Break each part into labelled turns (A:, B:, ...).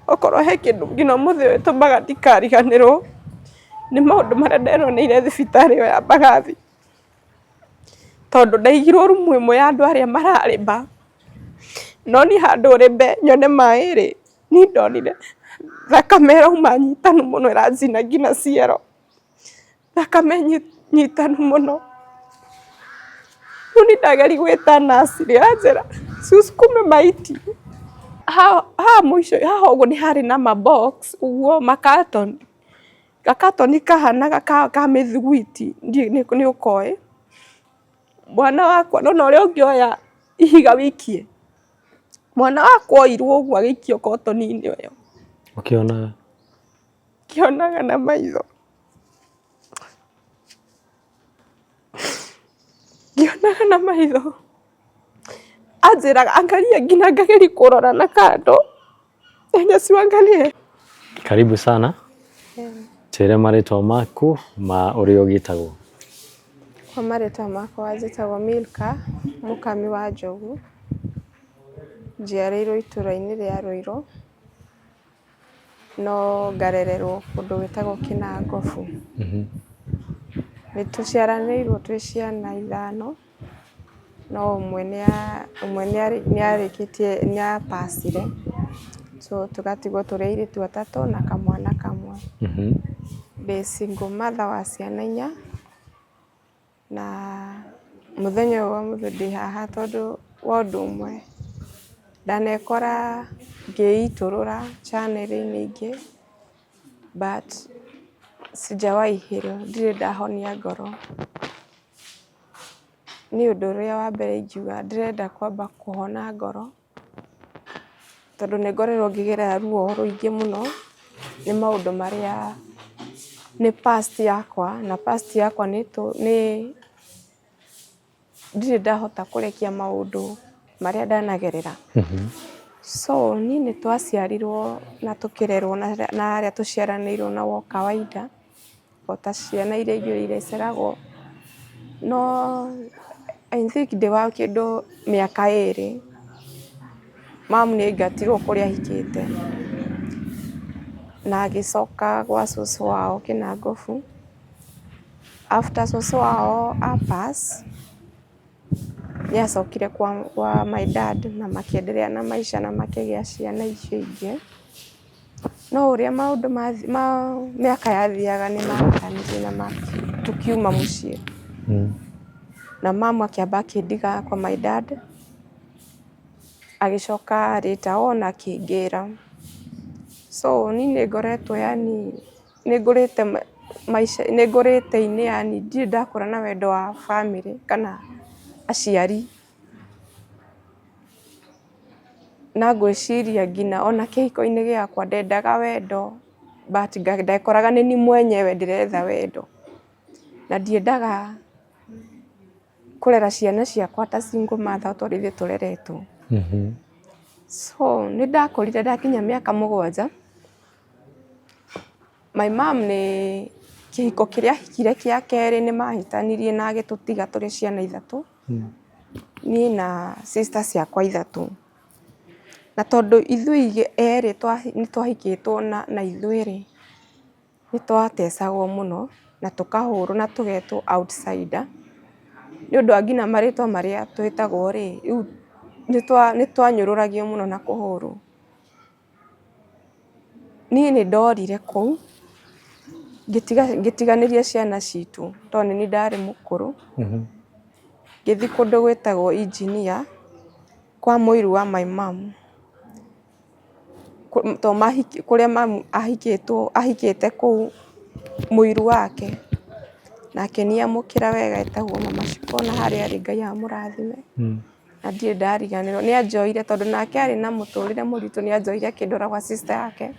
A: Okorwo he kĩndũ nginya ũmũthĩ ũyũ ĩtũmaga ndikariganĩrwo nĩ maũndũ marĩa nderoneire thibitarĩ ĩyo ya Mbagathi. Tondũ ndaigirwo rumu ĩmwe ya andũ arĩa mararĩma, no niĩ handũ rĩmbe nyone maĩ rĩ, niĩ ndonire thakame ĩrauma nyitanu mũno ĩranjina nginya ciero. Thakame nyitanu mũno. Rĩu niĩ ndageria gwĩta nurse rĩ, aranjĩra usukume maiti. Haha mũico haha ũguo nĩ harĩ na ma box ũguo ma carton, ga carton kahanaga ka mĩthiguiti nĩ ũkoĩ. Mwana wakwa nĩ wona ũrĩa ũngĩoya ihiga ũikie, mwana wakwa oirwo ũguo agĩikio carton-inĩ ĩyo.
B: Ũkĩonaga?
A: Ngĩonaga na maitho. Ngĩonaga na maitho. Anjĩraga angalia nginya ngageria kũrora na kando. Yaani siuangalie.
B: Karibu sana. Twĩre marĩtwa maku ma ũrĩa ũgĩtagwo.
A: Kwa marĩtwa makwa njĩtagwo Milka Mũkami wa Njogu. Njiarĩirwo itũra-inĩ rĩa Rũirũ. No ngarererwo kũndũ gwĩtagwo Kĩnangobu. Nĩ tũciaranĩirwo twĩ ciana ithano, no ũmwe nĩ arĩkĩtie nĩ a pass ire, so tũgatigwo tũrĩ airĩtu atatũ na kamwana kamwe. Ndĩ single mother wa ciana inya. Na mũthenya ũyũ wa ũmũthĩ ndĩ haha tondũ wa ũndũ ũmwe, ndanekora ngĩitũrũra channel -inĩ ingĩ but sijawahi heal, ndirĩ ndahonia ngoro. Niĩ ũndũ ũrĩa wa mbere ingiuga ndĩrenda kwamba kũhona ngoro. Tondũ nĩ ngoretwo ngĩgerera ruo rũingĩ mũno nĩ maũndũ marĩa nĩ past yakwa na past yakwa nĩ ndirĩ ndahota kũrekia maũndũ marĩa ndanagerera. So niĩ nĩ twaciarirwo na tũkĩrerwo na arĩa tũciaranĩirwo nao kawaida. O ta ciana iria ingĩ ireceragwo, no I think ndĩ wa kĩndũ mĩaka ĩrĩ, mamu nĩ aingatirwo kũrĩa ahikĩte, na agĩcoka gwa cũcũ wao Kĩnangobu. After cũcũ wao a pass, nĩ acokire kwa my dad na makĩenderea na maica na makĩgĩa ciana icio ingĩ. No ũrĩa maũndũ ma mĩaka yathiaga nĩ mahatanirie na tũkiuma mũciĩ. Na mamu akĩamba akĩndiga kwa my dad, agĩcoka later on akĩngĩra. So niĩ nĩ ngoretwo yaani nĩ ngũrĩte maica nĩ ngũrĩte-inĩ yaani ndirĩ ndakũra na wendo wa bamĩrĩ kana aciari. Na ngwĩciria nginya ona kĩhiko-inĩ gĩakwa ndendaga wendo but ndekoraga nĩ niĩ mwenyewe ndĩretha wendo. Na ndiendaga kũrera ciana ciakwa ta single mother ta ũrĩa ithuĩ tũreretwo. So nĩ ndakũrire ndakinyia mĩaka 7, my mum nĩ kĩhiko kĩrĩa ahikire gĩa kerĩ nĩ mahĩtanirie na agĩtũtiga tũrĩ ciana ithatũ. Niĩ na sister ciakwa ithatũ. Na tondũ ithuĩ erĩ nĩ twahikĩtwo na ithuĩ rĩ, nĩ twatecagwo mũno na tũkahũrwo na tũgetwo outsider. Nĩ ũndũ wa nginya marĩtwa marĩa twĩtagwo rĩ, rĩu nĩ twanyũrũragio mũno na kũhũrwo. Niĩ nĩ ndorire kũu, ngĩtiganĩria ciana citũ tondũ nĩ niĩ ndarĩ mũkũrũ. Ngĩthiĩ kũndũ gwĩtagwo Engineer kwa mũiru wa my mum, kũrĩa mamu ahikĩtwo ahikĩte kũu mũiru wake, na akĩnyamũkĩra wega etagwo mama Shiko na harĩa arĩ Ngai amũrathime. Na ndirĩ ndariganĩrwo, nĩ anjoire tondũ nake arĩ na mũtũrĩre mũritũ nĩ anjoire akĩndwara gwa sister yake,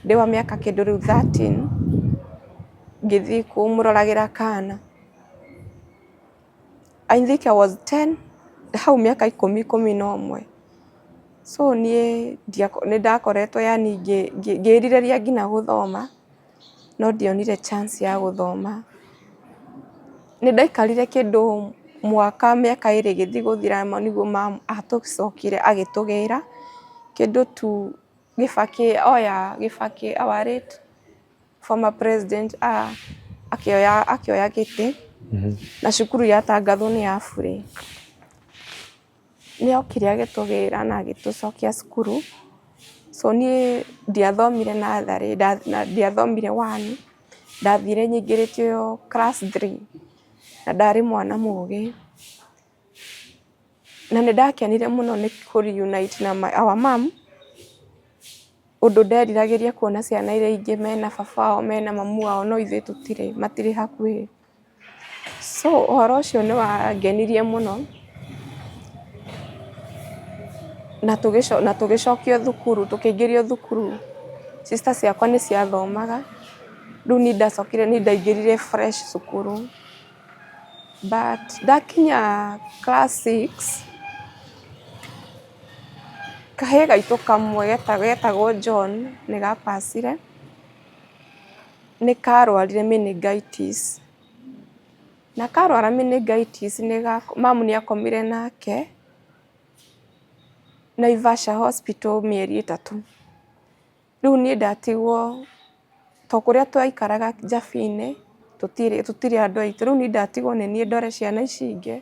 A: ndĩ wa mĩaka kĩndũ rĩu 13, ngĩthiĩ kũmũroragĩra kana. I think I was 10, hau mĩaka ikũmi, 11. So niĩ nĩ ndakoretwo yaani ngĩrirĩria nginya gũthoma, no ndionire chance ya gũthoma. Nĩ ndaikarire kĩndũ Mwaka mĩaka ĩrĩ ĩgĩthiĩ gũthira nĩguo mamu atũcokire agĩtũgĩra kĩndũ tu Gĩbakĩ oya Gĩbakĩ our late former president akĩoya akĩoya gĩtĩ na cukuru yatangathwo nĩ ya burĩ. Nĩ okire agĩtũgĩra na agĩtũcokia cukuru. So niĩ ndiathomire natharĩ, ndiathomire one, ndathire nyingĩrĩtio class three na ndarĩ mwana mũgĩ. Na nĩ ndakenire mũno nĩ kũ reunite na our mum, ũndũ nderiragĩria kuona ciana iria ingĩ mena baba wao mena mamu wao no ithuĩ tũtirĩ, matirĩ hakuhĩ. So ũhoro ũcio nĩ wangenirie mũno, na tũgĩcokio thukuru, tũkĩingĩrio thukuru, sister ciakwa nĩ ciathomaga, rĩu niĩ ndacokire niĩ ndaingĩrire fresh cukuru. But ndakinya class six, kahĩĩ gaitũ kamwe getagwo John nĩ ga pass ire. Nĩ karwarire meningitis. Na karwara meningitis mamu nĩ akomire nake Naivasha Hospital mĩeri 3. Rĩu niĩ ndatigwo, to kũrĩa twaikaraga Njabi-inĩ tũtirĩ andũ aitũ, rĩu niĩ ndatigwo nĩ niĩ ndore ciana ici ingĩ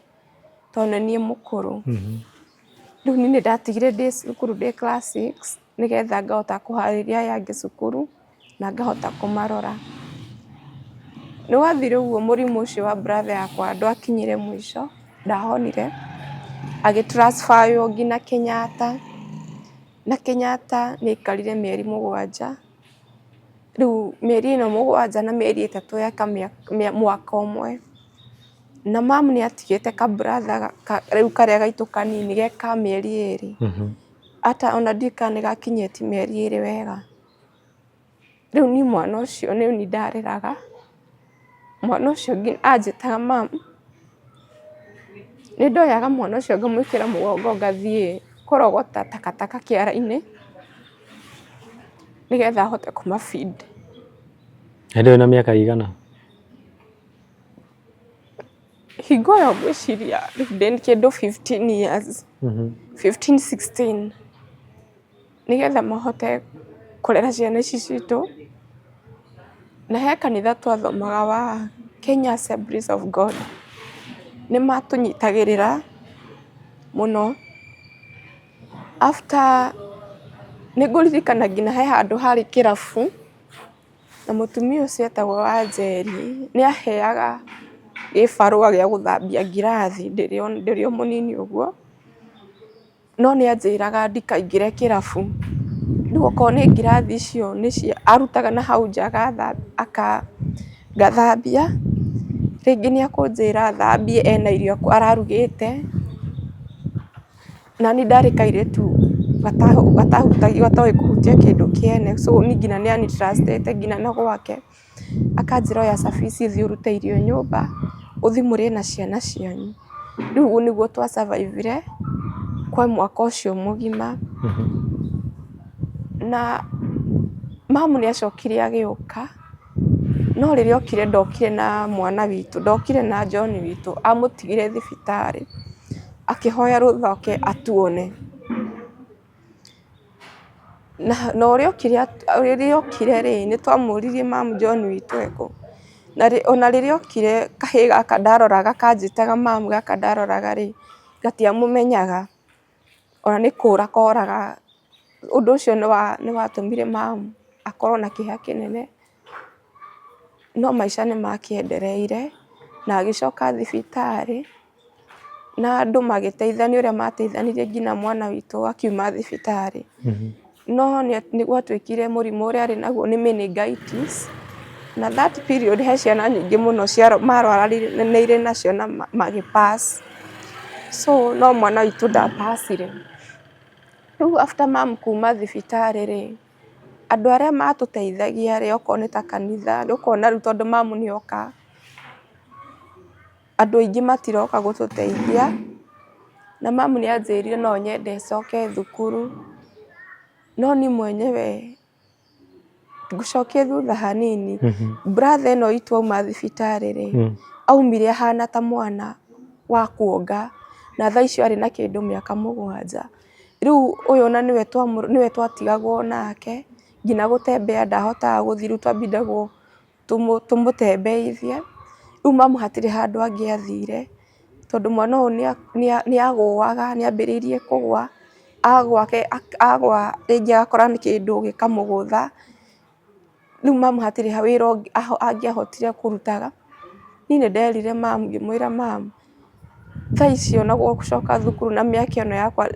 A: tondũ nĩ niĩ mũkũrũ. Rĩu niĩ nĩ ndatigire ndĩ cukuru ndĩ class six nĩgetha ngahota kũharĩria aya angĩ cukuru na ngahota kũmarora. Nĩ gwathire ũguo mũrimũ ũcio wa brother yakwa ndwakinyire mũico, ndahonire, agĩ transfer wo nginya Kenyatta, na Kenyatta nĩ aikarire mĩeri 7. Rĩu mĩeri ĩno 7 na mĩeri 3 yaka mwaka ũmwe. Na mamu nĩ atigĩte ka brother rĩu karĩa gaitũ kanini ge ka mĩeri 2. Ata ona ndiũĩ kana nĩ gakinyĩtie mĩeri 2 wega. Rĩu niĩ mwana ũcio nĩ niĩ ndareraga, mwana ũcio anjĩtaga mum, nĩ ndoyaga mwana ũcio ngamwĩkĩra mũgongo ngathiĩ kũrogota takataka kĩara-inĩ, nĩgetha hote kũma feed.
B: Hĩndĩ ĩyo wĩna mĩaka ĩigana?
A: Hingo ĩyo ngwĩciria ndĩ kĩndũ 15 years, 15, 16. Nĩgetha mahote kũrera ciana ici citũ. Na he kanitha twathomaga wa Kenya Assemblies of God, nĩ matũnyitagĩrĩra mũno. After nĩ ngũririkana nginya he handũ harĩ kĩrabu, na mũtumia ũcio etagwo Wanjeri, nĩ aheaga gĩbarũa gĩa gũthambia ngirathi ndĩrĩ o mũnini ũguo. No nĩ anjĩraga ndikaingĩre kĩrabu, rĩu okorwo nĩ ngirathi icio arutaga na hau nja ngathambia, rĩngĩ nĩ akũnjĩra thambie ena irio ararugĩte, na niĩ ndarĩ kairĩtu gatahutagia gatoĩ kũhutia kĩndũ kĩene, so niĩ nginya nĩ ani trust ĩte nginya na gwake. Akanjĩra oya cabi ici ũthiĩ ũrute irio nyũmba, ũthiĩ mũrĩe na ciana cianyu. Rĩu ũguo nĩguo twa survive ire kwa mwaka ũcio mũgima. Na mamu nĩ acokire agĩũka, no rĩrĩa okire ndokire na mwana witũ, ndokire na John witũ, amũtigire thibitarĩ, akĩhoya rũtha oke atuone. Na ũrĩa okire rĩrĩa okire rĩ, nĩ twamũririe mamu John witũ ekũ? Na ona rĩrĩa okire kahĩĩ gaka ndaroraga kanjĩtaga mamu gaka ndaroraga rĩ, gatiamũmenyaga, ona nĩ kũra koraga. Ũndũ ũcio nĩ watũmire mamu akorwo na kĩeha kĩnene, no maica nĩ makĩendereire na agĩcoka thibitarĩ. Na andũ magĩteithania ũrĩa mateithanirie nginya mwana witũ akiuma thibitarĩ. No nĩ gwatuĩkire mũrimũ ũrĩa arĩ naguo nĩ meningitis, na that period he ciana nyingĩ mũno marwaranĩire nacio na magĩ pass. So no mwana witũ nda pass ire. Rĩu after mum kuma thibitarĩ rĩ, andũ arĩa matũteithagia rĩ, okorwo nĩ ta kanitha, ũkona rĩu tondũ mamu nĩ oka, andũ aingĩ matiroka gũtũteithia, na mamu nĩ anjĩrire no nyende coke thukuru, no niĩ mwenyewe ngũcokie thutha hanini, brother ĩno itũ auma thibitarĩ rĩ, aumire ahana ta mwana. wa kuonga, na thaa icio arĩ na kĩndũ mĩaka 7. Rĩu ũyũ ona nĩwe twatigagwo nake, nginya gũtembea ndahotaga gũthiĩ, rĩu twambindagwo tũmũtembeithie. Rĩu mamu hatirĩ handũ angĩathire, tondũ mwana ũyũ nĩ agũaga, nĩ ambĩrĩirie kũgũa, agũa agũa rĩngĩ agakora nĩ kĩndũ gĩkamũgũtha. Rĩu mamu hatirĩ wĩra ũngĩ angĩahotire kũrutaga. Niĩ nĩ nderire mamu ngĩmwĩra, "Mamu, thaa ici ona gũcoka thukuru na mĩaka ĩno yakwa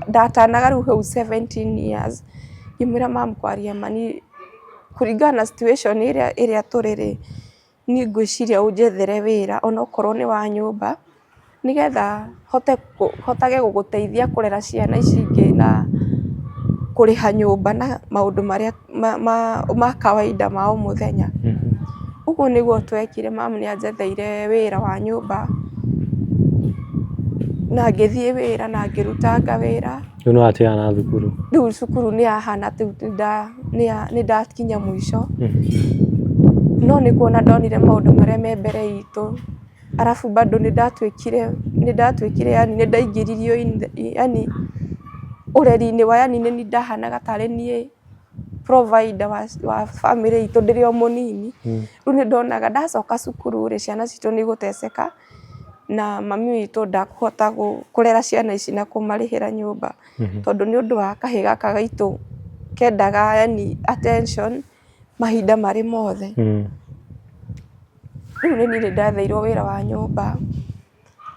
A: ndatanaga rĩu hau 17 years." Ngĩmwĩra, "Mamu, kwaria ma, niĩ kũringana na situation ĩrĩa tũrĩ rĩ, niĩ ngwĩciria ũnjethere wĩra onokorwo nĩ wa nyũmba, nĩgetha hotage gũgũteithia kũrera ciana ici ingĩ na kũrĩha nyũmba na maũndũ marĩa ma kawaida ma o mũthenya." Ũguo nĩguo twekire, mamu nĩ anjetheire wĩra wa nyũmba na ngĩthiĩ wĩra na ngĩrutanga wĩra.
B: Rĩu nĩ watigana na thukuru?
A: Rĩu cukuru nĩ yahana rĩu nĩ ndakinya mũico, no nĩ kuona ndonire maũndũ marĩa me mbere itũ, arabu bado nĩ ndatuĩkire yani nĩ ndaingĩririo yani ũreri-inĩ wa yani nĩ niĩ ndahanaga tarĩ niĩ provider wa bamĩrĩ itũ ndĩrĩ o mũnini. Rĩu nĩ ndonaga ndacoka cukuru rĩ, ciana citũ nĩ igũteceka na mami witũ ndakũhota kũrera ciana ici na kũmarĩhĩra nyũmba, tondũ nĩ ũndũ wa kahĩĩ gaka gaitũ kendaga yani attention mahinda marĩ mothe. Rĩu nĩ niĩ nĩ ndatheirwo wĩra wa nyũmba,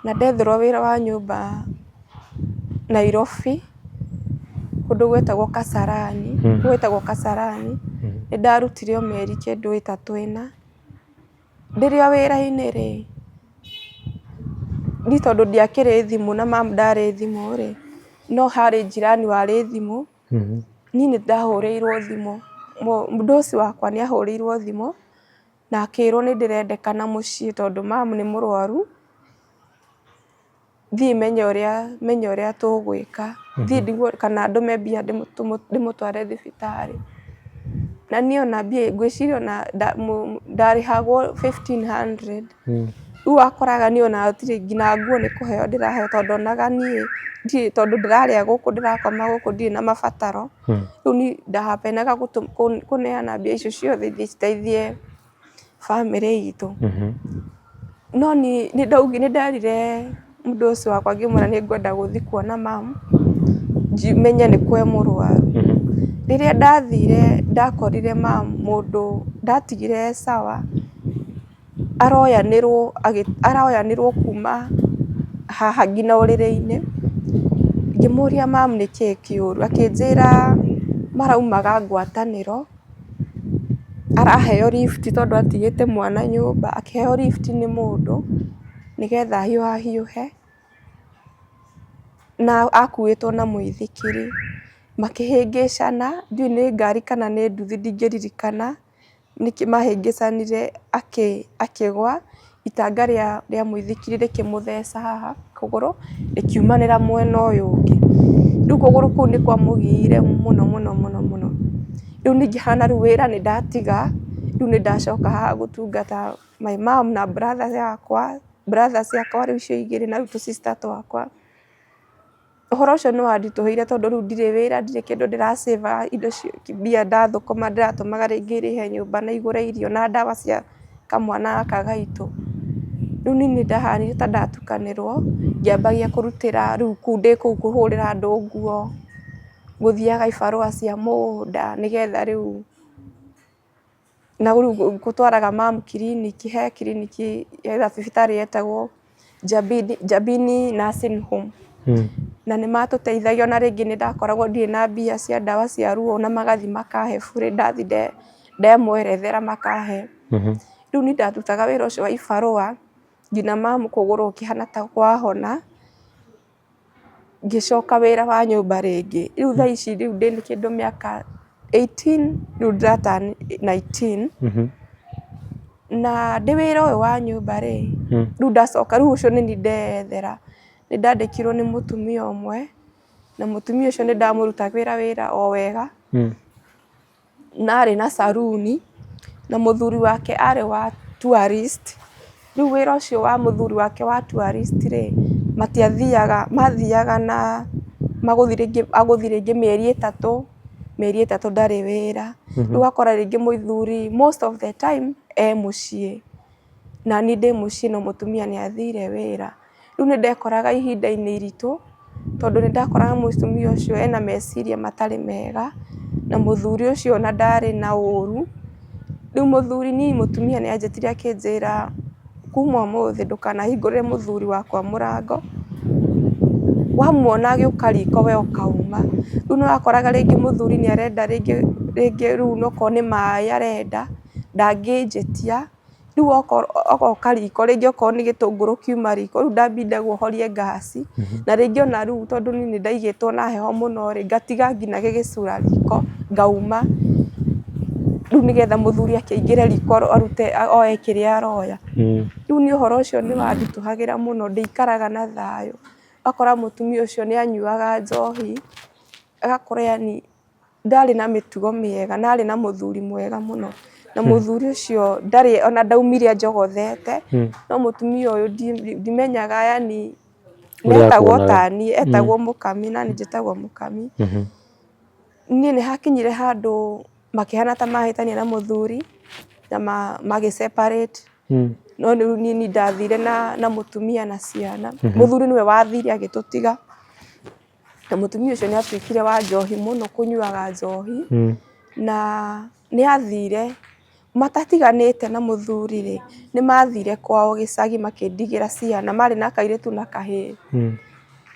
A: na ndetherwo wĩra wa nyũmba Nairobi, kũndũ gwĩtagwo Kasarani, gwĩtagwo Kasarani, nĩ ndarutire o mĩeri kĩndũ 3 4. Ndĩrĩ o wĩra-inĩ rĩ, niĩ tondũ ndiakĩrĩ thimũ na mamu ndarĩ thimũ rĩ, no harĩ jirani warĩ thimũ, niĩ nĩ ndahũrĩirwo thimũ, mũdosi wakwa nĩ ahũrĩirwo thimũ na akĩrwo nĩ ndĩrendekana mũciĩ tondũ mamu nĩ mũrwaru, thiĩ menye ũrĩa tũgwĩka, thiĩ ndigwo kana ndũme mbia ndĩmũtware thibitarĩ. Na niĩ ona mbia ngwĩciria ona ndarĩhagwo 1500. Rĩu wakoraga niĩ ona hatirĩ nginya nguo nĩ kũheo ndĩraheo, tondũ ndonaga niĩ ndirĩ, tondũ ndĩrarĩa gũkũ, ndĩrakoma gũkũ, ndirĩ na mabataro. Rĩu niĩ ndahapenaga kũneana mbia icio ciothe ithiĩ citeithie bamĩrĩ itũ. No niĩ nĩ nderire mũndũ ũcio wakwa, ngĩmwĩra nĩ ngwenda gũthiĩ kuona mamu, menye nĩ kũ e mũrwaru. Rĩrĩa ndathire ndakorire mamu mũndũ ndatigire e sawa, aroyanĩrwo kuma haha nginya ũrĩrĩ-inĩ. Ngĩmũria, "Mamu, nĩkĩĩ kĩũru?" Akĩnjĩra maraumaga ngwatanĩro, araheo lift tondũ atigĩte mwana nyũmba, akĩheo lift nĩ mũndũ nĩgetha ahiũhahiũhe, na akuĩtwo na mũithikiri. Makĩhĩngĩcana, ndiũĩ nĩ ngari kana nĩ nduthi, ndingĩririkana nĩkĩ mahĩngĩcanire, akĩgwa, itanga rĩa mũithikiri rĩkĩmũtheca haha kũgũrũ, rĩkiumanĩra mwena ũyũ ũngĩ. Rĩu kũgũrũ kũu nĩ kwamũgiire mũno mũno mũno mũno. Rĩu ningĩ hana rĩu wĩra nĩ ndatiga, rĩu nĩ ndacoka haha gũtungata my mom na brother yakwa, brother ciakwa rĩu icio igĩrĩ na rĩu tũ sister twakwa. Ũhoro ũcio nĩ wanditũhĩire tondũ rĩu ndirĩ wĩra, ndirĩ kĩndũ ndĩra save indo mbia ndathũkũma ndĩratũmaga rĩngĩ irĩhe nyũmba na igũre irio na ndawa cia kamwana gaka gaitũ. Rĩu niĩ nĩ ndahanire ta ndatukanĩrwo, ngĩambagia kũrutĩra rĩu kũu ndĩ kũu kũhũrĩra andũ nguo, gũthiaga ibarũa cia mũgũnda nĩgetha rĩu na rĩu gũtwaraga mamu kiriniki, he kiriniki he thibitarĩ yetagwo Jabini Nursing Home. Na nĩ matũteithagia, ona rĩngĩ nĩ ndakoragwo ndirĩ na mbia cia ndawa cia ruo na magathiĩ makahe burĩ, ndathiĩ ndemwerethera makahe. Rĩu niĩ ndarutaga wĩra ũcio wa ibarũa nginya mamu kũgũrũ gũkĩhana ta kwahona, ngĩcoka wĩra wa nyũmba rĩngĩ. Rĩu thaa ici rĩu ndĩ kĩndũ mĩaka 18, rĩu ndĩra turn 19. Na ndĩ wĩra ũyũ wa nyũmba rĩ, rĩu ndacoka rĩu ũcio nĩ niĩ ndeyethera. Nĩ ndandĩkirwo nĩ mũtumia ũmwe, na mũtumia ũcio nĩ ndamũrutagĩra wĩra o wega. Na arĩ na saruni, na mũthuri wake arĩ wa tourist. Rĩu wĩra ũcio wa mũthuri wake wa tourist rĩ, matiathiaga, mathiaga na magũthiĩ rĩngĩ agũthiĩ rĩngĩ mĩeri 3, mĩeri 3 ndarĩ wĩra. Rĩu ũgakora rĩngĩ mũthuri most of the time e mũciĩ, na niĩ ndĩ mũciĩ no mũtumia nĩ athire wĩra. Rĩu nĩ ndekoraga ihinda-inĩ iritũ, tondũ nĩ ndakoraga mũtumia ũcio ena meciria matarĩ mega, na mũthuri ũcio ona ndarĩ na ũru. Rĩu mũthuri niĩ mũtumia nĩ anjĩtire akĩnjĩra kuma ũmũthĩ ndũkanahingũrĩre mũthuri wakwa mũrango, wamuona agĩũka riko we ũkauma. Rĩu nĩ wakoraga rĩngĩ mũthuri nĩ arenda rĩngĩ rĩngĩ rĩu okorwo nĩ maĩ arenda, ndangĩnjĩtia. Rĩu ogoka riko rĩngĩ okorwo nĩ gĩtũngũrũ kiuma riko rĩu ndambindagwo horie ngaci, na rĩngĩ ona rĩu tondũ niĩ nĩ ndaigĩtwo na heho mũno rĩ, ngatiga nginya gĩgĩcura riko ngauma, rĩu nĩgetha mũthuri akĩingĩre riko arute oe kĩrĩa aroya. Rĩu niĩ ũhoro ũcio nĩ wanditũhagĩra mũno ndĩikaraga na thayũ, ũgakora mũtumia ũcio nĩ anyuaga njohi, agakora yani ndarĩ na mĩtugo mĩega na arĩ na mũthuri mwega mũno, na mũthuri ũcio ndarĩ ona ndaumire anjogothete, no mũtumia ũyũ ndimenyaga yani etagwo taniĩ, etagwo Mũkami na niĩ njĩtagwo Mũkami. Niĩ nĩ hakinyire handũ makĩhana ta mahĩtania na mũthuri na magĩ separate, no rĩu niĩ ndathire na mũtumia na ciana, mũthuri nĩwe wathire agĩtũtiga. Na mũtumia ũcio nĩ atuĩkire wa njohi mũno kũnyuaga njohi, na nĩ athire, matatiganĩte na mũthuri rĩ, nĩ mathire kwao gĩcagi makĩndigĩra ciana, marĩ na kairĩtu na kahĩĩ.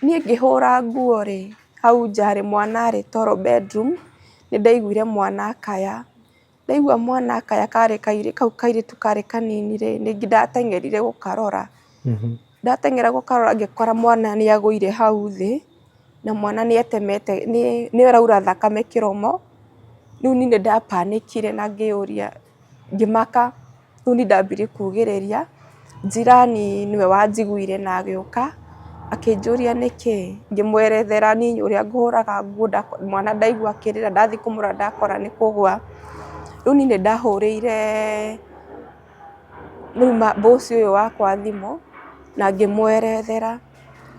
A: Niĩ ngĩhũra nguo rĩ, hau nja rĩ, mwana arĩ toro bedroom, nĩ ndaiguire mwana akaya, ndaigua mwana akaya karĩ kau kairĩtu karĩ kanini rĩ, nĩ ndateng'erire gũkarora. Ndateng'era gũkarora ngĩkora mwana nĩ agũire hau thĩ, na mwana nĩ etemete, nĩ araura thakame kĩromo, rĩu niĩ nĩ ndapanikire na ngĩyũria, ngĩmaka, rĩu niĩ ndambirie kugĩrĩria, jirani nĩwe wanjiguire na agĩũka, akĩnjũria nĩkĩ, ngĩmwerethera niĩ ũrĩa ngũhũraga nguo mwana ndaigua akĩrĩra ndathiĩ kũmũrora ndakora nĩ kũgũa, rĩu niĩ nĩ ndahũrĩire rĩu boss ũyũ wakwa thimũ na ngĩmwerethera,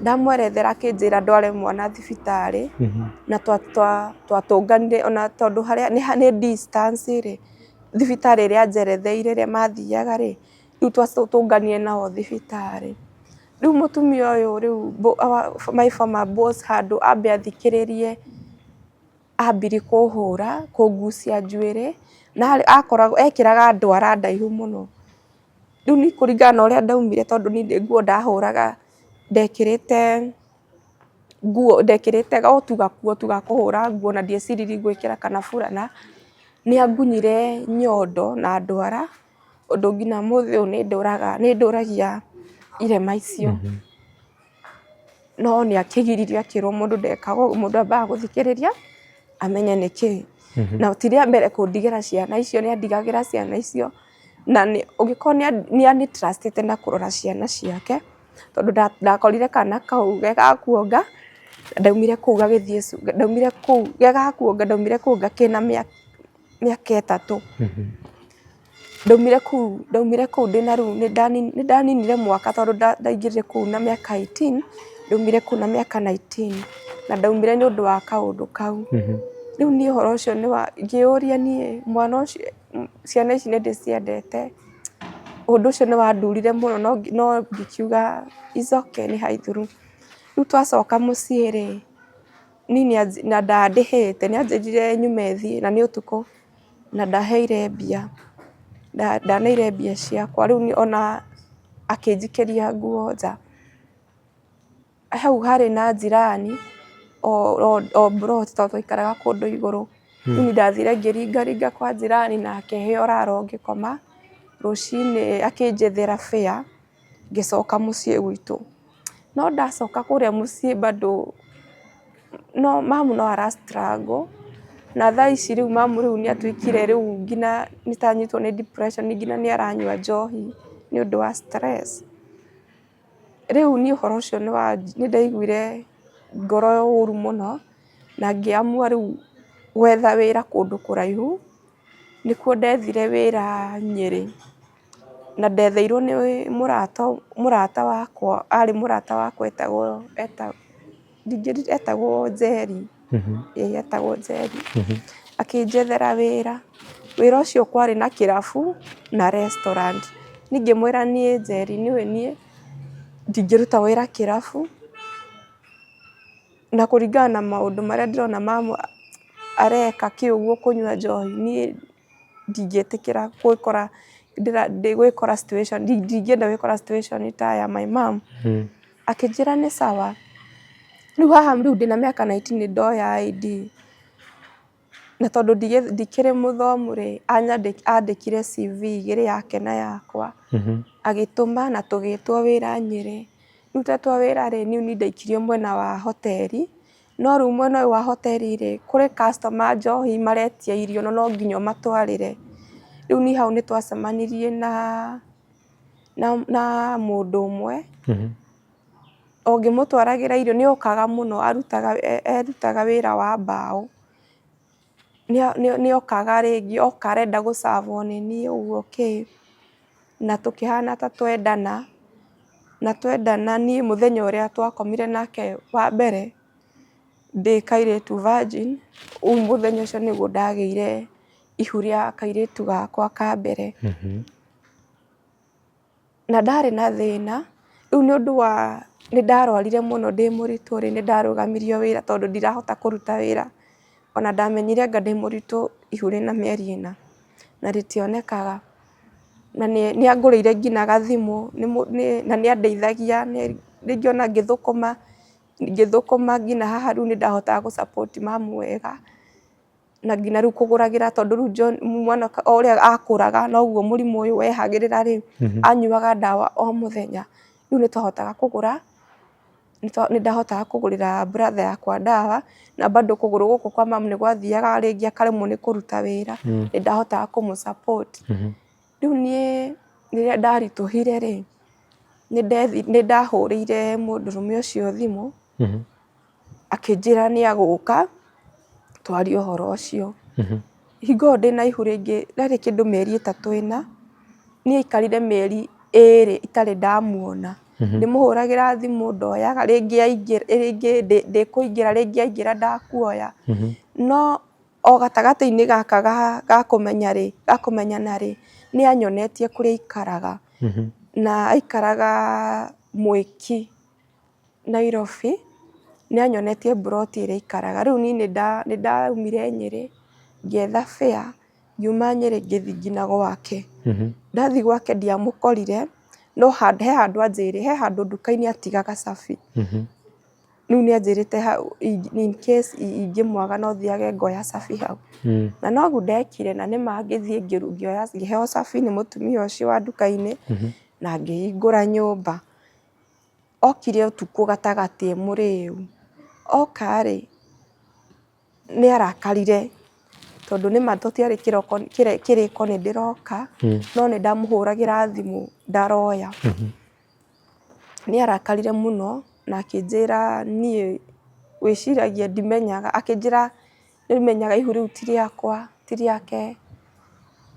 A: ndamwerethera akĩnjĩra ndware mwana thibitarĩ na twatũnganire ona tondũ harĩa nĩ distance rĩ, thibitarĩ ĩrĩa anjeretheire ĩrĩa mathiaga rĩ, rĩu twatũnganire nao thibitarĩ. Rĩu mũtumia ũyũ rĩu my former boss handũ ambe athikĩrĩrie ambirie kũhũra, kũngucia njuĩrĩ, na akoragwo ekĩraga ndwara ndaihu mũno. Rĩu niĩ kũringana na ũrĩa ndaumire tondũ niĩ nĩ nguo ndahũraga, ndekĩrĩte nguo ndekĩrĩte o tu gakuo tu ga kũhũra nguo na ndieciririe ngwĩkĩra kana burana, nĩ angunyire nyondo na ndwara, ũndũ nginya ũmũthĩ ũyũ nĩ ndũragia irema icio. No nĩ akĩgiririo akĩrwo mũndũ ndekaga ũguo, mũndũ ambaga gũthikĩrĩria amenye nĩkĩ. Na ti rĩa mbere kũndigĩra ciana icio, nĩ andigagĩra ciana icio, na ũngĩkorwo nĩ ani trust ĩte na kũrora ciana ciake, tondũ ndakorire kana kau ge ga kuonga, ndaumire kũu gagĩthiĩ ndaumire kũu ge ga kuonga, ndaumire kũu kena mĩaka 3. Ndaumire kũu ndaumire kũu ndĩna rĩu nĩ ndaninire mwaka tondũ ndaingĩrire kũu na mĩaka 18, ndaumire kũu na mĩaka 19, na ndaumire nĩ ũndũ wa kaũndũ kau. Rĩu niĩ ũhoro ũcio nĩ wa, ngĩyũria niĩ mwana ũcio, ciana ici nĩ ndĩciendete, ũndũ ũcio nĩ wandurire mũno no ngĩkiuga it's okay nĩ haithũrũ. Rĩu twacoka mũciĩ rĩ, niĩ na ndandĩhĩte nĩ anjĩrire nyume thiĩ na nĩ ũtukũ. Na ndaheire mbia, ndaneire mbia ciakwa, rĩu ona akĩnjikĩria nguo nja. Hau harĩ na jirani o plot tondũ twaikaraga kũndũ igũrũ. Rĩu niĩ ndathire ngĩringaringa kwa jirani na akĩhe ũraro ngĩkoma, rũcinĩ akĩnjethera fare ngĩcoka mũciĩ gwitũ. No ndacoka kũrĩa mũciĩ bado no mamu no ara struggle na thaa ici rĩu mamu rĩu nĩ atuĩkire rĩu nginya nĩ ta anyitwo nĩ depression nginya nĩ aranyua njohi nĩ ũndũ wa stress. Rĩu niĩ ũhoro ũcio nĩ ndaiguire ngoro ũru mũno na ngĩamua rĩu gwetha wĩra kũndũ kũraihu, nĩkuo ndethire wĩra Nyĩrĩ. Na ndetheirwo nĩ mũrata, mũrata wakwa, arĩ mũrata wakwa etagwo etagwo Njeri, ĩĩ etagwo Njeri, akĩnjethera wĩra. Wĩra ũcio kwarĩ na kĩrabu na restaurant. Niĩ ngĩmwĩra niĩ Njeri nĩũĩ niĩ ndingĩruta wĩra kĩrabu, na kũringana na maũndũ marĩa ndĩrona mama areka kĩ ũguo kũnyua njohi, niĩ ndingĩtĩkĩra gwĩkora gwĩkora situation, ndingĩenda gwĩkora situation ta ya my mom. Akĩnjĩra nĩ sawa. Rĩu haha rĩu ndĩna mĩaka 19 ndoya ID, na tondũ ndikĩrĩ mũthomu rĩ, andĩkire CV igĩrĩ yake na yakwa, agĩtũma na tũgĩtwo wĩra Nyĩrĩ. Rĩu twetwo wĩra rĩ, niĩ ndaikirio mwena wa hoteri. No rĩu mwena ũyũ wa hoteri rĩ, kũrĩ customer njohi maretia irio na no nginya ũmatwarĩre. Rĩu niĩ hau nĩ twacemanirie na mũndũ ũmwe, o ngĩmũtwaragĩra irio nĩ okaga mũno arutaga wĩra wa mbaũ. Nĩ okaga rĩngĩ, oka arenda gũ serve wo nĩ niĩ ũguo kĩ, na tũkĩhana ta twendana, na twendana niĩ mũthenya ũrĩa twakomire nake wa mbere, ndĩ kairĩtu virgin, rĩu mũthenya ũcio nĩguo ndagĩire ihu rĩa kairĩtu gakwa ka mbere. Na ndarĩ na thĩna, rĩu nĩ ũndũ wa nĩ ndarwarire mũno ndĩ mũritũ rĩ, nĩ ndarũgamirio wĩra tondũ ndirahota kũruta wĩra. Ona ndamenyire anga ndĩ mũritũ ihu rĩna mĩeri ĩna, na rĩtionekaga. Na nĩ angũrĩire nginya gathimũ na nĩ andeithagia rĩngĩ ona ngĩthũkũma, ngĩthũkũma nginya haha rĩu nĩ ndahotaga gũ support mamu wega. Na nginya rĩu kũgũragĩra tondũ rĩu John mwana o ũrĩa akũraga noguo mũrimũ ũyũ wehagĩrĩra rĩ, anyuaga ndawa o mũthenya. Rĩu nĩ twahotaga kũgũra, nĩ ndahotaga kũgũrĩra brother yakwa ndawa, na bado kũgũrũ gũkũ kwa mamu nĩ gwathiaga rĩngĩ akaremwo nĩ kũruta wĩra, nĩ ndahotaga kũmũ support. Rĩu niĩ rĩrĩa ndaritũhire rĩ, nĩ ndahũrĩire mũndũrũme ũcio thimũ, akĩnjĩra nĩ agũka twarie ũhoro ũcio. Hingo ĩyo ndĩna ihu rĩngĩ rĩarĩ kĩndũ mĩeri ĩtatũ ĩna, niĩ aikarire mĩeri ĩrĩ itarĩ ndamuona. Ndĩmũhũragĩra thimũ ndoyaga, rĩngĩ aingĩra rĩngĩ ndĩkũingĩra, rĩngĩ aingĩra ndakuoya. No o gatagatĩ-inĩ gaka ga kũmenya rĩ, ga kũmenyana rĩ, nĩ anyonetie kũrĩa aikaraga. Na aikaraga Mwĩki. Nairobi, nĩ anyonetie mburoti ĩrĩa aikaraga. Rĩu niĩ nĩ ndaumire Nyĩrĩ, ngĩetha fare, ngiuma Nyĩrĩ ngĩthiĩ nginya gwake. Ndathiĩ gwake ndiamũkorire, no he handũ anjĩrĩte, he handũ nduka-inĩ atigaga cabi. Rĩu nĩ anjĩrĩte in case ingĩmwaga no thiage ngoya cabi hau. Na noguo ndekire na nĩma ngĩthiĩ ngĩheo cabi nĩ mũtumia ũcio wa nduka-inĩ, na ngĩhingũra nyũmba. Okire ũtukũ gatagatĩ e mũrĩu, oka rĩ, nĩ arakarire tondũ nĩma tũtiarĩ kĩroko kĩrĩko nĩ ndĩroka, no nĩ ndamũhũragĩra thimũ ndaroya. Nĩ arakarire mũno na akĩnjĩra niĩ wĩciragia ndimenyaga, akĩnjĩra nĩmenyaga ihu rĩu ti rĩakwa, ti rĩake,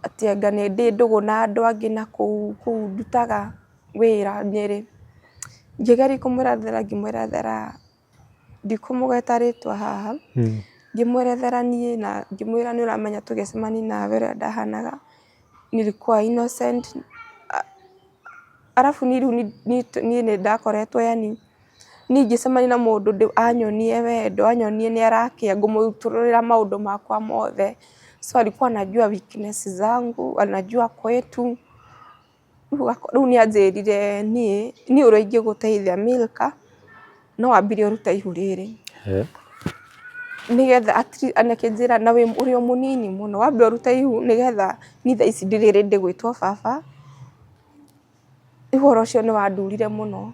A: atĩ anga ndĩ ndũgũ na andũ angĩ nakũu kũu ndutaga wĩra Nyĩrĩ. Ngĩgeria kũmwerethera ngĩmwerethera, ndikũmũgweta rĩtwa haha, ngĩmwerethera niĩ na ngĩmwĩra nĩ ũramenya tũgĩcemania nawe ũrĩa ndahanaga, nilikuwa innocent, arabu niĩ rĩu niĩ nĩ ndakoretwo yaani niĩ ingĩcemania na mũndũ anyonie wendo, anyonie nĩ arakĩa, ngũmũitũrũrĩra maũndũ makwa mothe. So alikuwa anajua weakness zangu, anajua kwetu. Rĩu nĩ anjĩrire niĩ, niĩ ũrĩa ingĩgũteithia Milka, no wambire ũrute ihu rĩrĩ. Nĩgetha akĩnjĩra na ũrĩ o mũnini mũno, wambe ũrute ihu nĩgetha niĩ thaa ici ndirĩ ready gwĩtwo baba. Ũhoro ũcio nĩ wandurire mũno,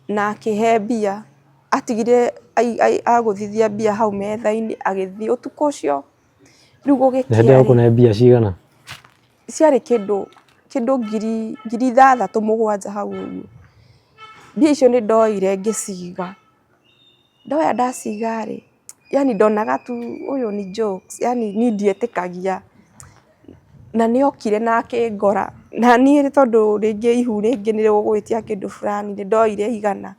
A: na akĩhe mbia, atigire agũthithia mbia hau metha-inĩ agĩthiĩ ũtukũ ũcio. Rĩu gũgĩkĩa
B: Hĩndĩ ĩyo ũkũne mbia cigana?
A: Ciarĩ kĩndũ kĩndũ ngiri ngiri ithathatũ mũgwanja hau ũguo. Mbia icio nĩ ndoire ngĩciga. Ndoya ndaciga rĩ, yaani ndonaga tu ũyũ ni jokes, yaani niĩ ndietĩkagia. Na nĩ okire na akĩngora. Na niĩ tondũ rĩngĩ ihu rĩngĩ nĩ rĩgũgwĩtia kĩndũ fulani nĩ ndoire 100,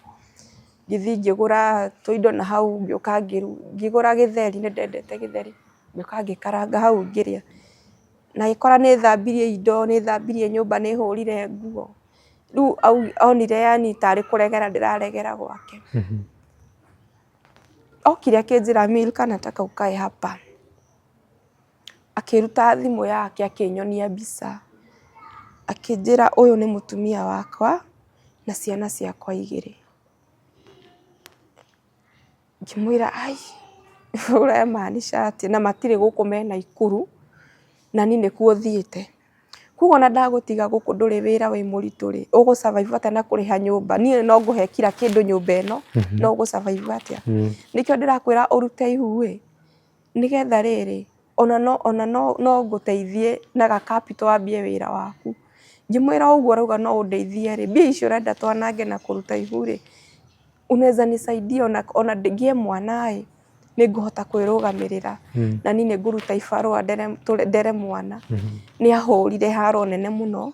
A: ngĩthiĩ ngĩgũra tũindo na hau ngĩũka ngĩgũra gĩtheri, nĩ ndendete gĩtheri, ngĩũka ngĩkaranga hau ngĩrĩa. Na agĩkora nĩ thambirie indo, nĩ thambirie nyũmba, nĩ hũrire nguo. Rĩu onire yaani tarĩ kũregera ndĩraregera gwake. Okire akĩnjĩra, "Milka, nataka ukae hapa." Akĩruta thimũ yake akĩnyonia mbica, akĩnjĩra ũyũ nĩ mũtumia wakwa na ciana ciakwa igĩrĩ. Ngĩmwĩra ai, ũramaanisha atĩa na matirĩ gũkũ me Naikuru na niĩ nĩkuo thiĩte. Koguo ona ndagũtiga gũkũ ndũrĩ wĩra wĩ mũritũ rĩ, ũgũ survive atĩa na kũrĩha nyũmba? Niĩ no ngũhe kira kĩndũ nyũmba ĩno, no ũgũ survive atĩa? Nĩkĩo ndĩrakwĩra ũrute ihu ĩ, nĩgetha rĩrĩ, ona no ona no no ngũteithie na ga capital wambie wĩra waku. Ngĩmwĩra ũguo ũrauga no ũndeithie rĩ, mbia icio ũrenda twanange na kũruta ihu rĩ, unaweza nisaidia ona ona ngĩe mwana ĩ, nĩ ngũhota kwĩrũgamĩrĩra na niĩ nĩ ngũruta ibarũa ndere ndere mwana. Nĩ ahũrire haro nene mũno,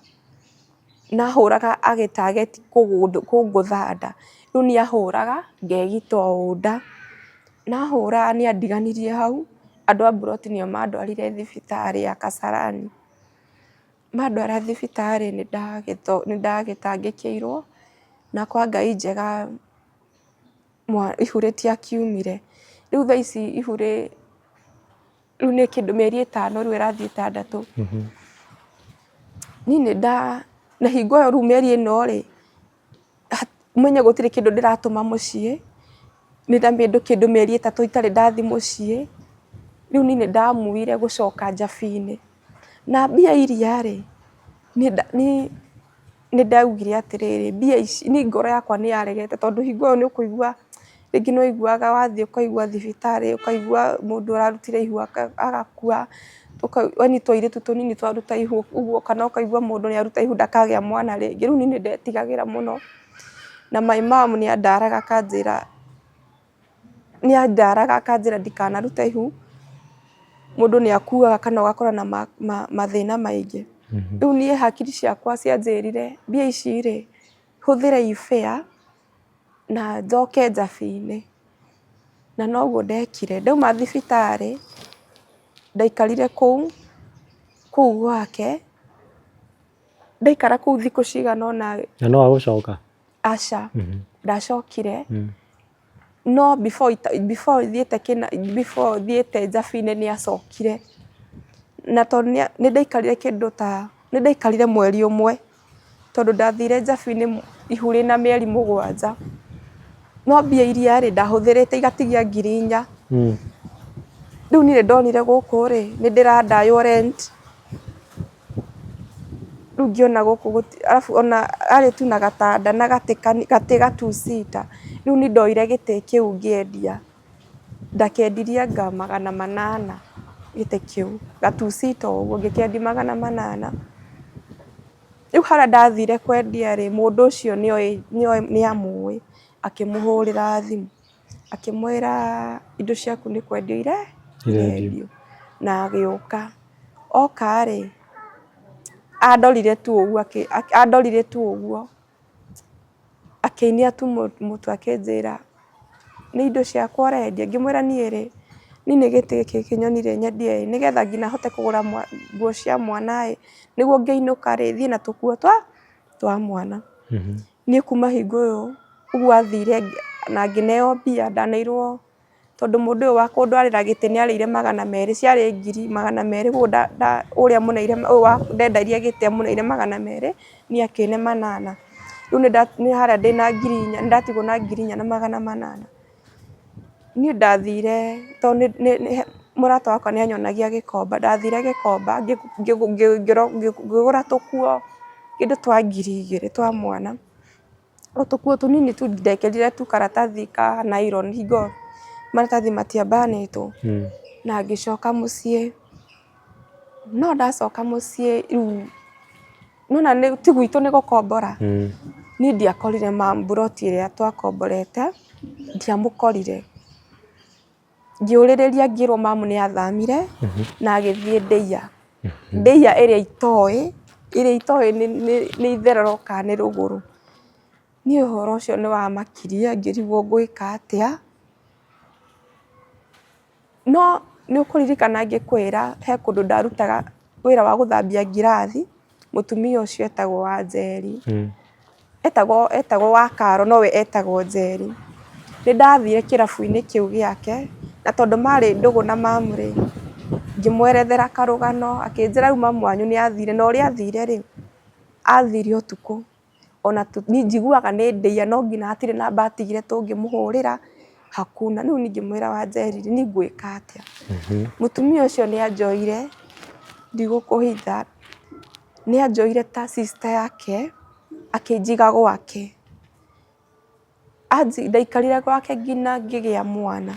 A: na ahũraga agĩ target kũngũtha nda, rĩu nĩ ahũraga ngegita ũũ nda. Na ahũra nĩ andiganirie hau, andũ a mburoti nĩo mandwarire thibitarĩ ya Kasarani. Mandwara thibitarĩ nĩ ndagĩtangĩkĩirwo, na kwa Ngai njega ihu rĩtiakiumire. Rĩu thaa ici ihu rĩu nĩ kĩndũ mĩeri 5 rĩu ĩrathiĩ 6. Niĩ nĩ nda, na hingo ĩyo rĩu mĩeri ĩno rĩ, ũmenye gũtirĩ kĩndũ ndĩratũma mũciĩ, nĩ ta kĩndũ mĩeri 3 itarĩ ndathiĩ mũciĩ, rĩu niĩ nĩ ndamuire gũcoka njabi-inĩ. Na mbia iria rĩ, nĩ ndaugire atĩrĩrĩ, mbia ici, niĩ ngoro yakwa nĩ yaregete tondũ hingo ĩyo nĩ ũkũigua, rĩngĩ nĩ waiguaga wathiĩ ũkaigua thibitarĩ, ũkaigua mũndũ ararutire ihu agakua, yaani tũairĩtu tũnini twaruta ihu ũguo, kana ũkaigua mũndũ nĩ aruta ihu ndakagĩa mwana rĩngĩ, rĩu niĩ nĩ ndetigagĩra mũno. Na my mom nĩ andaraga akanjĩra, nĩ andaraga akanjĩra ndikanarute ihu, mũndũ nĩ akuaga kana ũgakora na mathĩna maingĩ. Rĩu niĩ hakiri ciakwa cianjĩrire mbia ici rĩ, hũthĩre i fare na njoke njabi-inĩ. Na noguo ndekire, ndauma thibitarĩ, ndaikarire kũu, kũu gwake, ndaikara kũu thikũ cigana ũna.
B: Na no agũcoka?
A: Aca, ndacokire, no before before thiĩte before thiĩte njabi-inĩ nĩ acokire. Na tondũ nĩ ndaikarire kĩndũ ta, nĩ ndaikarire mweri ũmwe, tondũ ndathire njabi-inĩ ihu rĩna mĩeri 7. No mbia iria rĩ, ndahũthĩrĩte igatigia 4,000. Rĩu niĩ nĩ ndonire gũkũ rĩ, nĩ ndĩradaywo rent, rĩu ngĩona gũkũ arabu ona arĩ tu na gatanda na gatĩ gatĩ ga two seater, rĩu niĩ ndoire gĩtĩ kĩu ngĩendia, ndakendirie anga 800 gĩtĩ kĩu, ga two seater ũguo ngĩkĩendia 800. Rĩu harĩa ndathire kwendia rĩ, mũndũ ũcio nĩoĩ nĩamũĩ, akĩmũhũrĩra thimũ, akĩmwĩra indo ciaku nĩ kwendio irendio, na agĩũka. Oka rĩ, andorire tu ũguo andorire tu ũguo, akĩinia tu mũtwe akĩnjĩra, nĩ indo ciakwa ũrendia? Ngĩmwĩra niĩ rĩ, niĩ nĩ gĩtĩ gĩkĩ kĩnyonire nyendie ĩ, nĩgetha nginya hote kũgũra nguo cia mwana ĩ, nĩguo ngĩinũka rĩ, thiĩ na tũkuo twa mwana. Niĩ kuma hingo ĩyo ũguo athire na ngĩneo mbia, ndaneirwo tondũ mũndũ ũyũ wa kũndwarĩra gĩtĩ nĩ arĩire 200, ciarĩ 200,000, koguo ũrĩa mũneire ũyũ ndenderia gĩtĩ amũneire 200, niĩ akĩne 800. Rĩu nĩ harĩa ndĩna 4,000, nĩ ndatigwo na 4,800. Niĩ ndathire tondũ mũrata wakwa nĩ anyonagia Gĩkomba, ndathire Gĩkomba ngĩgũra tũkuo kĩndũ twa 2,000 twa mwana. O tũkuo tũnini tu ndekĩrire tu karatathi ka nylon hingo ĩyo maratathi matiambanĩtwo, na ngĩcoka mũciĩ. No ndacoka mũciĩ rĩu nĩwona ti gwitũ nĩ gũkombora, niĩ ndiakorire mburoti ĩrĩa twakomborete, ndiamũkorire. Ngĩũrĩrĩria ngĩrwo mamu nĩ athamire na agĩthiĩ Ndeiya. Ndeiya ĩrĩa itoĩ ĩrĩa itoĩ nĩ itherero kana nĩ rũgũrũ. Niĩ ũhoro ũcio nĩ wamakirie ngĩrigwo ngwĩka atĩa. No nĩ ũkũririkana ngĩkwĩra he kũndũ ndarutaga wĩra wa gũthambia ngirathi, mũtumia ũcio etagwo Wanjeri. Etagwo Wakaro nowe etagwo Njeri. Nĩ ndathire kĩrabu-inĩ kĩu gĩake, na tondũ marĩ ndũgũ na mamu rĩ, ngĩmwerethera karũgano, akĩnjĩra rĩu mamu wanyu nĩ athire, na ũrĩa athire rĩ, athire ũtukũ. Ona niĩ njiguaga nĩ ndĩia no nginya hatirĩ namba atigire tũngĩmũhũrĩra, hakuna. Rĩu niĩ ngĩmwĩra Wanjeri niĩ ngwĩka atĩa? Mũtumia ũcio nĩ anjoire, ndigũkũhitha, nĩ anjoire ta sister yake, akĩnjiga gwake. Ndaikarire gwake nginya ngĩgĩa mwana.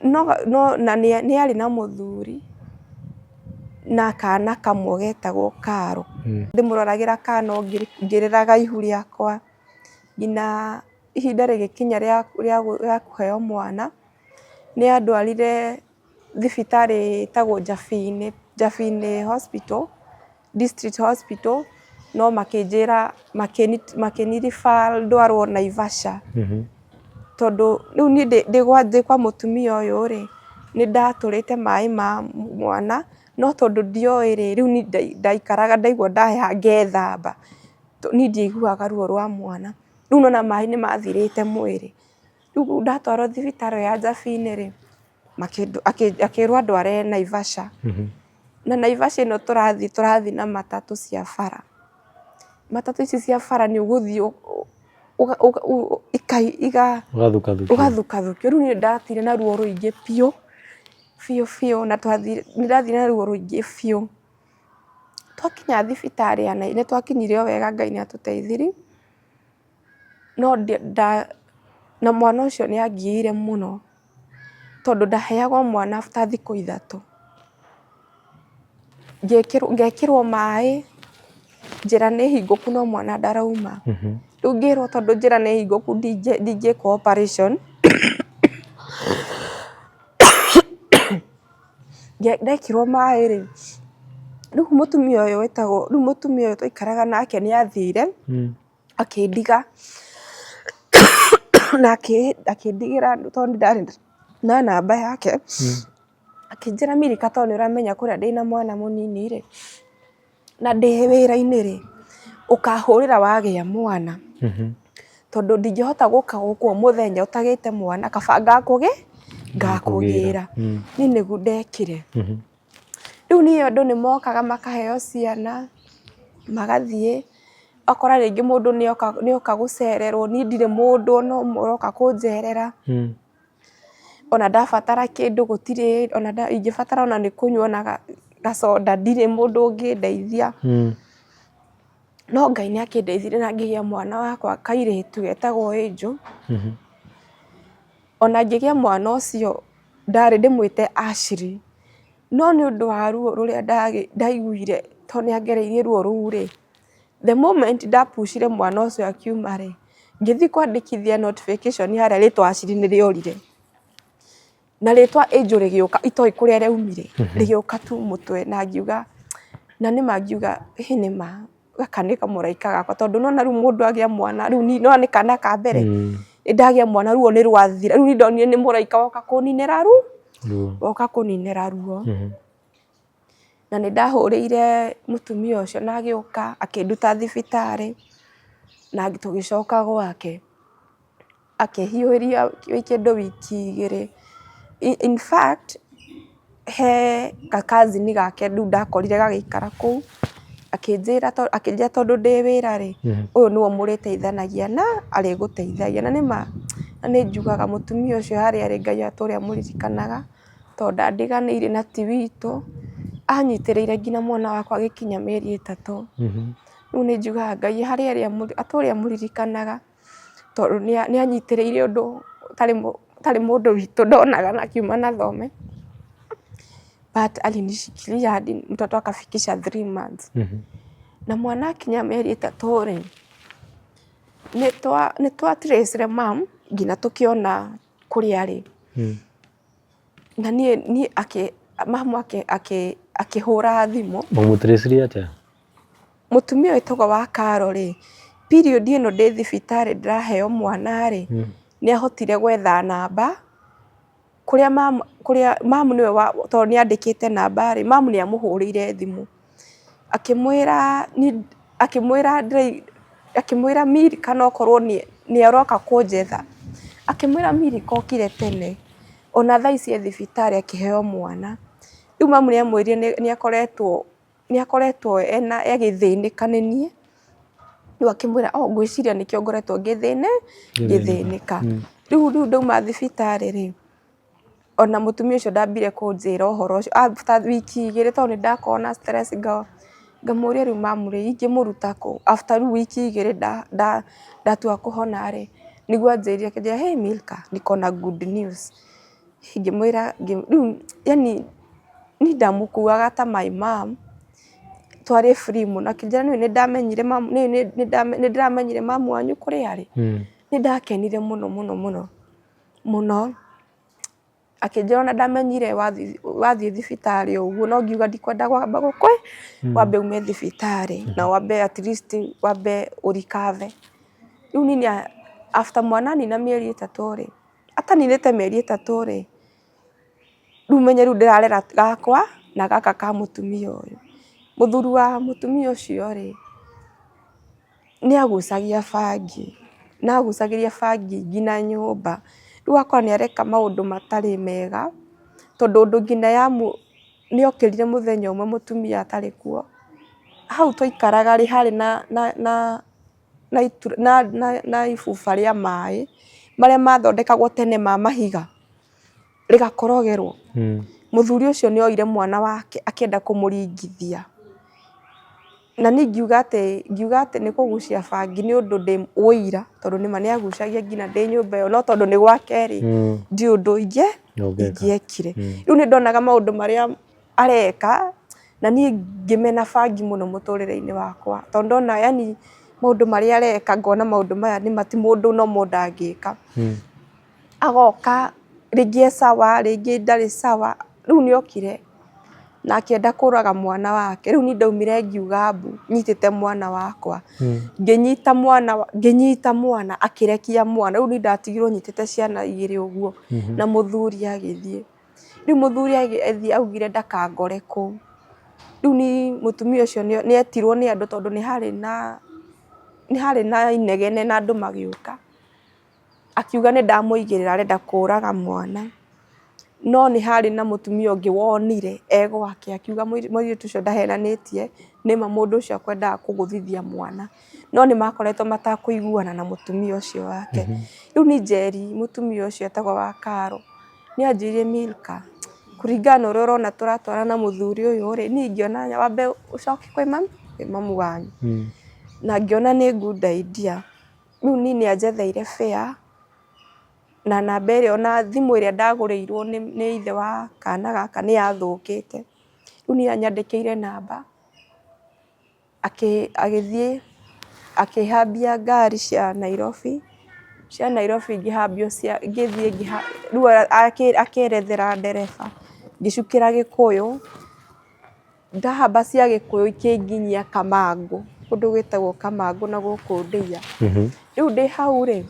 A: No na nĩ arĩ na mũthuri na kana kamwe getagwo Karo. Ndĩmũroragĩra kana o ngĩrĩraga ihu rĩakwa nginya ihinda rĩgĩkinya rĩa kũheo mwana, nĩ andwarire thibitarĩ ĩtagwo Njabini, Njabini Hospital, District Hospital, no makĩnjĩra makĩni refer ndwarwo Naivasha. Tondũ rĩu niĩ ndĩ kwa mũtumia ũyũ rĩ, nĩ ndatũrĩte maĩ ma mwana, no tondũ ndioĩ rĩ, rĩu niĩ ndaikaraga ndaigua ndaheha ngethamba, niĩ ndiaiguaga ruo rwa mwana. Rĩu nĩ wona maĩ nĩ mathirĩte mwĩrĩ. Rĩu ndatwarwo thibitarĩ ya Njabini rĩ, akĩrwo andware Naivasha. Na Naivasha ĩno tũrathiĩ, tũrathiĩ na matatũ cia bara. Matatũ ici cia bara nĩ ũgũthiĩ ũgathukathukio. Rĩu niĩ nĩndathire na ruo rũingĩ biũ, biũ biũ na nĩndathire na ruo rũingĩ biũ. Twakinya thibitarĩ ya nĩtwakinyire o wega Ngai nĩatũteithirie, no na mwana ũcio nĩangiire mũno, tondũ ndaheagwo mwana after thikũ 3. Ngekĩrwo maĩ, njĩra nĩ hingũku no mwana ndarauma. Rĩu ngĩrwo tondũ njĩra nĩ hingũku ndingĩkwo operation, ndekĩrwo maĩ rĩ, rĩu mũtumia ũyũ wĩtagwo, rĩu mũtumia ũyũ twaikaraga nake nĩ athire, akĩndiga na akĩndigĩra tondũ nĩ ndarĩ na namba yake. Akĩnjĩra Milika tondũ nĩ ũramenya kũrĩa ndĩna mwana mũnini rĩ, na ndĩ wĩra-inĩ rĩ, ũkahũrĩra wagĩa mwana. Tondũ ndingĩhota gũka gũkũ o mũthenya ũtagĩte mwana kaba ngakũgĩra. Niĩ nĩguo ndekire. Rĩu niĩ andũ nĩ mokaga makaheo ciana, magathiĩ, ũgakora rĩngĩ mũndũ nĩ oka gũcererwo, niĩ ndirĩ mũndũ ona ũmwe ũroka kũnjerera. Ona ndabatara kĩndũ gũtirĩ, ona ingĩbatara ona nĩ kũnyua ona gacoda ndirĩ mũndũ ũngĩndeithia. No Ngai nĩ akĩndeithirie na ngĩgĩa mwana wakwa kairĩtu getagwo Angel. Ona ngĩgĩa mwana ũcio ndarĩ ndĩmwĩte Ashley, no nĩ ũndũ wa ruo rũrĩa ndaiguire tondũ nĩ angereirie ruo rũu rĩ, the moment ndapucire mwana ũcio akiuma rĩ, ngĩthiĩ kwandĩkithia notification harĩa rĩtwa Ashley nĩ rĩorire. Na rĩtwa Angel rĩgĩũka itoĩ kũrĩa rĩaumire, rĩgĩũka tu mũtwe na ngiuga, na nĩma ngiuga ĩ nĩma gaka nĩ kamũraika gakwa tondũ nĩwona rĩu mũndũ agĩa mwana rĩu nĩwona nĩ kana ka mbere, nĩ ndagĩa mwana ruo nĩ rwathira, rĩu niĩ ndonire nĩ mũraika woka kũninĩra woka kũninĩra ruo. Na nĩ ndahũrĩire mũtumia ũcio na agĩũka akĩnduta thibitarĩ na tũgĩcoka gwake. Akĩhiũhĩria kĩndũ wiki 2. In fact he ga cousin gake rĩu ndakorire gagĩikara kũu, akĩnjĩra tondũ ndĩ wĩra rĩ, ũyũ nĩwe mũrĩteithanagia na arĩgũteithagia. Na nĩma na nĩ njugaga mũtumia ũcio harĩa arĩ Ngai atũre amũririkanaga. Tondũ ndandiganĩirie na ti witũ, anyitĩrĩire nginya mwana wakwa agĩkinya mĩeri 3. Rĩu nĩ njugaga Ngai harĩa arĩ atũre amũririkanaga tondũ nĩ anyitĩrĩire ũndũ ũtarĩ mũndũ witũ ndonaga na akiuma na thome. But alinishikilia hadi mtoto akafikisha 3 months. Na mwana akinya mĩeri 3 rĩ, nĩ twa trace ire mum nginya tũkĩona kũrĩa arĩ. Na niĩ mamu akĩhũra thimũ.
B: Mũmũtiricirie atĩa?
A: Mũtumia wĩtagwo wa Karo rĩ, period ĩno ndĩ thibitarĩ ndĩraheo mwana rĩ, nĩ ahotire gwetha namba, kũrĩa mamu, kũrĩa mamu nĩwe wa, tondũ nĩ andĩkĩte namba rĩ, mamu nĩ amũhũrĩire thimũ, akĩmwĩra akĩmwĩra akĩmwĩra Milka no korwo nĩ aroka kũnjetha, akĩmwĩra Milka okire tene, ona thaa ici e thibitarĩ akĩheo mwana. Rĩu mamu nĩ amwĩrire nĩ akoretwo nĩ akoretwo ena agĩthĩnĩka nĩ niĩ, rĩu akĩmwĩra oh ngwĩciria nĩkĩo ngoretwo ngĩthĩnĩka. Rĩu rĩu ndauma thibitarĩ rĩ, ona mũtumia ũcio ndambire kũnjĩra ũhoro ũcio after wiki igĩrĩ tondũ nĩ ndakoragwo na stress ngamũria rĩu mamu rĩ, ingĩmũruta kũ? After rĩu wiki igĩrĩ ndatua kũhona rĩ, nĩguo anjĩrire akĩnjĩra hey Milka niko na good news. Ngĩmwĩra rĩu yaani niĩ ndamũkuaga ta my mum, twarĩ free mũno, akĩnjĩra nĩũĩ nĩndamenyire nĩndĩramenyire mamu wanyu kũrĩa arĩ. Nĩndakenire mũno mũno mũno mũno, akĩnjĩra ona ndamenyire wathiĩ thibitarĩ ũguo no ngiuga ndikwenda kwamba gũkũ wambe ume thibitarĩ na wambe at least wambe ũ recover. Rĩu niĩ after mwana anina mĩeri ĩtatũ rĩ, ataninĩte mĩeri ĩtatũ rĩ, rĩu menye rĩu ndĩrarera gakwa na gaka ka mũtumia ũyũ. Mũthuri wa mũtumia ũcio rĩ, nĩ agucagia bangi, na agucagĩria bangi nginya nyũmba. Rĩu ũgakora nĩ areka maũndũ matarĩ mega, tondũ ũndũ nginya nĩ okĩrire mũthenya ũmwe mũtumia atarĩ kuo, hau twaikaraga rĩ, harĩ na ibuba rĩa maĩ, marĩa mathondekagwo tene ma mahiga. Rĩgakorogerwo. Mũthuri ũcio nĩ oire mwana wake akĩenda kũmũringithia. Na niĩ ngiuga atĩ ngiuga atĩ nĩ kũgucia bangi nĩ ũndũ ndĩ ũira tondũ nĩma nĩ agucagia nginya ndĩ nyũmba ĩyo no tondũ nĩ gwake rĩ, ndiũĩ ũndũ ingĩekire. Rĩu nĩ ndonaga maũndũ marĩa areka na niĩ ngĩmena bangi mũno mũtũrĩre-inĩ wakwa tondũ ndona yaani maũndũ marĩa areka ngona maũndũ maya nĩma ti mũndũ normal ndangĩka. Agoka rĩngĩ e sawa rĩngĩ ndarĩ sawa, rĩu nĩ okire na akĩenda kũraga mwana wake, rĩu niĩ ndaumire ngiuga mbu nyitĩte mwana wakwa, ngĩnyita mwana ngĩnyita mwana akĩrekia mwana, rĩu niĩ ndatigirwo nyitĩte ciana igĩrĩ ũguo na mũthuri agĩthiĩ. Rĩu mũthuri agĩthiĩ augire ndakangore kũu, rĩu niĩ mũtumia ũcio nĩ etirwo nĩ andũ tondũ nĩ harĩ na nĩ harĩ na inegene na andũ magĩũka. Akiuga nĩ ndamũigĩrĩra arenda kũraga mwana, no nĩ harĩ na mũtumia ũngĩ wonire e gwake akiuga mũirĩtu ũcio ndahenanĩtie, nĩma mũndũ ũcio akwendaga kũgũthithia mwana, no nĩ makoretwo matakũiguana na mũtumia ũcio wake. Rĩu niĩ Njeri mũtumia ũcio etagwo wa Karo, nĩ anjĩrire Milka, kũringana na ũrĩa ũrona tũratwarana na mũthuri ũyũ rĩ, niĩ ingĩona wambe ũcoke kwĩ mami, kwĩ mamu wanyu. Na ngĩona nĩ good idea. Rĩu niĩ nĩ anjetheire fare na namba ĩrĩa ona thimũ ĩrĩa ndagũrĩirwo nĩ ithe wa kana gaka nĩ yathũkĩte. Rĩu niĩ anyandĩkĩire namba, agĩthiĩ akĩhambia ngari cia Nairobi, cia Nairobi ngĩhambio cia ngĩthiĩ rĩu akĩerethera ndereba, ngĩcukĩra Gĩkũyũ. Ndahamba cia Gĩkũyũ ikĩnginyia Kamangũ, kũndũ gwĩtagwo Kamangũ na gũkũ Ndeiya. Rĩu ndĩ hau rĩ,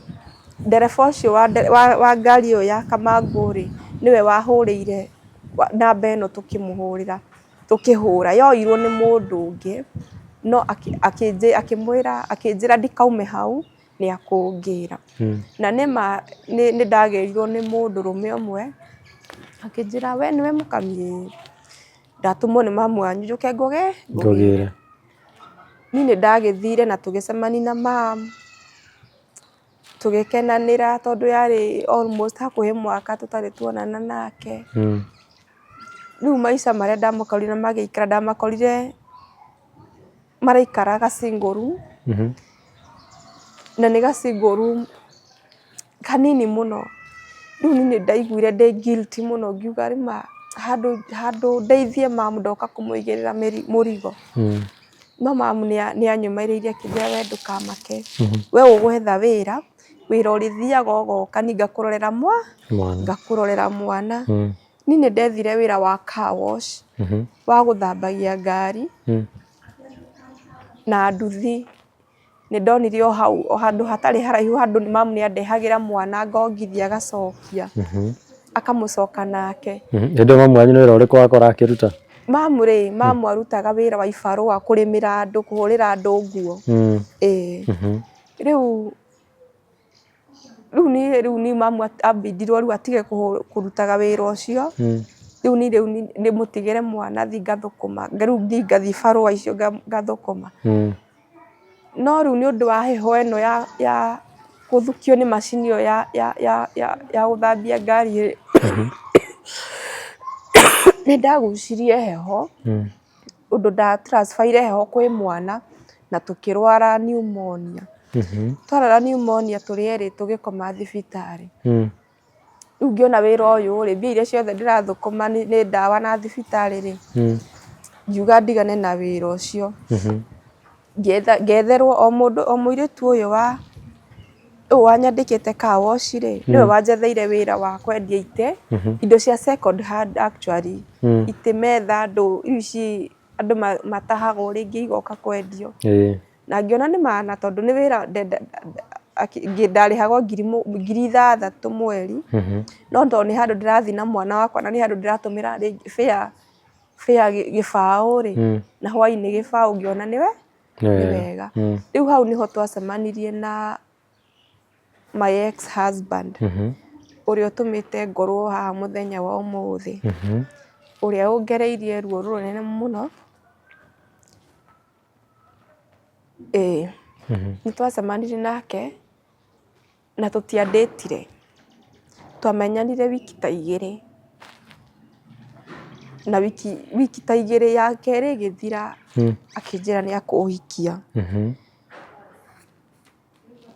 A: ndereba ũcio wa ngari ĩyo ya Kamangũ rĩ, nĩwe wahũrĩire namba ĩno tũkĩmũhũrĩra, tũkĩhũra. Yoirwo nĩ mũndũ ũngĩ, no akĩmwĩra akĩnjĩra ndikaume hau, nĩ akũngĩra. Na nĩma nĩ ndagĩrirwo nĩ mũndũrũme ũmwe, akĩnjĩra we nĩwe Mũkami ĩĩ. Ndatũmwo nĩ mamu wanyu njũke ngũgĩre.
B: Ngũgĩre.
A: Niĩ nĩ ndagĩthire na tũgĩcemania na mamu, tũgĩkenanĩra tondũ yarĩ almost hakuhĩ mwaka tũtarĩ tuonana nake. Rĩu maica marĩa ndamakorire magĩikara, ndamakorire maraikara ga single room, na nĩ ga single room kanini mũno. Rĩu niĩ nĩ ndaiguire ndĩ guilty mũno ngiuga nĩma handũ handũ ndeithie mamu ndoka kũmũigĩrĩra mũrigo. No mamu nĩ anyũmĩrĩirie akĩnjĩra we ndũkamake, we ũgwetha wĩra, wĩra ũrĩthiaga ũgoka niĩ ngakũrorera mwana. Ngakũrorera mwana. Niĩ nĩ ndethire wĩra wa car wash, wa gũthambagia ngari na nduthi. Nĩ ndonire o hau, o handũ hatarĩ haraihu handũ mamu nĩ andehagĩra mwana ngongithia agacokia, akamũcoka nake.
B: Hĩndĩ ĩyo mamu wanyu nĩ wĩra ũrĩkũ wakora akĩruta?
A: Mamu rĩ, mamu arutaga wĩra wa ibarũa kũrĩmĩra andũ, kũhũrĩra andũ nguo. Ĩĩ. Rĩu Rĩu niĩ rĩu niĩ mamu ambindirwo rĩu atige kũrutaga wĩra ũcio, rĩu niĩ rĩu ndĩmũtigĩre mwana thiĩ ngathũkũma, rĩu thiĩ ngathiĩ barũa icio ngathũkũma. No rĩu nĩ ũndũ wa heho ĩno ya gũthukio nĩ macini ĩyo ya gũthambia ngari rĩ, nĩ ndagucirie heho ũndũ nda transfer ire heho kwĩ mwana na tũkĩrwara pneumonia. Twarwara pneumonia tũrĩ erĩ tũgĩkoma thibitarĩ. Rĩu ngĩona wĩra ũyũ rĩ, mbia iria ciothe ndĩrathũkũma nĩ ndawa na thibitarĩ rĩ, ngiuga ndigane na wĩra ũcio. Ngĩetherwo o mũndũ o mũirĩtu ũyũ wa ũyũ wanyandĩkĩte car wash rĩ, nĩwe wanjetheire wĩra wa kwendia itĩ, indo cia second hand actually, itĩ, metha, ndũ, ici andũ matahagwo rĩngĩ igoka kwendio. Na ngĩona nĩ maana tondũ nĩ wĩra ndarĩhagwo 6,000 mweri, no tondũ nĩ handũ ndĩrathiĩ na mwana wakwa na nĩ handũ ndĩratũmĩra rĩngĩ fare fare gĩbaũ rĩ, na hwainĩ gĩbaũ ngĩona nĩ wega. Rĩu hau nĩho twacemanirie na my ex husband, ũrĩa ũtũmĩte ngorwo haha mũthenya wa ũmũthĩ, ũrĩa ũngereirie ruo rũnene mũno. Ĩĩ, nĩ twacemanirie nake na tũtiandĩtire, twamenyanire wiki ta igĩrĩ, na wiki ta igĩrĩ ya kerĩ ĩgĩthira akĩnjĩra nĩ ekũhikia.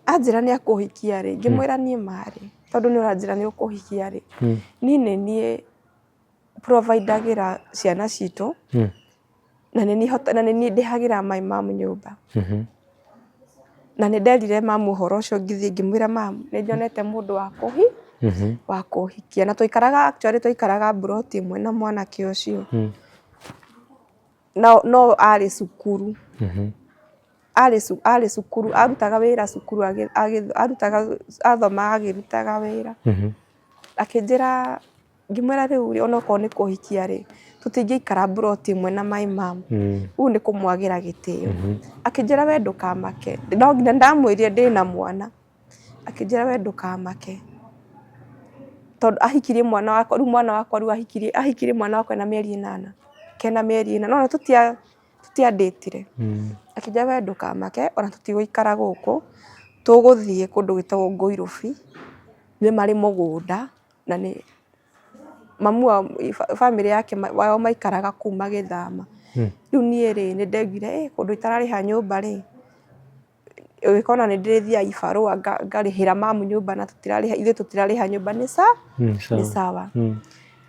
A: Anjĩra nĩ ekũhikia rĩ, ngĩmwĩra niĩ ma rĩ, tondũ nĩ ũranjĩra nĩ ũkũhikia rĩ, niĩ nĩ niĩ provide agĩra ciana citũ, na nĩ niĩ ndĩhagĩra my mum nyũmba. Na nĩ nderire mamu ũhoro ũcio ngĩthiĩ ngĩmwĩra mamu nĩ nyonete mũndũ wa kũhikia. Na twaikaraga actually twaikaraga mburoti ĩmwe na mwanake ũcio. No arĩ cukuru. Arĩ cukuru, arutaga wĩra cukuru, arutaga athomaga akĩrutaga wĩra. Akĩnjĩra, ngĩmwĩra rĩu rĩ, onokorwo nĩ kũhikia rĩ, tũtingĩikara mburoti ĩmwe na my mum, ũguo nĩ kũmwagĩra gĩtĩo. Akĩnjĩra we ndũkamake, no nginya ndamwĩrire ndĩna mwana, akĩnjĩra we ndũkamake, tondũ ahikirie mwana wakwa, rĩu mwana wakwa rĩu ahikirie, ahikirie mwana wakwa ena mĩeri ĩnana, kena mĩeri ĩna, nĩwona tũtiandĩtire. Akĩnjĩra we ndũkamake ona tũtigũikara gũkũ, tũgũthiĩ kũndũ gwĩtagwo Ngũirũbi, nĩ marĩ mũgũnda na nĩ mamu wao bamĩrĩ yake wao maikaraga kũu magĩthama. Rĩu niĩ rĩ, nĩ ndaiguire ĩ kũndũ itararĩha nyũmba rĩ, ũgĩkona nĩ ndĩrĩthiaga ibarũa ngarĩhĩra mamu nyũmba na tũtirarĩha ithuĩ tũtirarĩha nyũmba nĩ nĩ sawa.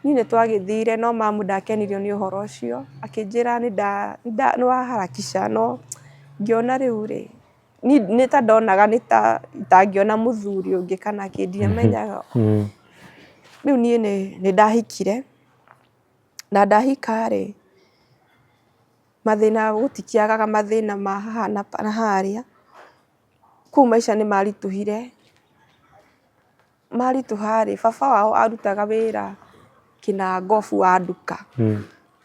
A: Niĩ nĩ twagĩthire no mamu ndakenirio nĩ ũhoro ũcio, akĩnjĩra nĩ wa harakisha no ngĩona rĩu rĩ, niĩ nĩ ta ndonaga nĩ ta itangĩona mũthuri ũngĩ kana kĩ ndiamenyaga. Rĩu niĩ nĩ ndahikire na ndahika rĩ, mathĩna gũtikĩagaga mathĩna ma haha na harĩa, kũu maica nĩ maritũhire, maritũha rĩ, baba wao arutaga wĩra kĩnangobu wa nduka,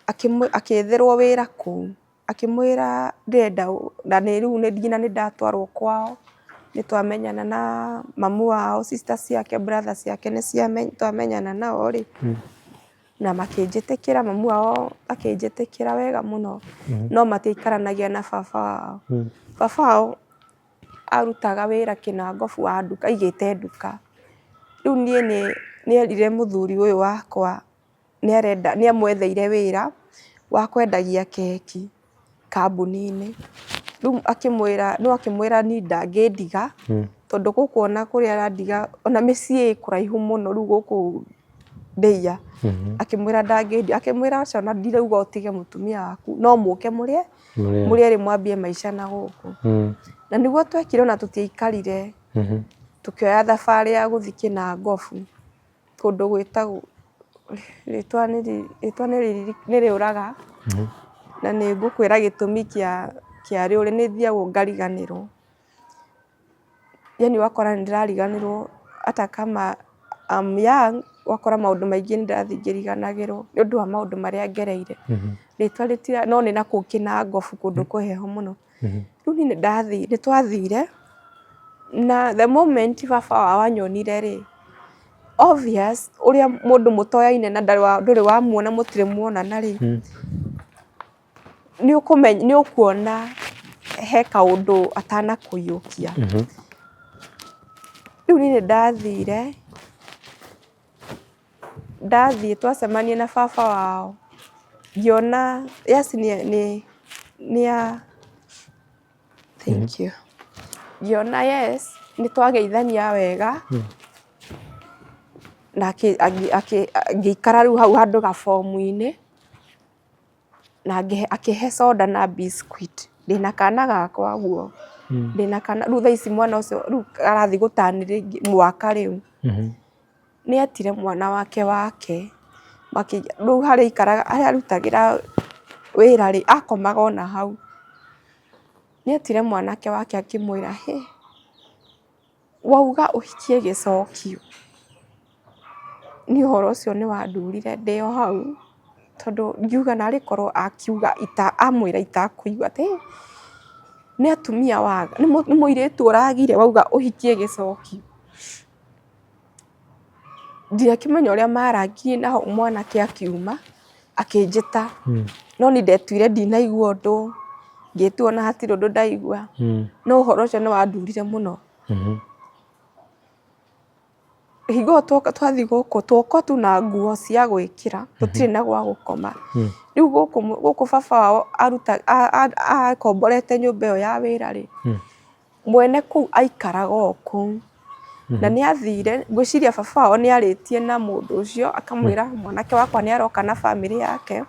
A: akĩetherwo wĩra kũu, akĩmwĩra ndĩrenda, na rĩu nginya nĩ ndatwarwo kwao, nĩ twamenyana na mamu wao, sister ciake, brother ciake nĩ twamenyana nao rĩ. Na makĩnjĩtĩkĩra, mamu wao akĩnjĩtĩkĩra wega mũno, no matiaikaranagia na baba wao. Baba wao arutaga wĩra kĩnangobu wa nduka, aigĩte nduka. Rĩu niĩ nĩ erire mũthuri ũyũ wakwa nĩ arenda, nĩ amwetheire wĩra wa kwendagia keki. Kambuni-inĩ. Rĩu akĩmwĩra, no akĩmwĩra niĩ ndangĩndiga, tondũ gũkũ ona kũrĩa arandiga ona mĩciĩ ĩ kũraihu mũno rĩu gũkũ Ndeiya. Akĩmwĩra ndangĩndiga, akĩmwĩra aca ona ndirauga ũtige mũtumia waku, no mũke mũrĩe, mũrĩ erĩ mwambie maica na gũkũ. Na nĩguo twekire ona tũtiaikarire, tũkĩoya thabarĩ ya gũthiĩ Kĩnangobu, kũndũ gwĩtagwo. Rĩtwa rĩtwa nĩ rĩũraga, na nĩ ngũkwĩra gĩtũmi kĩa kĩa rĩũre, nĩ thiagwo ngariganĩrwo. Yaani ũgakora nĩ ndĩrariganĩrwo hata kama I'm young, ũgakora maũndũ maingĩ nĩ ndĩrathiĩ ngĩriganagĩrwo nĩ ũndũ wa maũndũ marĩa ngereire. Rĩtwa rĩtira, no nĩ nakũu Kĩnangobu kũndũ kwĩ heho mũno. Rĩu niĩ nĩ ndathire, nĩ twathire na the moment baba wao anyonire rĩ, obvious ũrĩa mũndũ mũtoyaine na ndũrĩ wamuona mũtirĩ muonana rĩ, nĩ ũkuona he kaũndũ atanakũiyũkia. Rĩu niĩ nĩ ndathire, ndathiĩ twacemania na baba wao, ngĩona yes nĩ a thank you, ngĩona yes nĩ twageithania wega, na ngĩikara rĩu hau handũ gabomu-inĩ. Na akĩhe soda na biscuit ndĩna kana gakwa ũguo, ndĩna kana rĩu thaa ici mwana ũcio rĩu arathiĩ gũtani rĩngĩ mwaka rĩu. Nĩ etire mwana wake wake, rĩu harĩa aikaraga harĩa arutagĩra wĩra rĩ, akomaga ona hau. Nĩ etire mwanake wake akĩmwĩra hĩ, wauga ũhikie gĩcokio. Niĩ ũhoro ũcio nĩ wandurire ndĩ o hau, tondũ ngiuga narĩ korwo akiuga amwĩra itakũigua atĩ nĩ atumia waga, nĩ mũirĩtu ũragire wauga ũhikie gĩcokio. Ndiakĩmenya ũrĩa marangirie na hau mwanake akiuma akĩnjĩta, no niĩ ndetuire ndinaigua ũndũ, ngĩtua ona hatirĩ ũndũ ndaigua, no ũhoro ũcio nĩ wandurire mũno. Hingo ĩyo twathiĩ gũkũ twoka tu na nguo cia gwĩkĩra tũtirĩ na gwa gũkoma. Rĩu gũkũ baba wao akomborete nyũmba ĩyo ya wĩra rĩ, mwene kũu aikaraga o kũu. Na nĩ athire, ngwĩciria baba wao nĩ arĩtie na mũndũ ũcio akamwĩra mwanake wakwa nĩ aroka na bamĩrĩ yake.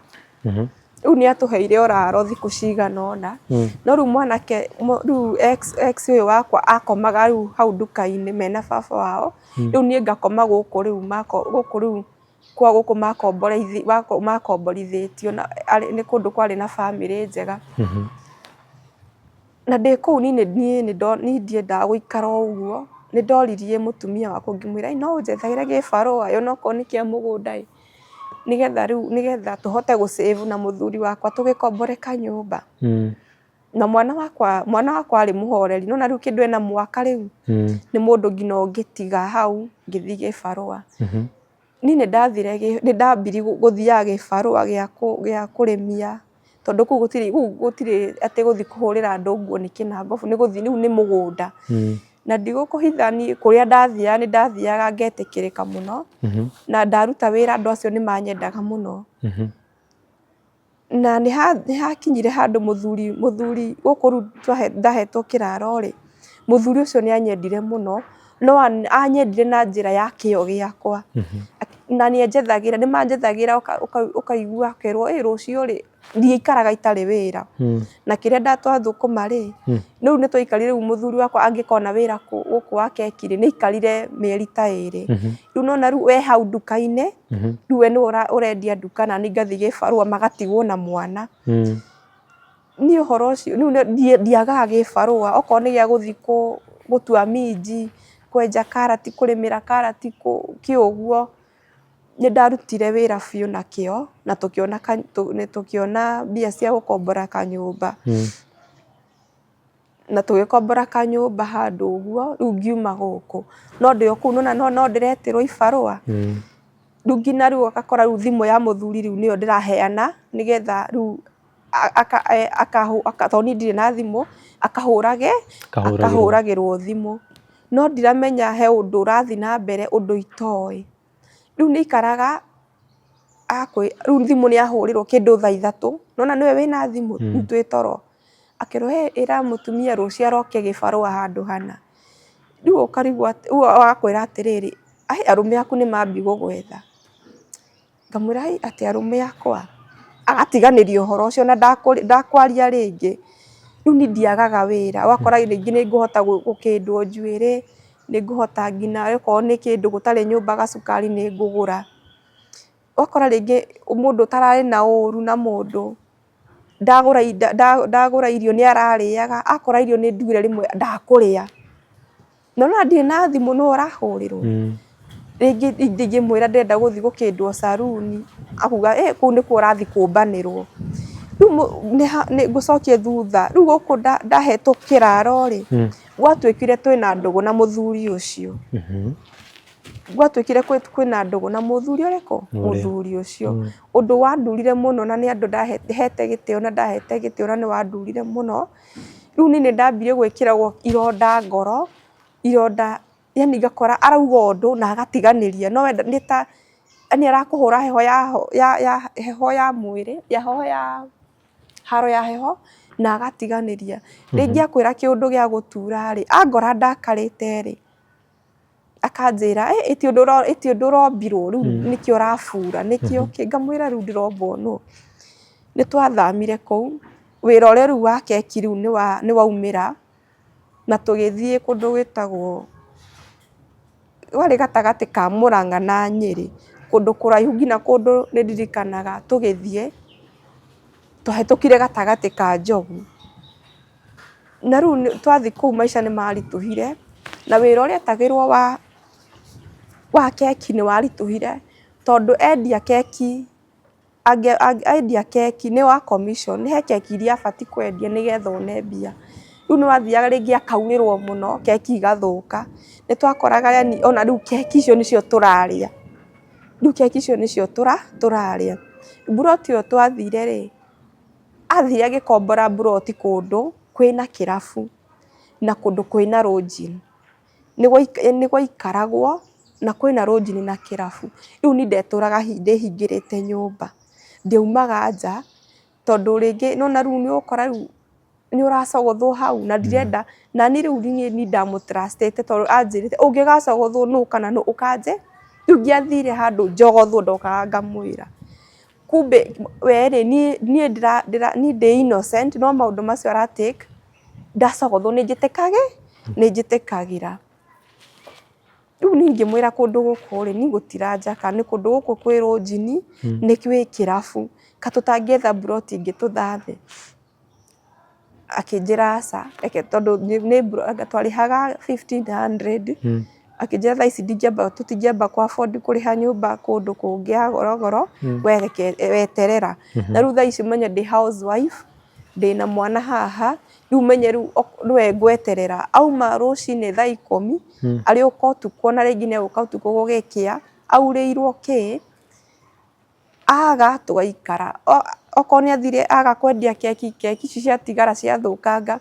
A: Rĩu nĩ atũheire ũraro thikũ cigana ũna, no rĩu mwanake rĩu ex ex ũyũ wakwa akomaga rĩu hau nduka-inĩ mena baba wao, rĩu niĩ ngakoma gũkũ rĩu gũkũ rĩu kwa gũkũ makomborithĩtio na nĩ kũndũ kwarĩ na bamĩrĩ njega. Na ndĩ kũu niĩ niĩ ndiendaga gũikara o ũguo, nĩ ndoririe mũtumia wakwa ngĩmwĩra no ũnjethagĩre gĩbarũa onokorwo nĩ kĩa mũgũnda ĩ, nĩgetha rĩu nĩgetha tũhote gũ save na mũthuri wakwa tũgĩkombore kanyũmba. Na mwana wakwa mwana wakwa arĩ mũhoreri, nĩ wona rĩu kĩndũ ena mwaka rĩu, nĩ mũndũ nginya ũngĩtiga hau ngĩthiĩ gĩbarũa. Niĩ nĩ ndathire nĩ ndambirie gũthiaga gĩbarũa gĩa kũrĩmia tondũ kũu gũtirĩ kũu gũtirĩ atĩ gũthiĩ kũhũrĩra andũ nguo nĩ kĩnangobu nĩ gũthiĩ rĩu nĩ mũgũnda. Na ndigũkũhitha niĩ kũrĩa ndathiaga nĩ ndathiaga ngetĩkĩrĩka mũno, na ndaruta wĩra andũ acio nĩ manyendaga mũno. Na nĩ hakinyire handũ mũthuri mũthuri gũkũ rĩu ndahetwo kĩraro rĩ, mũthuri ũcio nĩ anyendire mũno, no anyendire na njĩra ya kĩo gĩakwa. Na nĩ anjethagĩra, nĩ manjethagĩra ũkaigua ũkerwo ĩ rũciũ rĩ, ndiaikaraga itarĩ wĩra. Na kĩrĩa twathũkũma rĩ, rĩu nĩ twaikarire rĩu mũthuri wakwa angĩkona wĩra gũkũ wa keki rĩ, nĩ aikarire mĩeri ta ĩrĩ. Rĩu nĩ wona rĩu e hau nduka-inĩ, Rĩu we nĩwe ũrendia nduka na niĩ ngathiĩ gĩbarũa magatigwo na mwana. Niĩ ũhoro ũcio rĩu ndiagaga gĩbarũa okorwo nĩ gĩa gũthiĩ gũtua minji, kwenja karati, kũrĩmĩra karati kĩ ũguo, nĩ ndarutire wĩra biũ na kĩo na tũkĩona mbia cia gũkombora kanyũmba. Na tũgĩkombora kanyũmba handũ ũguo, rĩu ngiuma gũkũ. No ndĩ o kũu nĩwona no ndĩretĩrwo ibarũa. Rĩu nginya rĩu ũgakora rĩu thimũ ya mũthuri rĩu nĩyo ndĩraheana nĩgetha rĩu tondũ niĩ ndirĩ na thimũ, akahũrage akahũragĩrwo thimũ. No ndiramenya he ũndũ ũrathiĩ na mbere ũndũ itoĩ. Rĩu nĩ aikaraga rĩu thimũ nĩ ahũrĩrwo kĩndũ thaa ithatũ, nĩwona nĩwe wĩna thimũ, rĩu twĩ toro. Akerwo hĩ ĩra mũtumia rũciũ aroke gĩbarũa handũ hana. Rĩu ũkarigwo rĩu agakwĩra atĩrĩrĩ, arũme aku nĩ mambia gũgwetha. Ngamwĩra hĩ atĩ arũme akwa? Agatiganĩria ũhoro ũcio na ndakwaria rĩngĩ. Rĩu niĩ ndiagaga wĩra, ũgakora rĩngĩ nĩ ngũhota gũkĩndwo njuĩrĩ, nĩ ngũhota nginya okorwo nĩ kĩndũ gũtarĩ nyũmba gacukari nĩ ngũgũra. Ũgakora rĩngĩ mũndũ ũtararĩ na ũru na mũndũ, ndagũra irio nĩ ararĩaga, akora irio nĩ ndugire rĩmwe ndakũrĩa. Na nĩwona ndirĩ na thimũ nĩwe ũrahũrĩrwo. Rĩngĩ ingĩmwĩra ndĩrenda gũthiĩ gũkĩndwo saruni, akuga ĩ kũu nĩkuo ũrathiĩ kũmbanĩrwo. Rĩu ngũcokie thutha, rĩu gũkũ ndahetwo kĩraro rĩ, gwatuĩkire twĩna ndũgũ na mũthuri ũcio. Gwatuĩkire kwĩna ndũgũ na mũthuri ũrĩkũ? Mũthuri ũcio. Ũndũ wandurire mũno na nĩ andũ ndahete gĩtĩo na ndahete gĩtĩo na nĩ wandurire mũno. Rĩu niĩ nĩ ndambirie gwĩkĩrwo ironda ngoro, ironda yaani ngakora arauga ũndũ na agatiganĩria no we nĩ ta yaani arakũhũra heho ya heho ya mwĩrĩ, heho ya haro ya heho na agatiganĩria. Rĩngĩ akwĩra kĩũndũ gĩa gũtura rĩ, angora ndakarĩte rĩ, akanjĩra ĩ ti ũndũ ũrombirwo rĩu nĩkĩo ũrabura nĩkĩo kĩ, ngamwĩra rĩu ndĩrombwo nũ. Nĩ twathamire kũu, wĩra ũrĩa rĩu wa keki rĩu nĩ waumĩra na tũgĩthiĩ kũndũ gwĩtagwo, warĩ gatagatĩ ka Mũrang'a na Nyĩrĩ, kũndũ kũraihu nginya kũndũ nĩ ndirikanaga tũgĩthiĩ, twahĩtũkire gatagatĩ ka njogu. Na rĩu twathiĩ kũu maica nĩ maritũhire, na wĩra ũrĩa etagĩrwo wa keki nĩ waritũhire, tondũ endia keki, endia keki nĩ wa commission, he keki iria abatiĩ kwendia nĩgetha one mbia. Rĩu nĩ wathiaga rĩngĩ akaurĩrwo mũno keki igathũka. Nĩ twakoraga yaani ona rĩu keki icio nĩcio tũrarĩa, rĩu keki icio nĩcio tũrarĩa. Mburoti ĩyo twathire rĩ, Athire agĩkombora mburoti kũndũ kwĩna kĩrabu na kũndũ kwĩna lodging. Nĩ gwaikaragwo na kwĩna lodging na kĩrabu. Rĩu niĩ ndetũraga ndĩhingĩrĩte nyũmba, ndiaumaga nja tondũ rĩngĩ nĩ wona rĩu nĩ ũgũkora rĩu nĩ ũracogothwo hau na ndirenda, na niĩ rĩu nĩ niĩ ndamũ trust ĩte tondũ anjĩrĩte ũngĩgacogothwo nũ kana nũ ũkanjĩra. Rĩu ingĩathire handũ njogothwo ndokaga ngamwĩra. Kumbe we rĩ, niĩ niĩ ndĩ innocent no maũndũ macio ara take ndacogothwo nĩ njĩtĩkagĩra. Rĩu niĩ ngĩmwĩra kũndũ gũkũ rĩ, niĩ gũtiranjaka nĩ kũndũ gũkũ kwĩ lodging, nĩ gwĩ kĩrabu, kaĩ tũtangĩetha mburoti ĩngĩ tũthame? Akĩnjĩra aca, reke tondũ anga twarĩhaga 1500, akĩnjĩra thaa ici ndingĩamba tũtingĩamba kũ afford kũrĩha nyũmba kũndũ kũngĩ ya goro goro, we reke weterera. Na rĩu thaa ici ũmenye ndĩ housewife, ndĩna mwana haha, rĩu ũmenye rĩu nĩwe ngweterera, auma rũcinĩ thaa ikũmi, arĩũka ũtukũ ona rĩngĩ nĩ egũka ũtukũ gũgĩkĩa, aurĩirwo kĩ. Aga tũgaikara, okorwo nĩ athire aga kwendia keki, keki ici ciatigara ciathũkanga,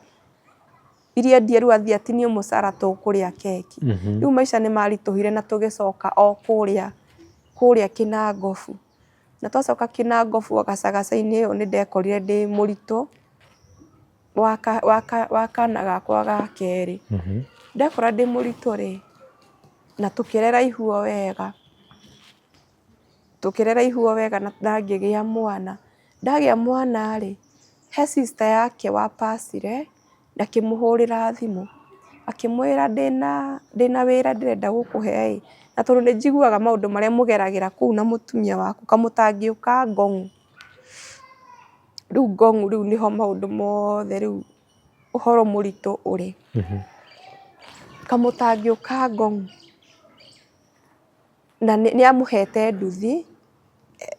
A: iria endie rĩu athiĩ atinio mũcara tũkũrĩa keki. Rĩu maica nĩ maritũhire na tũgĩcoka o kũrĩa, kũrĩa Kĩnangobu. Na twacoka Kĩnangobu o gacagaca-inĩ ĩyo nĩ ndekorire ndĩ mũritũ wa kana gakwa ga kerĩ. Ndekora ndĩ mũritũ rĩ, na tũkĩrera ihu o wega. Tũkĩrera ihu o wega na ngĩgĩa mwana. Ndagĩa mwana rĩ, he sister yake wa pass ire, akĩmũhũrĩra thimũ, akĩmwĩra ndĩna wĩra ndĩrenda gũkũhe ĩ, na tondũ nĩ njiguaga maũndũ marĩa mũgeragĩra kũu na mũtumia waku kamũtangĩũka Ngong'. Rĩu Ngong' rĩu nĩho maũndũ mothe rĩu ũhoro mũritũ ũrĩ. Kamũtangĩũka Ngong'. Na nĩ amũhete nduthi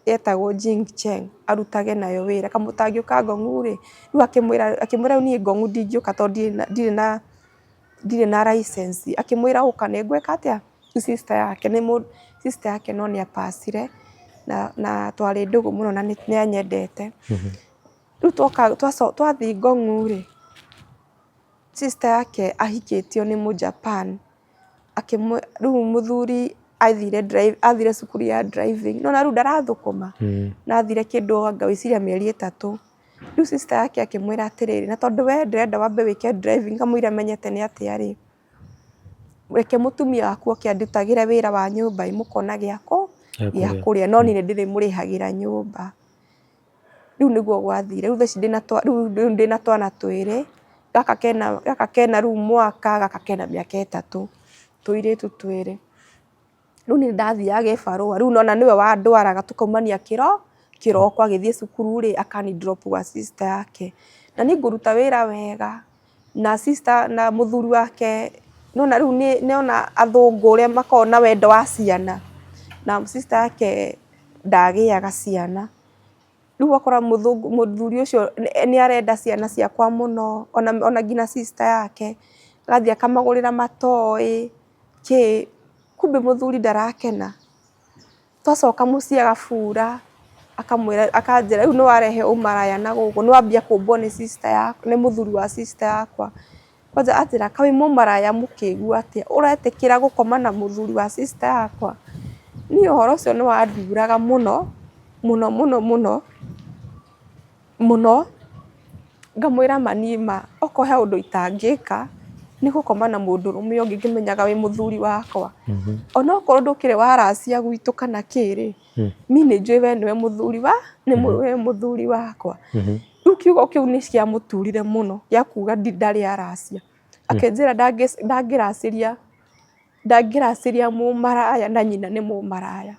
A: yetagwo Jing Cheng arutage nayo wĩra. Kamũtangĩũka Ngong'u rĩ, rĩu akĩmwĩra akĩmwĩra niĩ Ngong'u ndingĩũka tondũ ndirĩ na license. Akĩmwĩra ũka nĩ ngwĩka atĩa, rĩu sister yake nĩ sister yake no nĩ a pass ire na twarĩ ndũgũ mũno na nĩ anyendete. Rĩu twoka twathiĩ Ngong'u rĩ, sister yake ahikĩtio nĩ mũ Japan. Rĩu mũthuri athire drive athire cukuru ya driving nĩ wona rĩu ndarathũkũma, na athire kĩndũ anga ngwĩciria mĩeri ĩtatũ. Rĩu sister yake akĩmwĩra atĩrĩrĩ, na tondũ we ndĩrenda wambe wĩke driving kamũira menyete nĩ atĩa rĩ, reke mũtumia waku oke andutagĩre wĩra wa nyũmba ĩ mũkona gĩa kũrĩa, no niĩ nĩ ndĩrĩmũrĩhagĩra nyũmba. Rĩu nĩguo gwathire, rĩu thaa ici rĩu ndĩna twana twĩrĩ, gaka kena rĩu mwaka, gaka kena mĩaka ĩtatũ, tũirĩtu twĩrĩ. Rĩu niĩ ndathiaga gĩbarũa, rĩu nona nĩwe wandwaraga tũkaumania kĩroko agĩthiĩ cukuru rĩ, akani drop gwa sister yake. Na niĩ ngũruta wĩra wega, na sister na mũthuri wake, nĩwona rĩu nĩona athũngũ ũrĩa makoragwo na wendo wa ciana, na sister yake ndagĩaga ciana. Rĩu ũgakora mũthuri ũcio nĩ arenda ciana ciakwa mũno, ona nginya sister yake, agathiĩ akamagũrĩra matoy, kĩ, kumbe mũthuri ndarakena. Twacoka mũciĩ agabura, akamwĩra akanjĩra rĩu nĩ warehe ũmaraya na gũkũ, nĩ wambia kũmbwo nĩ sister yakwa, nĩ mũthuri wa sister yakwa. Kwanza anjĩra kaĩ wĩ mũmaraya mũkĩgu atĩa, ũretĩkĩra gũkoma na mũthuri wa sister yakwa? Niĩ ũhoro ũcio nĩ wanduraga mũno, mũno mũno mũno, mũno, ngamwĩra ma niĩ ma okorwo he ũndũ itangĩka nĩ gũkoma na mũndũrũme ũngĩ ngĩmenyaga wĩ mũthuri wakwa. Onokorwo ndũkĩrĩ waracia gwitũ kana kĩ rĩ, niĩ nĩ njũĩ we nĩwe mũthuri wa, nĩwe mũthuri wakwa. Rĩu kiugo kĩu nĩ kĩamũturire mũno gĩa kuga ndarĩ aracia. Akĩnjĩra ndangĩracĩria ndangĩracĩria mũmaraya na nyina nĩ mũmaraya.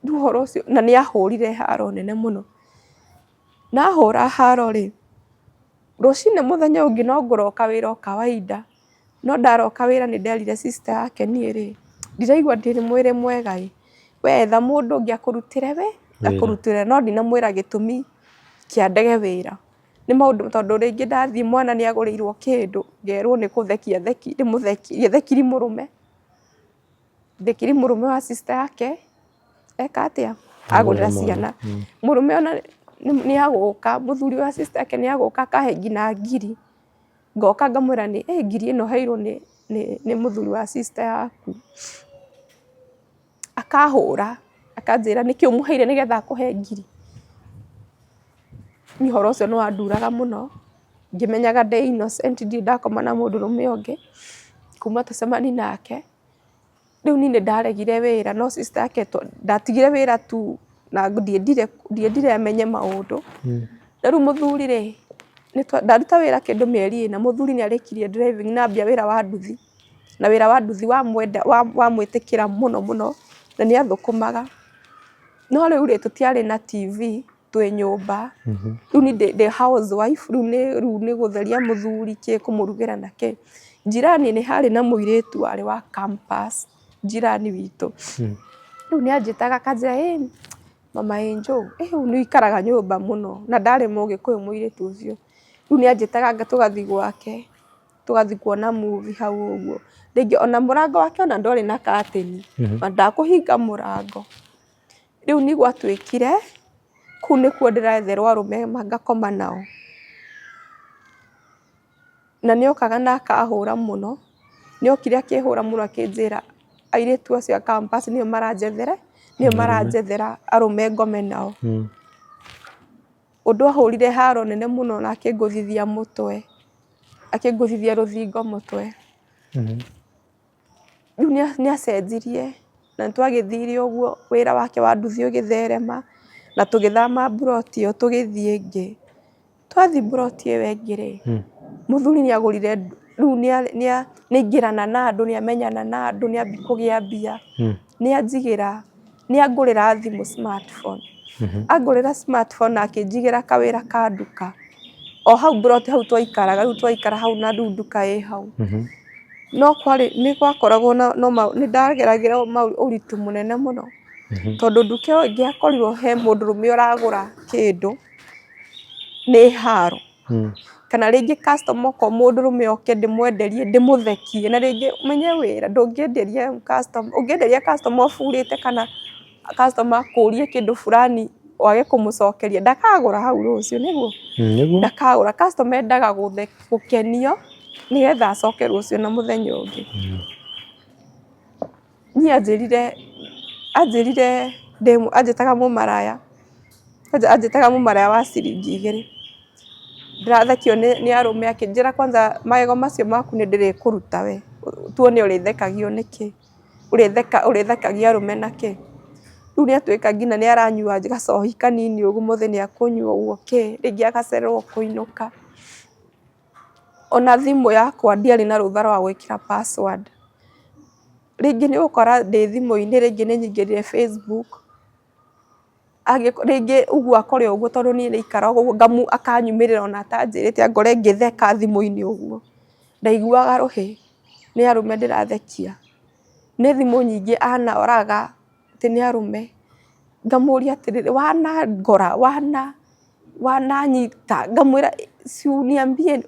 A: Rĩu ũhoro ũcio, na nĩ ahũrire haro nene mũno. Na ahũra haro rĩ, rũcinĩ mũthenya ũngĩ no ngũroka wĩra o kawaida, no ndaroka wĩra nĩ nderire sister yake niĩ rĩ, ndiraigua ndĩ mwĩrĩ mwega ĩ, we etha mũndũ ũngĩ akũrutĩre akũrutĩre, no ndinamwĩra gĩtũmi kĩa ndege wĩra. Nĩ maũndũ tondũ rĩngĩ ndathiĩ mwana nĩ agũrĩirwo kĩndũ, ngerwo nĩ kũthekia ndĩmũthekirie, thekirie mũrũme. Thekiri mũrũme wa sister yake eka atĩa? Agũrĩra ciana. Mũrũme ona nĩ agũka, mũthuri wa sister yake nĩ agũka akahe nginya ngiri. Ngoka ngamwĩra nĩ ngiri ĩno heirwo nĩ mũthuri wa sister yaku. Akahũra akanjĩra nĩkĩ ũmũheire nĩgetha akũhe ngiri? Niĩ ũhoro ũcio nĩ wanduraga mũno, ngĩmenyaga ndĩ innocent ndirĩ ndakoma na mũndũrũme ũngĩ, kuma tũcemanie nake. Rĩu niĩ nĩ ndaregire wĩra no sister yake ndatigire wĩra tu na ndiendire ndiendire amenye maũndũ. Na rĩu mũthuri rĩ, ndaruta wĩra kĩndũ mĩeri ĩna, mũthuri nĩ arĩkirie driving na ambia wĩra wa nduthi, na wĩra wa nduthi wamwenda wamwĩtĩkĩra mũno mũno, na nĩ athũkũmaga. No rĩu rĩ, tũtiarĩ na TV twĩ nyũmba, rĩu niĩ ndĩ house wife, rĩu nĩ rĩu nĩ gũtheria mũthuri kĩ, kũmũrugĩra na kĩ. Njirani nĩ harĩ na mũirĩtu warĩ wa campus, njirani witũ, rĩu nĩ anjĩtaga akanjĩra ĩ mama Angel, ĩ ũyũ nĩ ũikaraga nyũmba mũno, na ndarĩ mũgĩkũyũ mũirĩtu ũcio. Rĩu nĩ anjĩtaga tũgathiĩ gwake, tũgathiĩ kuona movie hau ũguo. Rĩngĩ ona mũrango wake ona ndwarĩ na curtain, na ndakũhinga mũrango. Rĩu nĩ gwatuĩkire, kũu nĩkuo ndĩretherwo arũme ngakoma nao. Na nĩ okaga na akahũra mũno, nĩ okire akĩhũra mũno akĩnjĩra airĩtu acio a campus nĩo maranjethera, nĩo maranjethera arũme ngome nao. Ũndũ ahũrire haro nene mũno na akĩngũthithia mũtwe, akĩngũthithia rũthingo mũtwe. Rĩu nĩ acenjirie na nĩ twagĩthire ũguo wĩra wake wa nduthi ũgĩtherema na tũgĩthama mburoti ĩyo tũgĩthiĩ ĩngĩ. Twathiĩ mburoti ĩyo ĩngĩ rĩ, mũthuri nĩ agũrire, rĩu nĩ aingĩrana na andũ, nĩ amenyana na andũ, nĩ ambia kũgĩa mbia, nĩ anjigĩra, nĩ angũrĩra thimũ smartphone. Angũrĩra smartphone na akĩnjigĩra kawĩra ka nduka. O hau mburoti hau twaikaraga, rĩu twaikara hau na rĩu nduka ĩ hau. No kwarĩ, nĩ gwakoragwo na nĩ ndageragĩra ũritũ mũnene mũno, tondũ nduka ĩyo ĩngĩakorirwo he mũndũrũme ũragũra kĩndũ, nĩ haro. Kana rĩngĩ customer okorwo mũndũrũme oke ndĩmwenderie ndĩmũthekie, na rĩngĩ ũmenye wĩra ndũngĩenderia customer, ũngĩenderia customer ũburĩte kana customer akũrie kĩndũ fulani wage kũmũcokeria ndakagũra hau rũciũ nĩguo?
B: Nĩguo.
A: Ndakagũra, customer endaga gũkenio nĩgetha acoke rũciũ na mũthenya ũngĩ. Niĩ anjĩrire anjĩrire anjĩtaga mũmaraya, anjĩtaga mũmaraya wa ciringi igĩrĩ. Ndĩrathekio nĩ arũme akĩnjĩra kwanza magego macio maku nĩ ndĩrĩkũruta we, tuone ũrĩthekagio nĩkĩ, ũrĩthekagia arũme nakĩ. Rĩu nĩ atuĩka nginya nĩ aranyua gacohi kanini ũguo mũthĩ nĩ ekũnyua ũguo kĩ, rĩngĩ agacererwo kũinũka. Ona thimũ yakwa ndiarĩ na rũtha rwa gwĩkĩra password. Rĩngĩ nĩ ũgũkora ndĩ thimũ-inĩ, rĩngĩ nĩ nyingĩrire Facebook, rĩngĩ ũguo akore ũguo tondũ niĩ ndaikara ũguo akanyumĩrĩra ona atanjĩrĩte angore ngĩtheka thimũ-inĩ ũguo. Ndaiguaga rũhĩ nĩ arũme ndĩrathekia. Nĩ thimũ nyingĩ anaoraga atĩ nĩ arũme. Ngamũria atĩrĩrĩ, wanangora, wananyita, ngamwĩra si uniambie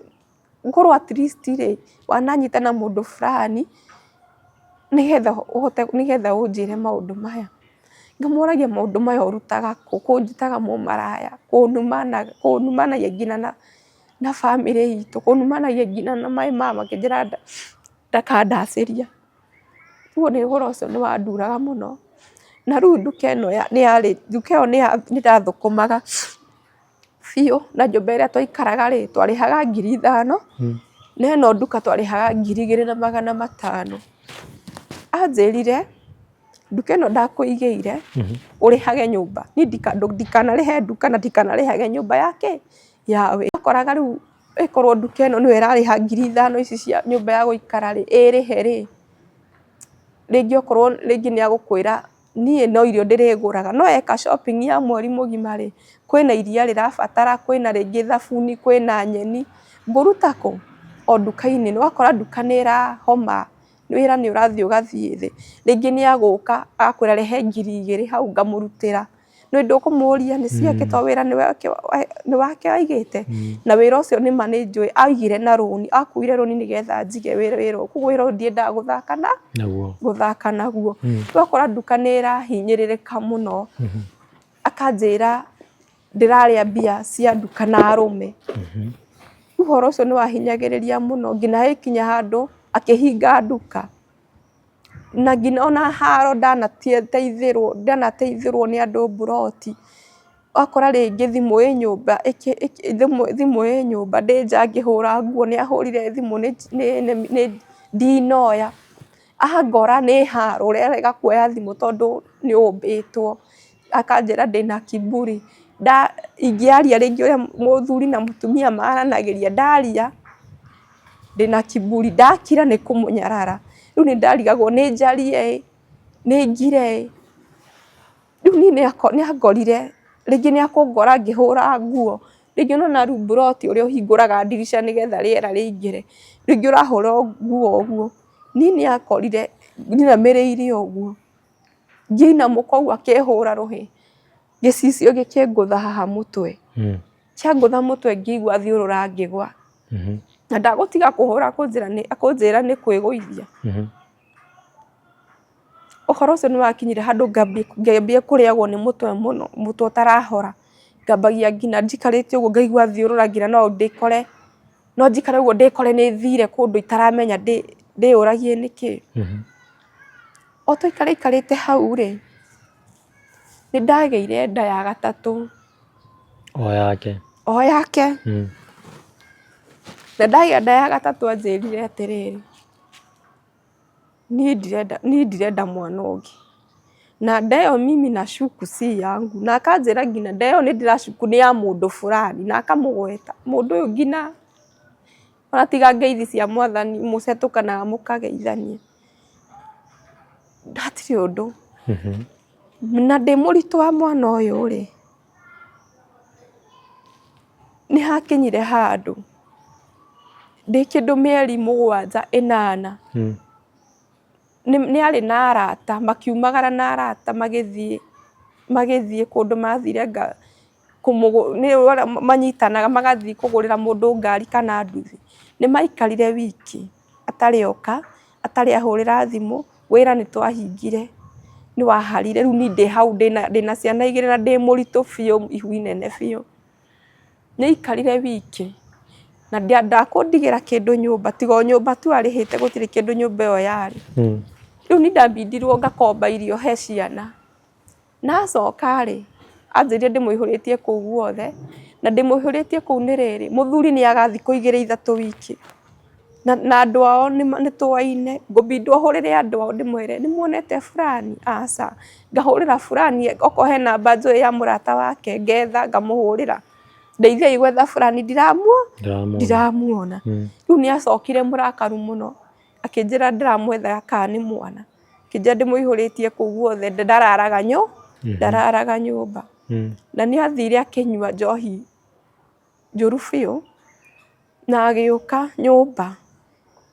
A: ngorwo at least rĩ, wananyita na mũndũ fulani nĩgetha ũhote nĩgetha ũnjĩre maũndũ maya. Ngamũragia maũndũ maya ũrutaga kũ, kũnjĩtaga mũmaraya, kũnumanagia nginya na bamĩrĩ itũ, kũnumanagia nginya na my mum akĩnjĩra ndakandacĩria. Ũguo nĩ ũhoro ũcio nĩ wanduraga mũno, na rĩu nduka ĩno nĩ yarĩ, nduka ĩyo nĩ ndathũkũmaga biũ, na nyũmba ĩrĩa twaikaraga rĩ, twarĩhaga 5,000, na ĩno nduka twarĩhaga 2,500. Anjĩrire nduka ĩno ndakũigĩire ũrĩhage nyũmba, niĩ ndikanarĩhe nduka na ndikanarĩhage nyũmba ya kĩ, ya wĩra. Ũkoraga rĩu ĩkorwo nduka ĩno nĩyo ĩrarĩha 5,000 ici cia nyũmba ya gũikara rĩ, ĩrĩhe rĩ, rĩngĩ okorwo rĩngĩ nĩ agũkwĩra niĩ no irio ndĩrĩgũraga, no eka shopping ya mweri mũgima rĩ, kwĩna iria rĩrabatara, kwĩna rĩngĩ thabuni, kwĩna nyeni, ngũruta kũ? O nduka-inĩ, na ũgakora nduka nĩ ĩrahoma, wĩra nĩ ũrathiĩ ũgathiĩ thĩ, rĩngĩ nĩ agũka agakwĩra rehe 2,000 hau ngamũrutĩra. Nĩ ndũkũmũria nĩ ciake tondũ wĩra nĩ wake aigĩte na wĩra ũcio nĩ ma nĩ njũĩ aigire na rũni, akuire rũni nĩgetha njige wĩra ũyũ, koguo wĩra ũyũ ndiendaga gũthaka naguo. Ũgakora nduka nĩ ĩrahinyĩrĩrĩka mũno, akanjĩra ndĩrarĩa mbia cia nduka na arũme. Ũhoro ũcio nĩ wahinyagĩrĩria mũno nginya ĩgĩkinya handũ akĩhinga nduka. Na nginya ona haro ndanateithĩrwo ndanateithĩrwo nĩ andũ mburoti, ũgakora rĩngĩ thimũ ĩ nyũmba thimũ ĩ nyũmba ndĩ nja ngĩhũra nguo nĩ ahũrire thimũ ndinoya, angora nĩ haro ũrarega kuoya thimũ tondũ nĩ ũmbĩtwo, akanjĩra ndĩna kiburi, ingĩaria rĩngĩ ũrĩa mũthuri na mũtumia maranagĩria ndaria ndĩna kiburi, ndakira nĩ kũmũnyarara. Rĩu nĩ ndarigagwo nĩ njarie ĩ, nĩ ngire ĩ. Rĩu niĩ nĩ angorire, rĩngĩ nĩ akũngora ngĩhũra nguo, rĩngĩ nĩ wona rĩu mburoti ũrĩa ũhingũraga ndirica nĩgetha rĩera rĩingĩre, rĩngĩ ũrahũra nguo ũguo. Niĩ nĩ ankorire nyinamĩrĩire ũguo, ngĩinamũka ũguo akĩhũra rũhĩ, gĩcicio gĩkĩngũtha haha mũtwe. Kĩangũtha mũtwe ngĩigua thiũrũra ngĩgwa. Na ndagũtiga kũhũra akũnjĩra nĩ kwĩgũithia. Ũhoro ũcio nĩ wakinyire handũ ngĩambia kũrĩagwo nĩ mũtwe mũno, mũtwe ũtarahora. Ngambagia nginya njikarĩte ũguo ngaigua thiũrũra nginya no ndĩkore, no njikare ũguo ndĩkore nĩ thire kũndũ itaramenya ndĩyũragie nĩkĩ. O tũikaraikarĩte hau rĩ, nĩ ndagĩire nda ya gatatũ.
B: O yake.
A: O yake. Na ndagĩa nda ya gatatũ anjĩrire atĩrĩrĩ, niĩ ndirenda niĩ ndirenda mwana ũngĩ. Na nda ĩyo mimi nashuku si yangu. Na akanjĩra nginya nda ĩyo nĩ ndĩracuku nĩ ya mũndũ fulani na akamũgweta. Mũndũ ũyũ nginya ona tiga ngeithi cia mwathani mũcetũkanaga mũkageithania. Hatirĩ ũndũ. Na ndĩ mũritũ wa mwana ũyũ rĩ, nĩ hakinyire handũ ndĩ kĩndũ mĩeri 7 8, nĩ arĩ na arata, makiumagara na arata magĩthiĩ magĩthiĩ kũndũ mathire manyitanaga magathiĩ kũgũrĩra mũndũ ngari kana nduthi. Nĩ maikarire wiki atarĩ oka, atarĩ ahũrĩra thimũ, wĩra nĩ twahingire, nĩ waharire, rĩu niĩ ndĩ hau ndĩna ciana igĩrĩ na ndĩ mũritũ biũ, ihu inene biũ. Nĩ aikarire wiki na ndakũndigĩra kĩndũ nyũmba, tiga o nyũmba tu arĩhĩte gũtirĩ kĩndũ nyũmba ĩyo yarĩ. Rĩu niĩ ndabindirwo ngakomba irio he ciana. Na acoka rĩ, anjĩrire ndĩmũihũrĩtie kũu guothe, na ndĩmũihũrĩtie kũu nĩ rĩrĩ, mũthuri nĩ aga thikũ igĩrĩ ithatũ wiki, na andũ ao nĩ tũaine, ngũbindwo hũrĩre andũ ao ndĩmwĩre nĩ muonete fulani? Aca. Ngahũrĩra fulani okorwo he namba njũĩ ya mũrata wake ngetha ngamũhũrĩra, ndeithiai gwetha fulani ndiramuona. Rĩu nĩ acokire mũrakaru mũno, akĩnjĩra ndĩramwethaga kana nĩ mwana. Akĩnjĩra ndĩmũihũrĩtie kũu guothe ndararaga nyũ ndararaga nyũmba. Na nĩ athire akĩnyua njohi njũru biũ na agĩũka nyũmba.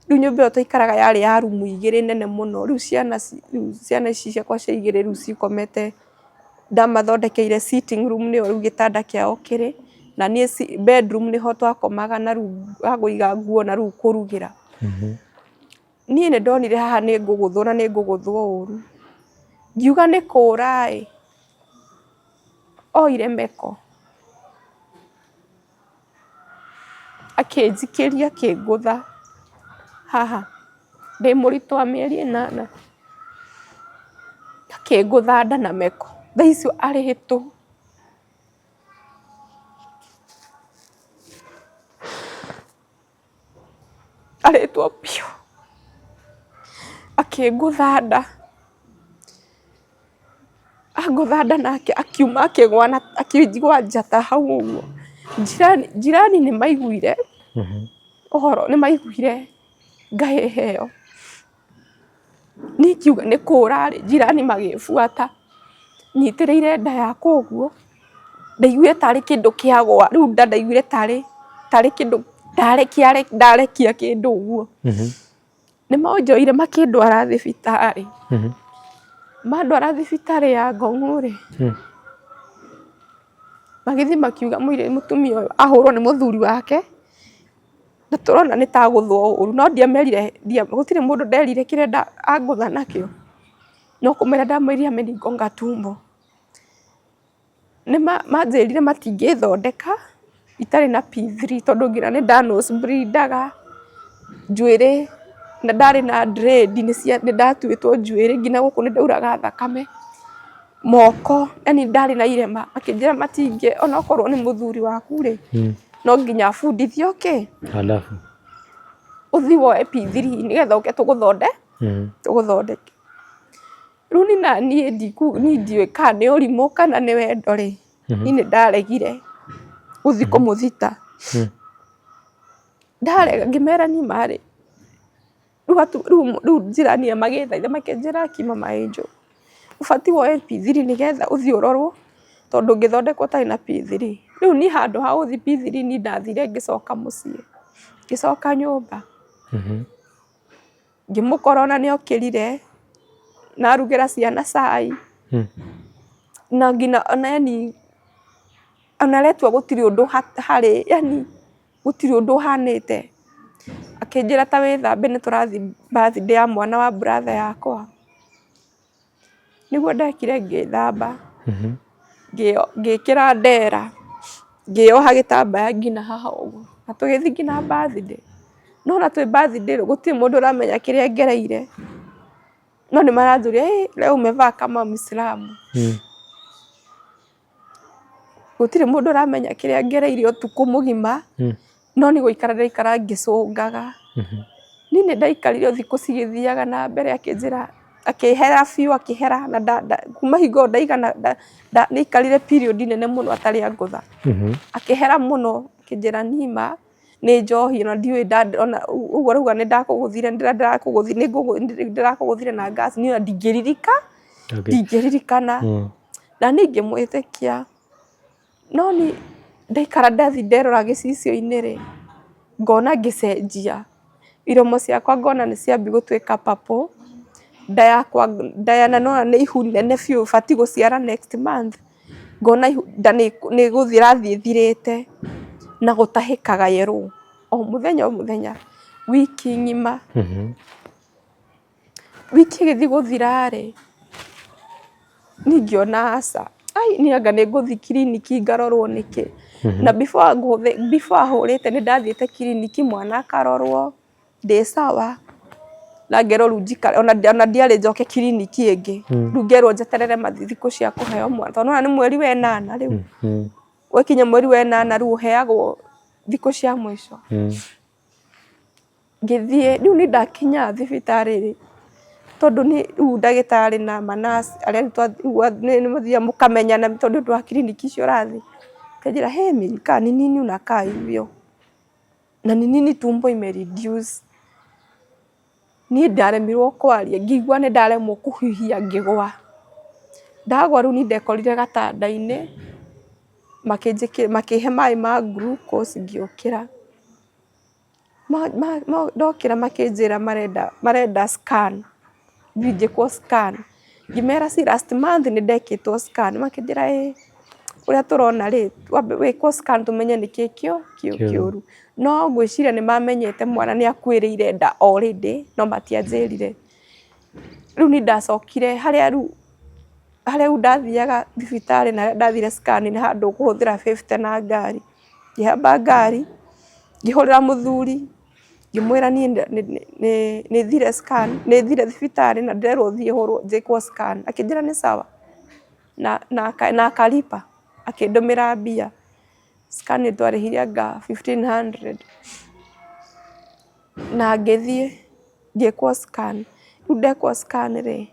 A: Rĩu nyũmba ĩyo twaikaraga yarĩ ya rumu igĩrĩ nene mũno. Rĩu ciana rĩu ciana ici ciakwa cia igĩrĩ rĩu cikomete, ndamathondekeire sitting room nĩyo rĩu gĩtanda kĩao kĩrĩ, na niĩ bedroom nĩho twakomaga na rĩu ha kũiga nguo na rĩu kũrugĩra. Niĩ nĩ ndonire haha nĩ ngũgũthwo na nĩ ngũgũthwo ũru. Ngiuga nĩ kũra ĩ, oire meko akĩnjikĩria akĩngũtha haha ndĩ mũritũ wa mĩeri ĩnana, akĩngũtha nda na meko, thaa icio arĩtwo. Arĩtwo biũ, akĩngũtha nda, angũtha nda nake akiuma akĩgwa na akĩgwa njata hau ũguo. Jirani jirani nĩ maiguire ũhoro nĩ maiguire ngahĩha ĩyo. Niĩ ingiuga nĩ kũra rĩ, jirani magĩbuata nyitĩrĩire nda yakwa ũguo, ndaiguire tarĩ kĩndũ kĩagwa, rĩu nda ndaiguire tarĩ tarĩ kĩndũ ndarekia kĩndũ ũguo. Nĩ manjoire makĩndwara thibitarĩ, mandwara thibitarĩ ya Ngong'u rĩ, magĩthiĩ makiuga mũtumia ũyũ ahũrwo nĩ mũthuri wake. Na tũrona nĩ ta agũthwo ũru, no ndiamerire, gũtirĩ mũndũ nderire kĩrĩa angũtha nakĩo, no kũmera ndamwĩrire amenigonga tumbo. Nĩ manjĩrire matingĩthondeka itarĩ na P3 tondũ nginya nĩ nda nose bleed aga njuĩrĩ, na ndarĩ na dread nĩ ndatuĩtwo njuĩrĩ nginya gũkũ nĩ ndauraga thakame. Moko, yani ndarĩ na irema, makĩnjĩra matingĩ onokorwo nĩ mũthuri waku rĩ, no nginya abundithio kĩ,
B: Halafu
A: ũthiĩ woe P3 nĩgetha ũke tũgũthonde tũgũthondeke. Rĩu niĩ naniĩ niĩ ndiũĩ kana nĩ ũrimũ kana nĩ wendo rĩ, niĩ nĩ ndaregire gũthiĩ kũmũthita. Ndarega ngĩmera niĩ ma rĩ, Rĩu njirani ĩyo magĩthaitha makĩnjĩra aki mama Angel, ũbatiĩ woe P3 nĩgetha ũthiĩ ũrorwo tondũ ndũngĩthondekwo ũtarĩ na P3. Rĩu niĩ handũ ha gũthiĩ P3 niĩ ndathire ngĩcoka mũciĩ, ngĩcoka nyũmba, ngĩmũkora ona nĩ okĩrire na arugĩra ciana cai, na nginya ona yani ona aretua gũtirĩ ũndũ harĩ yani gũtirĩ ũndũ ũhanĩte. Akĩnjĩra ta wĩthambe nĩ tũrathiĩ birthday ya mwana wa brother yakwa. Nĩguo ndekire ngĩthamba, ngĩkĩra ndera, ngĩyoha gĩtambaya nginya haha ũguo, na tũgĩthiĩ nginya birthday. No ona twĩ birthday rĩ, gũtirĩ mũndũ ũramenya kĩrĩa ngereire, no nĩ maranjũria leo umevaa kama Muislamu. Gũtirĩ mũndũ ũramenya kĩrĩa ngereire ũtukũ mũgima, no nĩ gũikara ndaikara ngĩcũngaga. Niĩ nĩ ndaikarire o thikũ cigĩthiaga na mbere akĩnjĩra, akĩhera biũ akĩhera na kuma hingo ĩyo ndaigana, nĩ aikarire period nene mũno atarĩ angũtha. Akĩhera mũno akĩnjĩra niĩ ma nĩ njohi ona ndiũĩ ũguo ũrauga nĩ ndakũgũthire ndĩrakũgũthire na gas niĩ ona ndingĩririkana. Na niĩ ngĩmwĩtĩkia, no niĩ ndaikara ndathiĩ nderora gĩcicio-inĩ rĩ, ngona ngĩcenjia, iromo ciakwa ngona nĩ ciambia gũtuĩka purple, nda yakwa nda na nĩwona nĩ ihu inene biũ batiĩ gũciara next month, ngona ihu nda nĩ gũthiĩ ĩrathiĩ ĩthirĩte na gũtahĩkaga yellow o mũthenya o mũthenya wiki ng'ima. Wiki ĩgĩthiĩ gũthira rĩ, niĩ ngĩona aca, ai niĩ anga nĩ ngũthiĩ kiriniki ngarorwo nĩkĩ. Na before before ahũrĩte nĩ ndathiĩte kiriniki mwana akarorwo ndĩ sawa, na ngerwo rĩu njikare ona ndiarĩ njoke kiriniki ĩngĩ, rĩu ngerwo njeterere thikũ cia kũheo mwana, tondũ nĩ wona nĩ mweri wa ĩnana rĩu, gwakinya mweri wa ĩnana rĩu ũheagwo thikũ cia mũico. Ngĩthiĩ, rĩu niĩ ndakinya thibitarĩ rĩ, tondũ niĩ rĩu ndagĩtarĩ na manurse arĩa rĩu nĩ mũthiaga mũkamenyana tondũ nĩ ũndũ wa kiriniki icio ũrathiĩ, akanjĩra he Milka ni nini unakaa hivyo na ni nini tumbo ime reduce. Niĩ ndaremirwo kwaria, ngĩigua nĩ ndaremwo kũhuhia ngĩgwa. Ndagwa rĩu niĩ ndekorire gatanda-inĩ, makĩhe maĩ ma glucose ngĩũkĩra. Ndokĩra makĩnjĩra marenda scan, thiĩ njĩkwo scan. Ngĩmera si last month nĩ ndekĩtwo scan, makĩnjĩra ĩĩ, ũrĩa tũrona rĩ, wambe wĩkwo scan tũmenye nĩkĩĩ kĩũru. No ngwĩciria nĩ mamenyete mwana nĩ akuĩrĩire nda already no matianjĩrire. Rĩu niĩ ndacokire harĩa rĩu harĩa rĩu ndathiaga thibitarĩ na harĩa ndathire scan nĩ handũ ũkũhũthĩra 50 na ngari. Ngĩhamba ngari, ngĩhũrĩra mũthuri, ngĩmwĩra niĩ nĩ thire scan, nĩ thire thibitarĩ na ndĩrerwo thiĩ hũrwo njĩkwo scan. Akĩnjĩra nĩ sawa na akalipa, akĩndũmĩra mbia. Scan twarĩhire anga 1500 na ngĩthiĩ ngĩkwo scan. Rĩu ndekwo scan rĩ,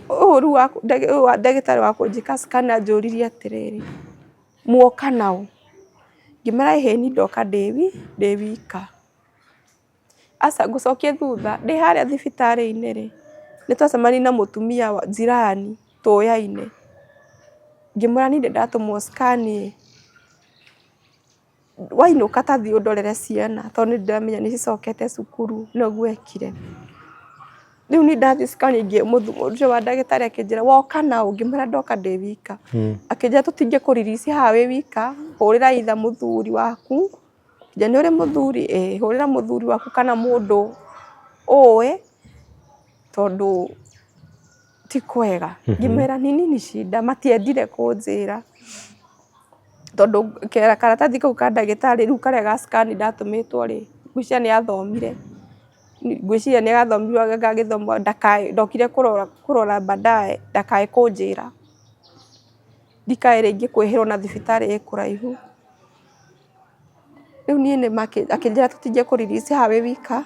A: ũyũ rĩu ndagĩtarĩ wa kũnjĩka scan anjũririe atĩrĩrĩ, muoka naũ? Ngĩmwĩra ĩhĩ niĩ ndoka ndĩ wika. Aca ngũcokie thutha, ndĩ harĩa thibitarĩ-inĩ rĩ, nĩ twacemanirie na mũtumia jirani tũyaine, ngĩmwĩra niĩ nĩ ndatũmwo scan ĩ, wainũka ta thiĩ ũndorere ciana tondũ nĩ ndĩramenya nĩ cicokete cukuru, na ũguo ekire. Rĩu niĩ ndathiĩ scan ũcio wa ndagĩtarĩ akĩnjĩra woka naũ? Ngĩmwĩra ndoka ndĩ wika. Akĩnjĩra tũtingĩkũ release haha wĩ wika, hũrĩra either mũthuri waku. Nja nĩ ũrĩ mũthuri? Ĩĩ. Hũrĩra mũthuri waku kana mũndũ ũĩ tondũ ti kwega. Ngĩmera ni nini shida, matiendire kũnjĩra tondũ karatathi kau ka ndagĩtarĩ rĩu karĩa ga scan ndatũmĩtwo rĩ, ngwĩciria nĩ athomire, ngwĩciria nĩ athomire agagĩthoma ndakae, ndokire kũrora baadaye ndakae kũnjĩra, ndikae rĩngĩ kwĩhĩrwo na thibitarĩ ĩ kũraihu. Rĩu niĩ akĩnjĩra tũtingĩ kũ release haha wĩ wika,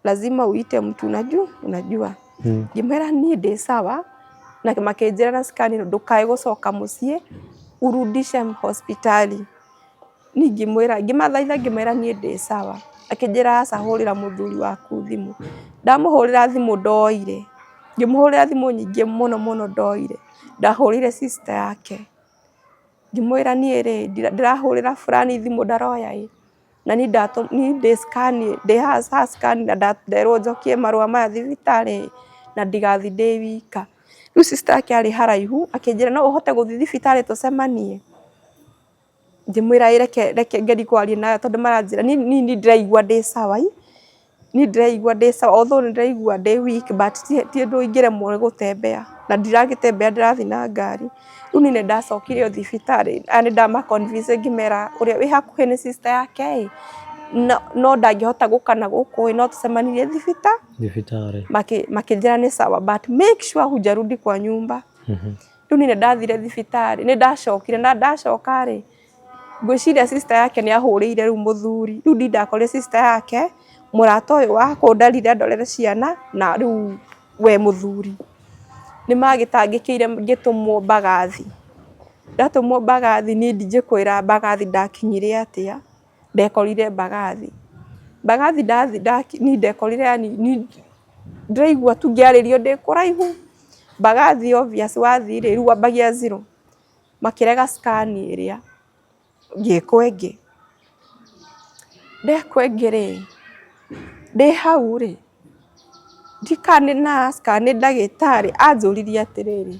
A: lazima uite mtu unajua. Ngĩmwĩra niĩ ndĩ sawa, na makĩnjĩra na scan ndũkae gũcoka mũciĩ, urudishe hospitali. Niĩ ngĩmwĩra, ngĩmathaitha ngĩmwĩra niĩ ndĩ sawa. Akĩnjĩra aca hũrĩra mũthuri waku thimũ. Ndamũhũrĩra thimũ ndoire, ngĩmũhũrĩra thimũ nyingĩ mũno mũno ndoire. Ndahũrĩire sister yake. Ngĩmwĩra niĩ rĩ, ndĩrahũrĩra fulani thimũ ndaroya ĩ, na niĩ ndĩ scan ndĩ haha scan na nderwo njokie marũa maya thibitarĩ ĩ, na ndigathiĩ ndĩ wika. Rĩu sister yake arĩ haraihu akĩnjĩra no ũhote gũthiĩ thibitarĩ tũcemanie? Ngĩmwĩra ĩ reke ngerie kwaria nawe tondũ maranjĩra, niĩ ndĩraigua ndĩ sawa ĩ, niĩ ndĩraigua ndĩ sawa although nĩ ndĩraigua ndĩ weak but ti ũndũ ingĩremwo nĩ gũtembea na ndiragĩtembea ndĩrathiĩ na ngari. Rĩu niĩ nĩ ndacokire o thibitarĩ aya nĩ ndama convince ngĩmera ũrĩa wĩ hakuhĩ nĩ sister yake ĩ, no ndangĩhota gũka na gũkũ ĩ, no tũcemanirie
B: thibitarĩ.
A: Makĩnjĩra nĩ sawa but make sure hujarudi kwa nyumba. Rĩu niĩ nĩ ndathire thibitarĩ, nĩ ndacokire na ndacoka rĩ, ngwĩciria sister yake nĩ ahũrĩire rĩu mũthuri, rĩu niĩ ndakorire sister yake, mũrata ũyũ wakwa ndarire andorere ciana na rĩu we mũthuri. Nĩ magĩtangĩkĩire ngĩtũmwo Mbagathi, ndatũmwo Mbagathi niĩ ndingĩkwĩra Mbagathi ndakinyire atĩa. Ndekorire Mbagathi. Mbagathi ndathiĩ niĩ ndekorire yaani ndĩraigua tu ngĩarĩrio ndĩ kũraihu. Mbagathi obvious wathiĩ rĩ, rĩu wambagia zero. Makĩrega scan ĩrĩa, ngĩkwo ĩngĩ. Ndekwo ĩngĩ rĩ, ndĩ hau rĩ, ndiũĩ kana nĩ nurse kana nĩ ndagĩtarĩ anjũririe atĩrĩrĩ,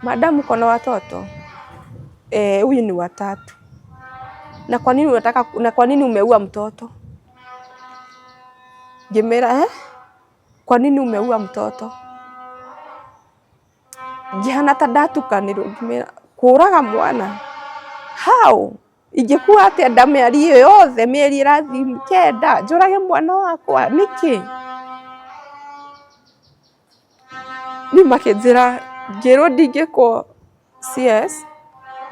A: Madam uko na watoto? Eh, huyu ni watatu. Na kwa nini unataka, na kwa nini umeua mtoto? Ngĩmwĩra eh, kwa nini umeua mtoto? Ngĩhana ta ndatukanĩrwo ngĩmwĩra kũraga mwana? How? Ingĩkua atĩa nda mĩeri ĩyo yothe mĩeri ĩrathiĩ 9 njũrage mwana wakwa nĩkĩ? Niĩ makĩnjĩra ngĩrwo ndingĩkwo CS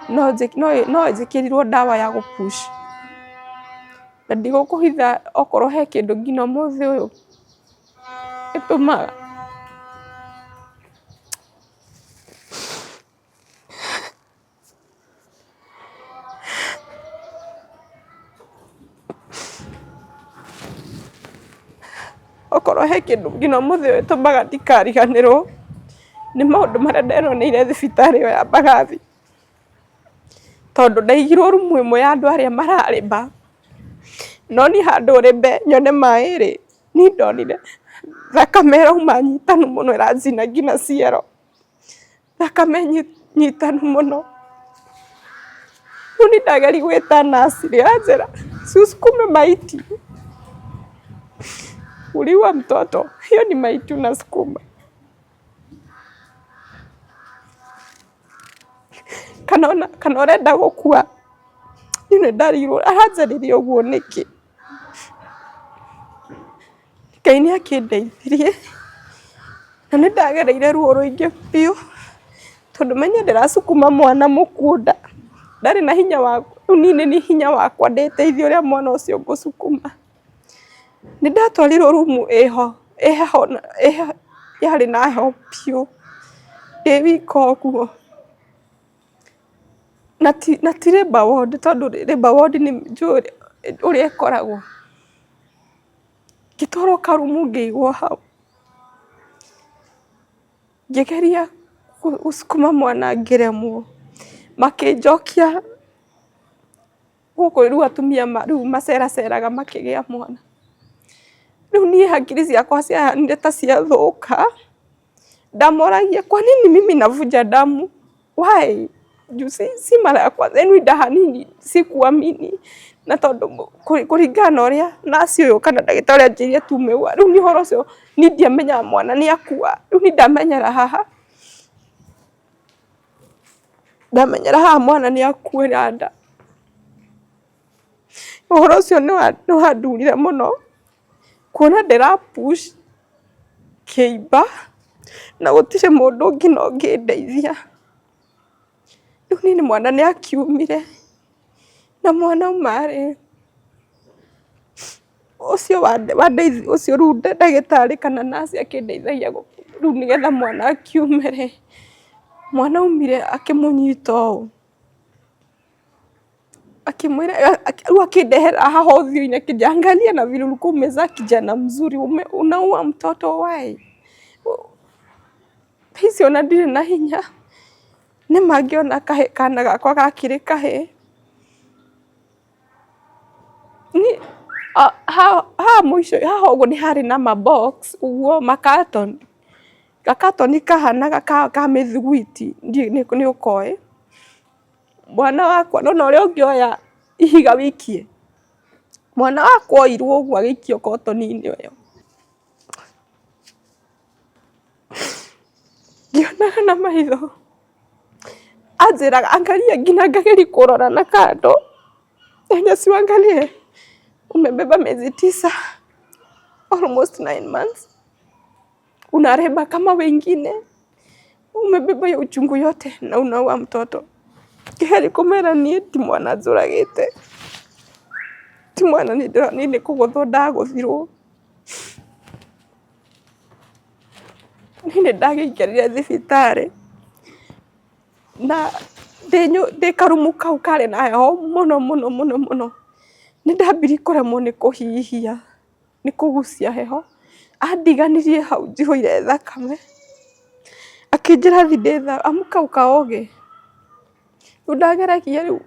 A: no njĩkĩrirwo ndawa ya gũ push. Na ndigũkũhitha okorwo he kĩndũ nginya ũmũthĩ ũyũ gĩtũmaga. Okorwo he kĩndũ nginya ũmũthĩ ũyũ ĩtũmaga ndikariganĩrwo nĩ maũndũ marĩa ndeyoneire thibitarĩ ĩyo ya Mbagathi. Tondũ ndaigirwo rumu ĩmwe ya andũ arĩa mararĩma, no niĩ handũ rĩmbe nyone maĩ rĩ, niĩ ndonire thakame ĩrauma nyitanu mũno ĩranjina nginya ciero. Thakame nyitanu mũno. Rĩu niĩ ndageria gwĩta nurse rĩ, anjĩra si usukume maiti. Uliua mtoto, hiyo ni maiti unasukuma. Kana ona kana ũrenda gũkua. Niĩ nĩ ndarigirwo aranjarĩria ũguo nĩkĩ. Ngai nĩ akĩndeithirie na nĩ ndagereire ruo rũingĩ biũ tondũ menye ndĩracukuma mwana mũkuũ nda, ndarĩ na hinya wa, rĩu niĩ nĩ niĩ hinya wakwa ndĩteithie ũrĩa mwana ũcio ngũcukuma. Nĩ ndatwarirwo rumu ĩho, ĩ heho yarĩ na heho biũ ndĩ wika ũguo. Na ti labour ward tondũ labour ward nĩ njũĩ ũrĩa ĩkoragwo. Ngĩtwarwo karumu ngĩigwo hau. Ngĩgeria gũcukuma mwana ngĩremwo. Makĩnjokia gũkũ rĩu atumia rĩu maceraceraga makĩgĩa mwana. Rĩu niĩ hakiri ciakwa ciahanire ta ciathũka. Ndamoragia kwa nini mimi navuja damu why? Juu si mara ya kwanza yani ndahanini sikuamini na tondũ kũringana na ũrĩa nurse ũyũ kana ndagĩtarĩ anjĩrire tume rĩu niĩ ũhoro ũcio niĩ ndiamenyaga mwana nĩ akua rĩu niĩ ndamenyera haha ndamenyera haha mwana nĩ akuĩra nda. Ũhoro ũcio nĩ wandurire mũno kuona ndĩra push kĩimba na gũtirĩ mũndũ ũngĩ na ũngĩndeithia. Rĩu niĩ mwana nĩ akiumire na mwana auma rĩ, ũcio ũcio rĩu ndagĩtarĩ kana nurse akĩndeithagia rĩu nĩgetha mwana akiume rĩ, mwana aumire akĩmũnyita ũũ. Akimwira rĩu akĩndehera haha ũthiũ-inĩ akĩnjĩra angalia na vile ulikuwa umezaa kijana mzuri unaua mtoto why? Thaa ici ona ndirĩ na hinya nĩ mangĩona kahĩĩ kana gakwa gakĩrĩ kahĩĩ. Haha mũico haha ũguo nĩ harĩ na ma box ũguo ma carton, ga carton kahanaga ka mĩthiguiti ndiũĩ nĩ ũkoĩ. Mwana wakwa nĩwona ũrĩa ũngĩoya ihiga wĩikie, mwana wakwa oirwo ũguo agĩikio kotoni-inĩ ĩyo. Ngĩonaga na maitho, anjĩraga angalia nginya ngageria kũrora na kando, si uangalie umebeba miezi tisa almost 9 months unareba kama wengine umebeba hiyo uchungu yote na unaua mtoto. Heri kũmera niĩ ti mwana njũragĩte, ti mwana niĩ ndĩronire nĩ kũgũthwo ndagũthirwo. Niĩ nĩ ndakĩingĩrire thibitarĩ na ndĩ karumu kau karĩ na heho mũno mũno mũno mũno, nĩ ndambirie kũremwo nĩ kũhihia, nĩ kũgucia heho, andiganirie hau njihũire thakame, akĩnjĩra thiĩ ndĩthambe, amka ukaoge. Rĩu ndageragia rĩu,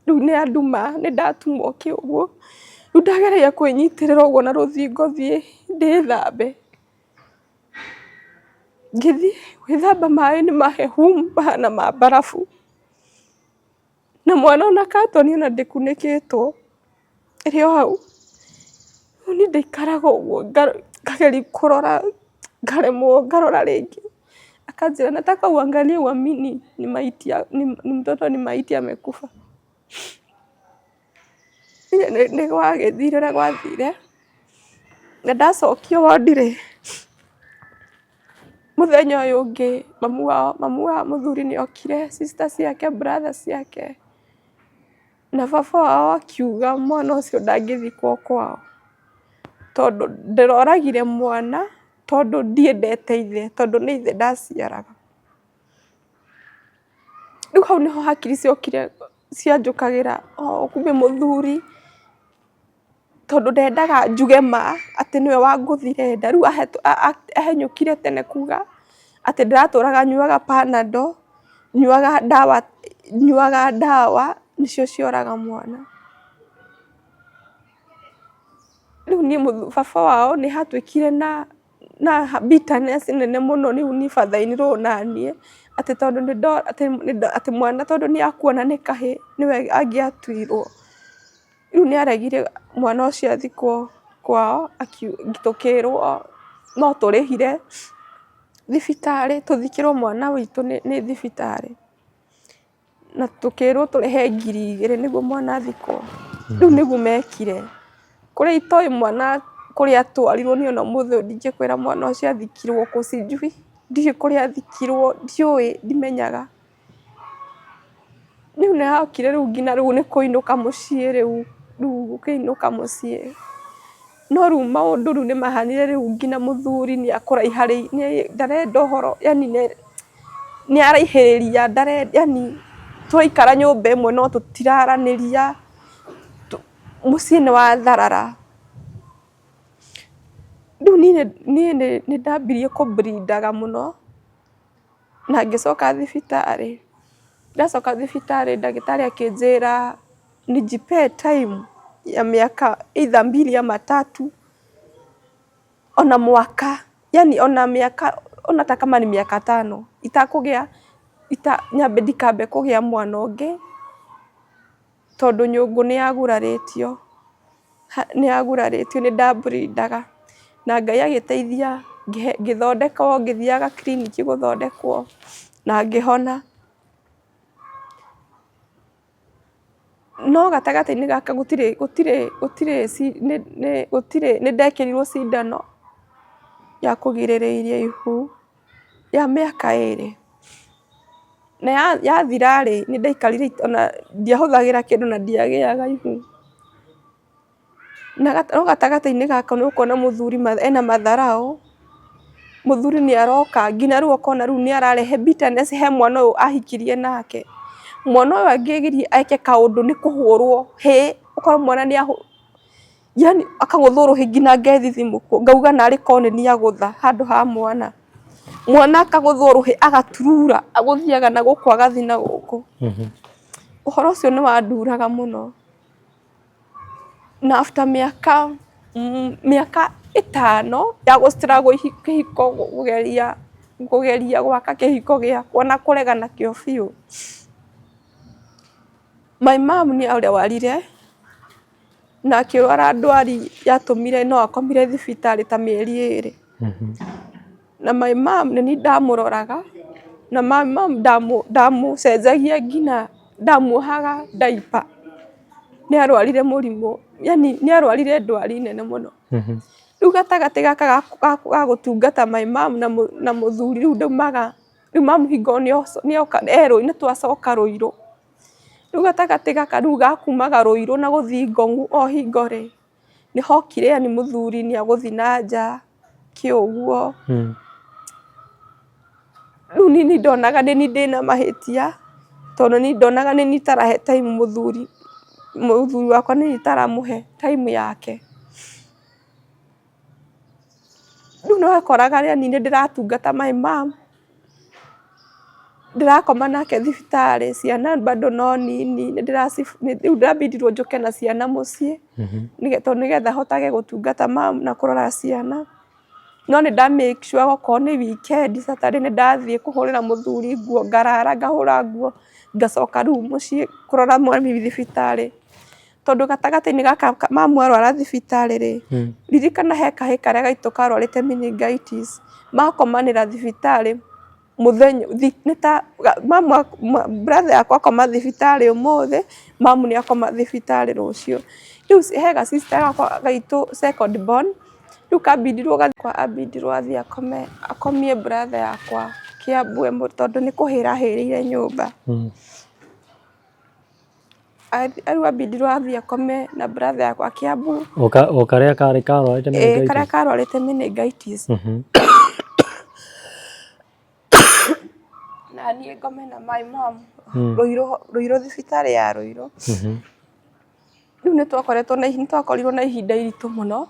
A: rĩu nĩ anduma nĩ ndatumwo kĩ ũguo, rĩu ndageragia kwĩnyitĩrĩra ũguo na rũthingo thiĩ ndĩthambe, ngĩthiĩ gwĩthamba maĩ nĩ mahehu mahana ma mbarabu, na mwana ona katoni ona ndĩkunĩkĩtwo, ĩrĩ o hau. Rĩu niĩ ndaikaraga ũguo ngageria kũrora ngaremwo ngarora rĩngĩ. Akanjĩra nataka uangalie uamini ni maiti ya, ni mtoto ni maiti amekufa. Nĩ gwagĩthire ũrĩa gwathire, na ndacokio wondi rĩ, mũthenya ũyũ ũngĩ mamu wao, mamu wa mũthuri nĩ okire, sister ciake, brother ciake, na baba wao akiuga mwana ũcio ndangĩthikwo kwao, tondũ ndĩroragire mwana tondũ ndiendete ithe, tondũ nĩ ithe ndaciaraga. Rĩu hau nĩho hakiri ciokire cianjũkagĩra oh kumbe mũthuri Tondũ ndendaga njuge ma atĩ nĩwe wangũthire nda. Rĩu ahenyũkire tene kuga atĩ ndĩratũraga nyuaga Panadol, nyuaga ndawa, nyuaga ndawa nĩcio cioraga mwana. Rĩu niĩ baba wao nĩ hatuĩkire na na bitterness nene mũno rĩu niĩ father in law naniĩ, atĩ tondũ atĩ mwana tondũ nĩ akuona nĩ kahĩĩ nĩwe angĩatuirwo. Rĩu nĩ aregire mwana ũcio athikwo kwao, tũkĩrwo no tũrĩhire thibitarĩ tũthikĩrwo mwana witũ nĩ thibitarĩ. Na tũkĩrwo tũrĩhe 2000 nĩguo mwana athikwo. Rĩu nĩguo mekire. Kũrĩa itoĩ mwana kũrĩa atwarirwo niĩ ona ũmũthĩ ũyũ ndingĩkwĩra mwana ũcio athikirwo kũ sijui, ndiũĩ kũrĩa athikirwo, ndiũĩ, ndimenyaga. Rĩu nĩ hakire rĩu nginya rĩu nĩ kũinũka mũciĩ rĩu, rĩu gũkĩinũka mũciĩ. No rĩu maũndũ rĩu nĩ mahanire rĩu nginya mũthuri nĩ akũraiharĩirie ndarenda ũhoro yaani nĩ araihĩrĩria yaani tũraikara nyũmba ĩmwe no tũtiraranĩria, mũciĩ nĩ watharara. Rĩu niĩ nĩ ndambirie kũ bleed aga mũno. Na ngĩcoka thibitarĩ, ndacoka thibitarĩ ndagĩtarĩ akĩnjĩra nijipee time ya miaka either mbili ama tatu ona mwaka, yaani ona mĩaka ona ta kama ni miaka tano itakũgĩa, nyambe ndikambe kũgĩa mwana ũngĩ. Tondũ nyũngũ nĩ yagurarĩtio, nĩ yagurarĩtio nĩ nda bleed aga, na Ngai agĩteithia ngĩthondekwo, ngĩthiaga kiriniki gũthondekwo na ngĩhona. No gatagatĩ-inĩ gaka gũtirĩ gũtirĩ gũtirĩ gũtirĩ nĩ ndekĩrirwo cindano ya kũgirĩrĩria ihu ya mĩaka ĩrĩ. Na yathira rĩ, nĩ ndaikarire ona ndiahũthagĩra kĩndũ na ndiagĩaga ihu. No gatagatĩ-inĩ gaka nĩ ũkuona mũthuri ena matharaũ, mũthuri nĩ aroka nginya rĩu ũkona rĩu nĩ ararehe bitterness he mwana ũyũ ahikirie nake. Mwana ũyũ angĩgeria eke kaũndũ nĩ kũhũrwo hĩ, ũkona mwana nĩ yaani akagũthwo rũhĩ nginya ngethithimũkwo ngauga narĩ korwo nĩ niĩ agũtha handũ ha mwana. Mwana akagũthwo rũhĩ agaturura agũthiaga na gũkũ agathiĩ na gũkũ. Ũhoro ũcio nĩ wanduraga mũno. Na after mĩaka mĩaka 5 ya gũ struggle kĩhiko kũgeria kũgeria gwaka kĩhiko gĩakwa na kũrega nakĩo biũ, my mom nĩ arwarire na akĩrwara ndwari yatũmire no akomire thibitarĩ ta mĩeri 2. Na my mom nĩ niĩ ndamũroraga, na my mom ndamũcenjagia nginya ndamuohaga diaper. Nĩ arwarire mũrimũ, yaani nĩ arwarire ndwari nene mũno. Rĩu gatagatĩ gaka ga gũtungata my mom na mũthuri rĩu ndaumaga, rĩu mamu hingo nĩoka erwo nĩ twacoka Rũirũ. Rĩu gatagatĩ gaka rĩu ga kumaga Rũirũ na gũthiĩ Ngong'u o hingo rĩ, nĩ hokire yaani mũthuri nĩ egũthiĩ na nja kĩ ũguo. Rĩu niĩ nĩ ndonaga nĩ niĩ ndĩna mahĩtia, tondũ niĩ ndonaga nĩ niĩ itarahe time mũthuri, mũthuri wakwa nĩ niĩ itaramũhe time yake. Rĩu nĩ wakoraga yaani nĩ ndĩratungata my mom, ndĩrakoma nake thibitarĩ, ciana bado no nini, rĩu ndabindirwo njũke na ciana mũciĩ, tondũ nĩgetha hotage gũtungata mom na kũrora ciana. No nĩ nda make sure okorwo nĩ weekend Saturday nĩ ndathiĩ kũhũrĩra mũthuri nguo, ngarara ngahũra nguo, ngacoka rĩu mũciĩ kũrora mami thibitarĩ. Tondũ gatagatĩ-inĩ gaka mamu arwara thibitarĩ rĩ, ririkana he kahĩĩ karĩa gaitũ karwarĩte meningitis, makomanĩra thibitarĩ mũthenya nĩ ta mamu brother yakwa akoma thibitarĩ ũmũthĩ, mamu nĩ akoma thibitarĩ rũciũ. Rĩu he ga sister gakwa gaitũ second born, rĩu kabindirwo ambindirwo athiĩ akome akomie brother yakwa Kiambu tondũ nĩ kũhĩra ahĩrĩire nyũmba. Rĩu ambindirwo athiĩ akome na brother yakwa Kiambu.
B: O karĩa karĩ karwarĩte
A: meningitis? Ĩĩ karĩa karwarĩte meningitis. Na niĩ ngome na my mom Rũirũ, Rũirũ thibitarĩ ya Rũirũ. Rĩu nĩ twakoretwo na nĩ twakorirwo na ihinda iritũ mũno,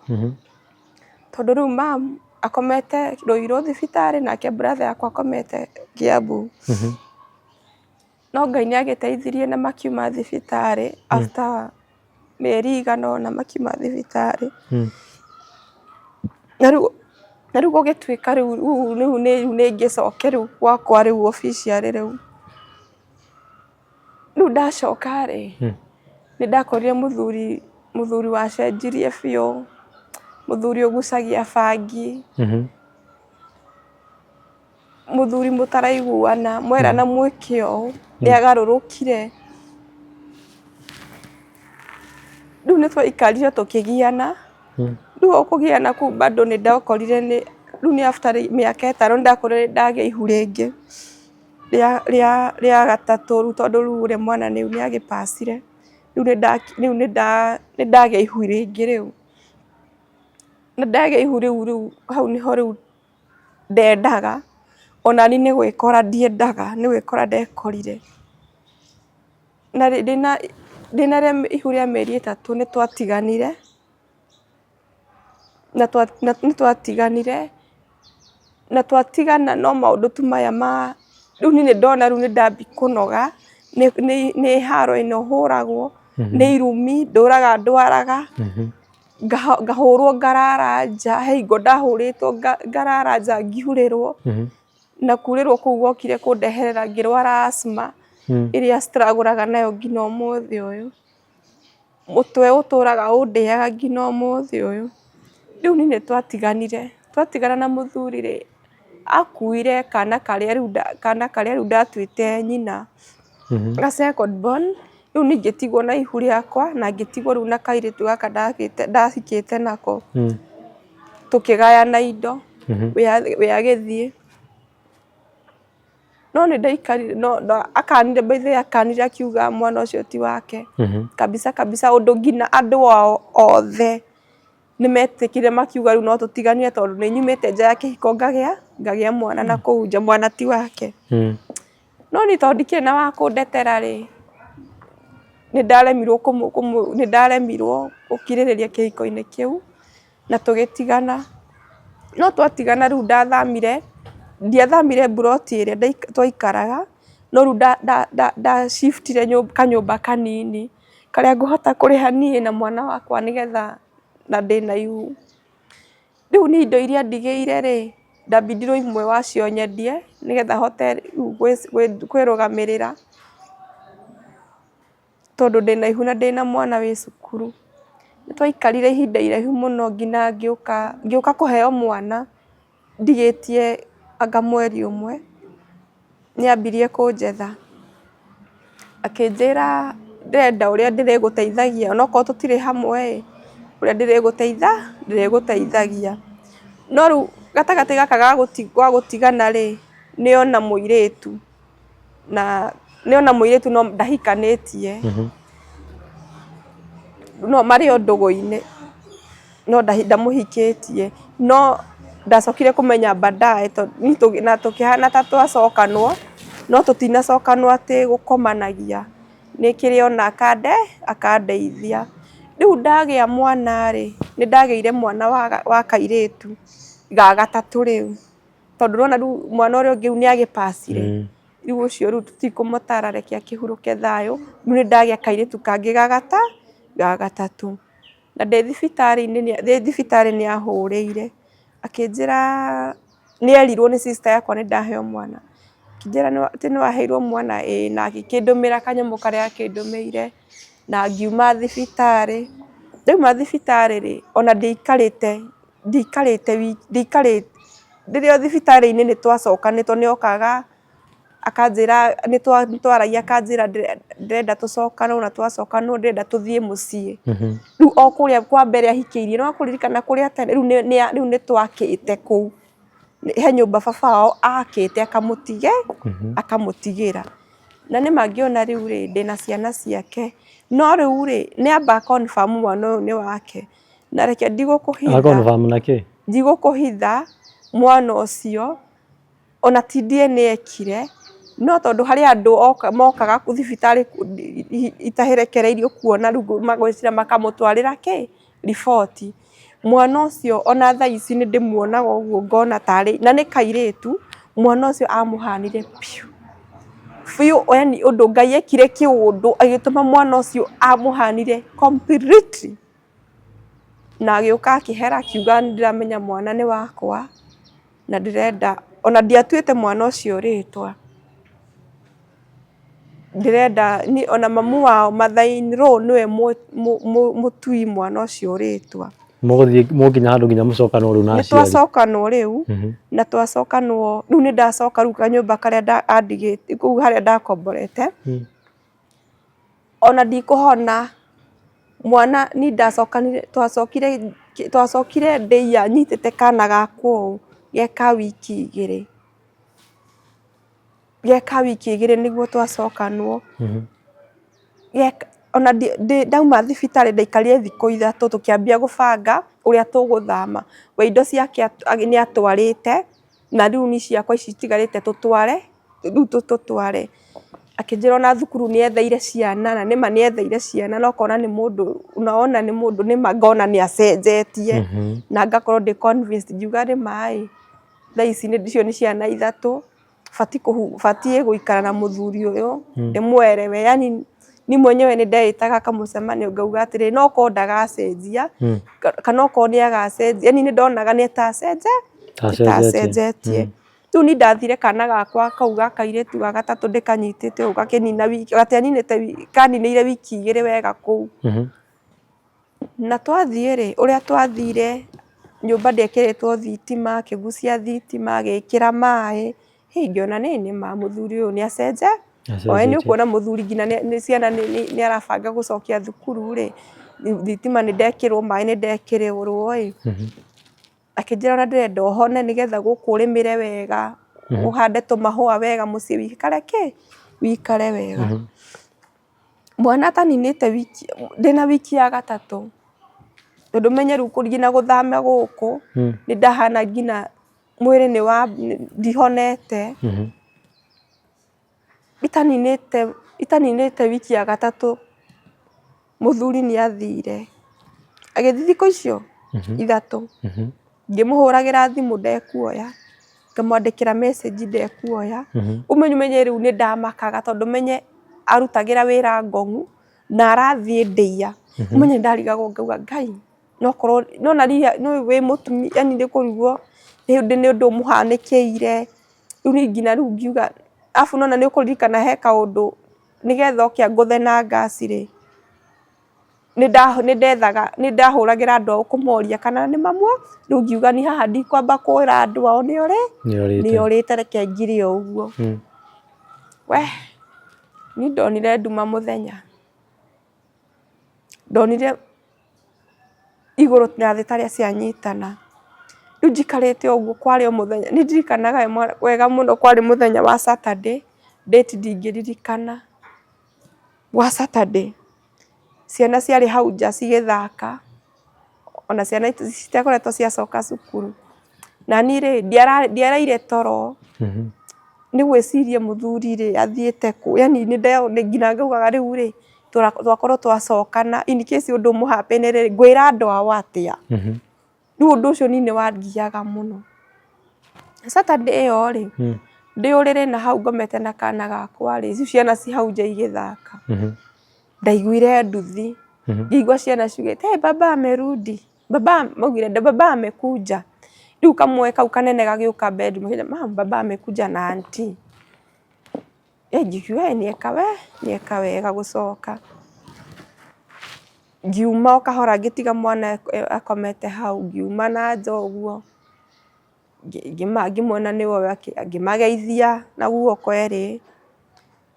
A: tondũ rĩu mam akomete Ruiru thibitarĩ nake brother yakwa akomete Kiambu. No Ngai nĩ agĩteithirie na makiuma thibitarĩ after mĩeri ĩigana ũna makiuma thibitarĩ. Na rĩu gũgĩtuĩka rĩu rĩu nĩ ngĩcoke rĩu gwakwa rĩu officially rĩu. Rĩu ndacoka rĩ, nĩ ndakorire mũthuri, mũthuri wacenjirie biũ, mũthuri ũgucagia bangi, mũthuri mũtaraiguana, mwerana mwĩke ũũ, nĩ agarũrũkire. Rĩu nĩ twaikarire tũkĩgiana, rĩu o kũgiana kũu bado nĩ ndakorire nĩ, rĩu nĩ after mĩaka ĩtano nĩ ndakorire nĩ ndagĩa ihu rĩngĩ. Rĩa gatatũ rĩu tondũ rĩu ũrĩa mwana rĩu nĩ agĩ pass ire, rĩu nĩ ndagĩa ihu rĩngĩ rĩu. Na ndagĩa ihu rĩu rĩu hau nĩho rĩu ndendaga, ona niĩ nĩ gwĩkora ndiendaga, nĩ gwĩkora ndekorire. Na ndĩna ihu rĩa mĩeri 3 nĩ twatiganire, na nĩ twatiganire, na twatigana no maũndũ tu maya ma, rĩu niĩ nĩ ndona rĩu nĩ ndambia kũnoga nĩ haro ĩno hũragwo, nĩ irumi ndũraga ndwaraga, ngahũrwo ngarara nja, he hingo ndahũrĩtwo ngarara nja ngiurĩrwo, na kurĩrwo kũu gwokire kũndeherera ngĩrwara asthma ĩrĩa struggle nayo nginya ũmũthĩ ũyũ. Mũtwe ũtũraga ũndĩaga nginya ũmũthĩ ũyũ. Rĩu niĩ nĩ twatiganire, twatigana na mũthuri rĩ, akuire kana karĩa rĩu kana karĩa rĩu ndatuĩte nyina, ga second born, rĩu niĩ ngĩtigwo na ihu rĩakwa na ngĩtigwo rĩu na kairĩtu gaka ndahikĩte nako, tũkĩgayana indo, we agĩthiĩ. No nĩ ndaikarire no akanire by the way akanire akiuga mwana ũcio ti wake kabisa kabisa ũndũ nginya andũ ao othe nĩ metĩkire makiuga rĩu no tũtiganire tondũ nĩ nyumĩte nja ya kĩhiko ngagĩa mwana na kũu nja mwana ti wake. No niĩ tondũ ndikĩrĩ na wa kũndetera rĩ, nĩ ndaremirwo nĩ ndaremirwo gũkirĩrĩria kĩhiko-inĩ kĩu na tũgĩtigana. No twatigana rĩu ndathamire, ndiathamire mburoti ĩrĩa twaikaraga, no rĩu nda shift ire kanyũmba kanini karĩa ngũhota kũrĩha niĩ na mwana wakwa nĩgetha na ndĩna ihu. Rĩu niĩ indo iria ndigĩire rĩ, ndambindirwo imwe wacio nyendie nĩgetha hote rĩu kwĩrũgamĩrĩra tondũ ndĩna ihu na ndĩna mwana wĩ cukuru. Nĩ twaikarire ihinda iraihu mũno nginya ngĩũka kũheo mwana ndigĩtie anga mweri ũmwe, nĩ ambirie kũnjetha akĩnjĩra ndĩrenda ũrĩa ndĩrĩgũteithagia onokorwo tũtirĩ hamwe ĩ, ũrĩa ndĩrĩgũteithagia. No rĩu gatagatĩ gaka ga gũtigana rĩ, nĩ ona mũirĩtu na nĩ ona mũirĩtu no ndahikanĩtie, no marĩ o ndũgũ-inĩ no ndamũhikĩtie. No ndacokire kũmenya baadaye na tũkĩhana ta twacokanwo, no tũtinacokanwo atĩ gũkomanagia, nĩ kĩrĩa ona akandeithia. Rĩu ndagĩa mwana rĩ, nĩ ndagĩire mwana wa kairĩtu ga gatatũ rĩu, tondũ nĩwona rĩu mwana ũrĩa ũngĩ nĩ agĩ pass ire, rĩu ũcio rĩu tũtikũmũtara reke akĩhurũke thayũ, rĩu nĩ ndagĩa kairĩtu kangĩ ga gatatũ. Na ndĩ thibitarĩ nĩ ahũrĩire, akĩnjĩra nĩ erirwo nĩ sister yakwa nĩ ndaheo mwana, akĩnjĩra atĩ nĩ waheirwo mwana ĩĩ na agĩkĩndũmĩra kanyamũ karĩa akĩndũmĩire na ngiuma thibitarĩ. Ndauma thibitarĩ rĩ, ona ndiaikarĩte ndiaikarĩte ndĩrĩ o thibitarĩ-inĩ nĩ twacokanĩte tondũ nĩ okaga akanjĩra nĩ twaragia akanjĩra ndĩrenda tũcokanwo na twacokanwo ndĩrenda tũthiĩ mũciĩ. Rĩu o kũrĩa kwa mbere ahikĩirie nĩ wakũririkana kũrĩa tene rĩu nĩ twakĩte kũu. He nyũmba baba wao akĩte akamũtigĩra. Na nĩ ma ngĩona rĩu rĩ ndĩna ciana ciake, no rĩu rĩ nĩ amba confirm mwana ũyũ nĩ wake. Na reke
B: ndigũkũhitha. A confirm na kĩ?
A: Ndigũkũhitha mwana ũcio ona ti DNA ekire. No tondũ harĩ andũ mokaga thibitarĩ itarekereirio kuona rĩu magwĩciria makamũtwarĩra kĩ riboti. Mwana ũcio ona thaa ici nĩ ndĩmuonaga ũguo ngona tarĩ, na nĩ kairĩtu, mwana ũcio amũhanire biũ biũ, yani ũndũ Ngai ekire kĩũndũ agĩtũma mwana ũcio amũhanire completely. Na agĩũka akĩhera akiuga nĩ ndĩramenya mwana nĩ wakwa na ndĩrenda, ona ndiatuĩte mwana ũcio rĩtwa. Ndĩrenda ona mamu wao mother in law nĩwe mũtui mwana ũcio rĩtwa.
B: Mũgũthiĩ mũkinya handũ nginya mũcokanwo rĩu na
A: Nĩ
B: aciari.
A: twacokanwo rĩu na twacokanwo rĩu nĩ ndacoka rĩu kanyũmba karĩa andigĩte kũu harĩa ndakomborete. Ona ndikũhona mwana ni ndacokanire twacokire twacokire ndĩia nyitĩte kana gakwa ũũ ge ka wiki igĩrĩ. Ge ka wiki igĩrĩ nĩguo twacokanwo. Ona ndauma thibitarĩ ndaikarire thikũ 3 tũkĩambia gũbanga ũrĩa tũgũthama. We indo ciake nĩ atwarĩte na rĩu niĩ ciakwa ici itigarĩte tũtware, rĩu tũtware. Akĩnjĩra ona thukuru nĩ etheire ciana na nĩma nĩ etheire ciana na ũkona nĩ mũndũ, unaona nĩ mũndũ nĩma ngona nĩ acenjetie na ngakorwo ndĩ convinced ngiuga nĩma ĩ, thaa ici icio nĩ ciana 3 batiĩ gũikara na mũthuri ũyũ ndĩmwerewe, yani niĩ mwenyewe nĩ ndeĩtaga kamũcemanio ngauga atĩrĩrĩ, no korwo ndagacenjia kana okorwo nĩ agacenjia, yani nĩ ndonaga nĩ tacenjetie. Rĩu niĩ ndathire kana gakwa kau ga kairĩtu ga gatatũ ndĩkanyitĩte ũguo gakĩnina wiki, gatianinĩte kaninĩire wiki 2 wega kũu. Na twathiĩ rĩ, ũrĩa twathire nyũmba ndĩekĩrĩtwo thitima, akĩgucia thitima, agĩkĩra maĩ, hĩ ngĩona nĩ nĩma mũthuri ũyũ nĩ oe nĩ ũkuona mũthuri nginya nĩ ciana nĩ arabanga gũcokia thukuru rĩ, thitima nĩ ndekĩrwo, maĩ nĩ ndekĩrĩrwo ĩ. Akĩnjĩra ona ndĩrenda ũhone nĩgetha gũkũ ũrĩmĩre wega, ũhande tũmahũa wega mũciĩ wĩikare kĩ, wĩikare wega. Mwana ataninĩte wiki, ndĩna wiki ya gatatũ, tondũ menye rĩu nginya gũthama gũkũ, nĩ ndahana nginya mwĩrĩ nĩ wa ndihonete. Itaninĩte wiki ya gatatũ, mũthuri nĩ athire, agĩthiĩ thikũ icio 3, ngĩmũhũragĩra thimũ ndekuoya, ngamwandĩkĩra message ndekuoya, ũmenye rĩu nĩ ndamakaga tondũ menye arutagĩra wĩra Ngong'u na arathiĩ Ndĩia, ũmenye nĩ ndarigagwo ngauga Ngai no korwo nĩwona wĩ mũtumia yani nĩ ũkũrigwo nĩ ũndũ ũmũhanĩkĩire, rĩu niĩ nginya rĩu ngiuga, arabu nĩwona nĩ ũkũririkana he kaũndũ nĩgetha oke angũthe na ngaci rĩ, nĩ ndahũragĩra andũ ao kũmoria kana nĩ mamwe, rĩu ngiuga niĩ haha ndikwamba kwĩra andũ ao nĩ orĩte reke ngire o ũguo. We niĩ ndonire nduma mũthenya, ndonire igũrũ na thĩ tarĩ cianyitana, rĩu njikarĩte ũguo kwarĩ o mũthenya, nĩ ndirikanaga wega mũno kwarĩ mũthenya wa Saturday, date ndingĩririkana, wa Saturday, ciana ciarĩ hau nja cigĩthaka, ona ciana citiakoretwo ciacoka cukuru, na niĩ rĩ ndiaraire toro, nĩ gwĩciria mũthuri rĩ athiĩte kũ, yani nginya ngaugaga rĩu rĩ twakorwo twacokana in case ũndũ ũmũ happen rĩ ngwĩra andũ ao atĩa, rĩu ũndũ ũcio niĩ nĩ wangiaga mũno. Saturday ĩyo rĩ, ndĩ ũrĩrĩ na hau ngomete na kana gakwa rĩ, icio ciana ci hau nja igĩthaka, ndaiguire nduthi, ngĩigua ciana ciugĩte hey, baba amerudi, baba maugire baba amekuja. Rĩu kamwe kau kanene gagĩũka bedroom, mum baba amekuja na auntie. Ngiuga nĩeka wega gũcoka. Ngiuma o kahora ngĩtiga mwana akomete hau, ngiuma na nja ũguo, ngĩmuona nĩwe ngĩmageithia na guoko erĩ,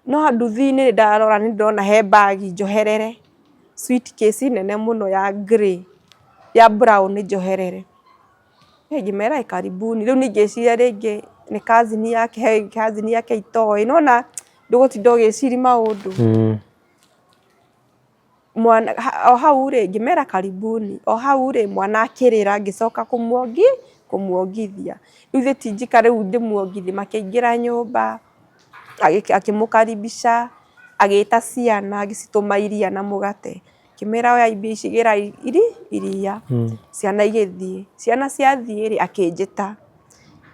A: no nduthi-inĩ ndarora nĩ ndĩrona he bag njoherere, suitcase nene mũno ya grey, ya brown njoherere. Ngĩmera karibuni, rĩu niĩ ngĩciria rĩngĩ nĩ cousin yake, he cousin yake itoĩ, nĩwona ndũgũtinda ũgĩciria maũndũ. Mwana o hau rĩ, ngĩmera karibuni, o hau rĩ, mwana akĩrĩra ngĩcoka kũmuongithia. Rĩu ithuĩ ti njikare rĩu ndĩmuongithie, makĩingĩra nyũmba, Akĩmũkaribisha, agĩta ciana agĩcitũma iria na mũgate. Akĩmera oya mbia ici gĩrai iria. Ciana igĩthiĩ. Ciana ciathiĩ rĩ, akĩnjĩta.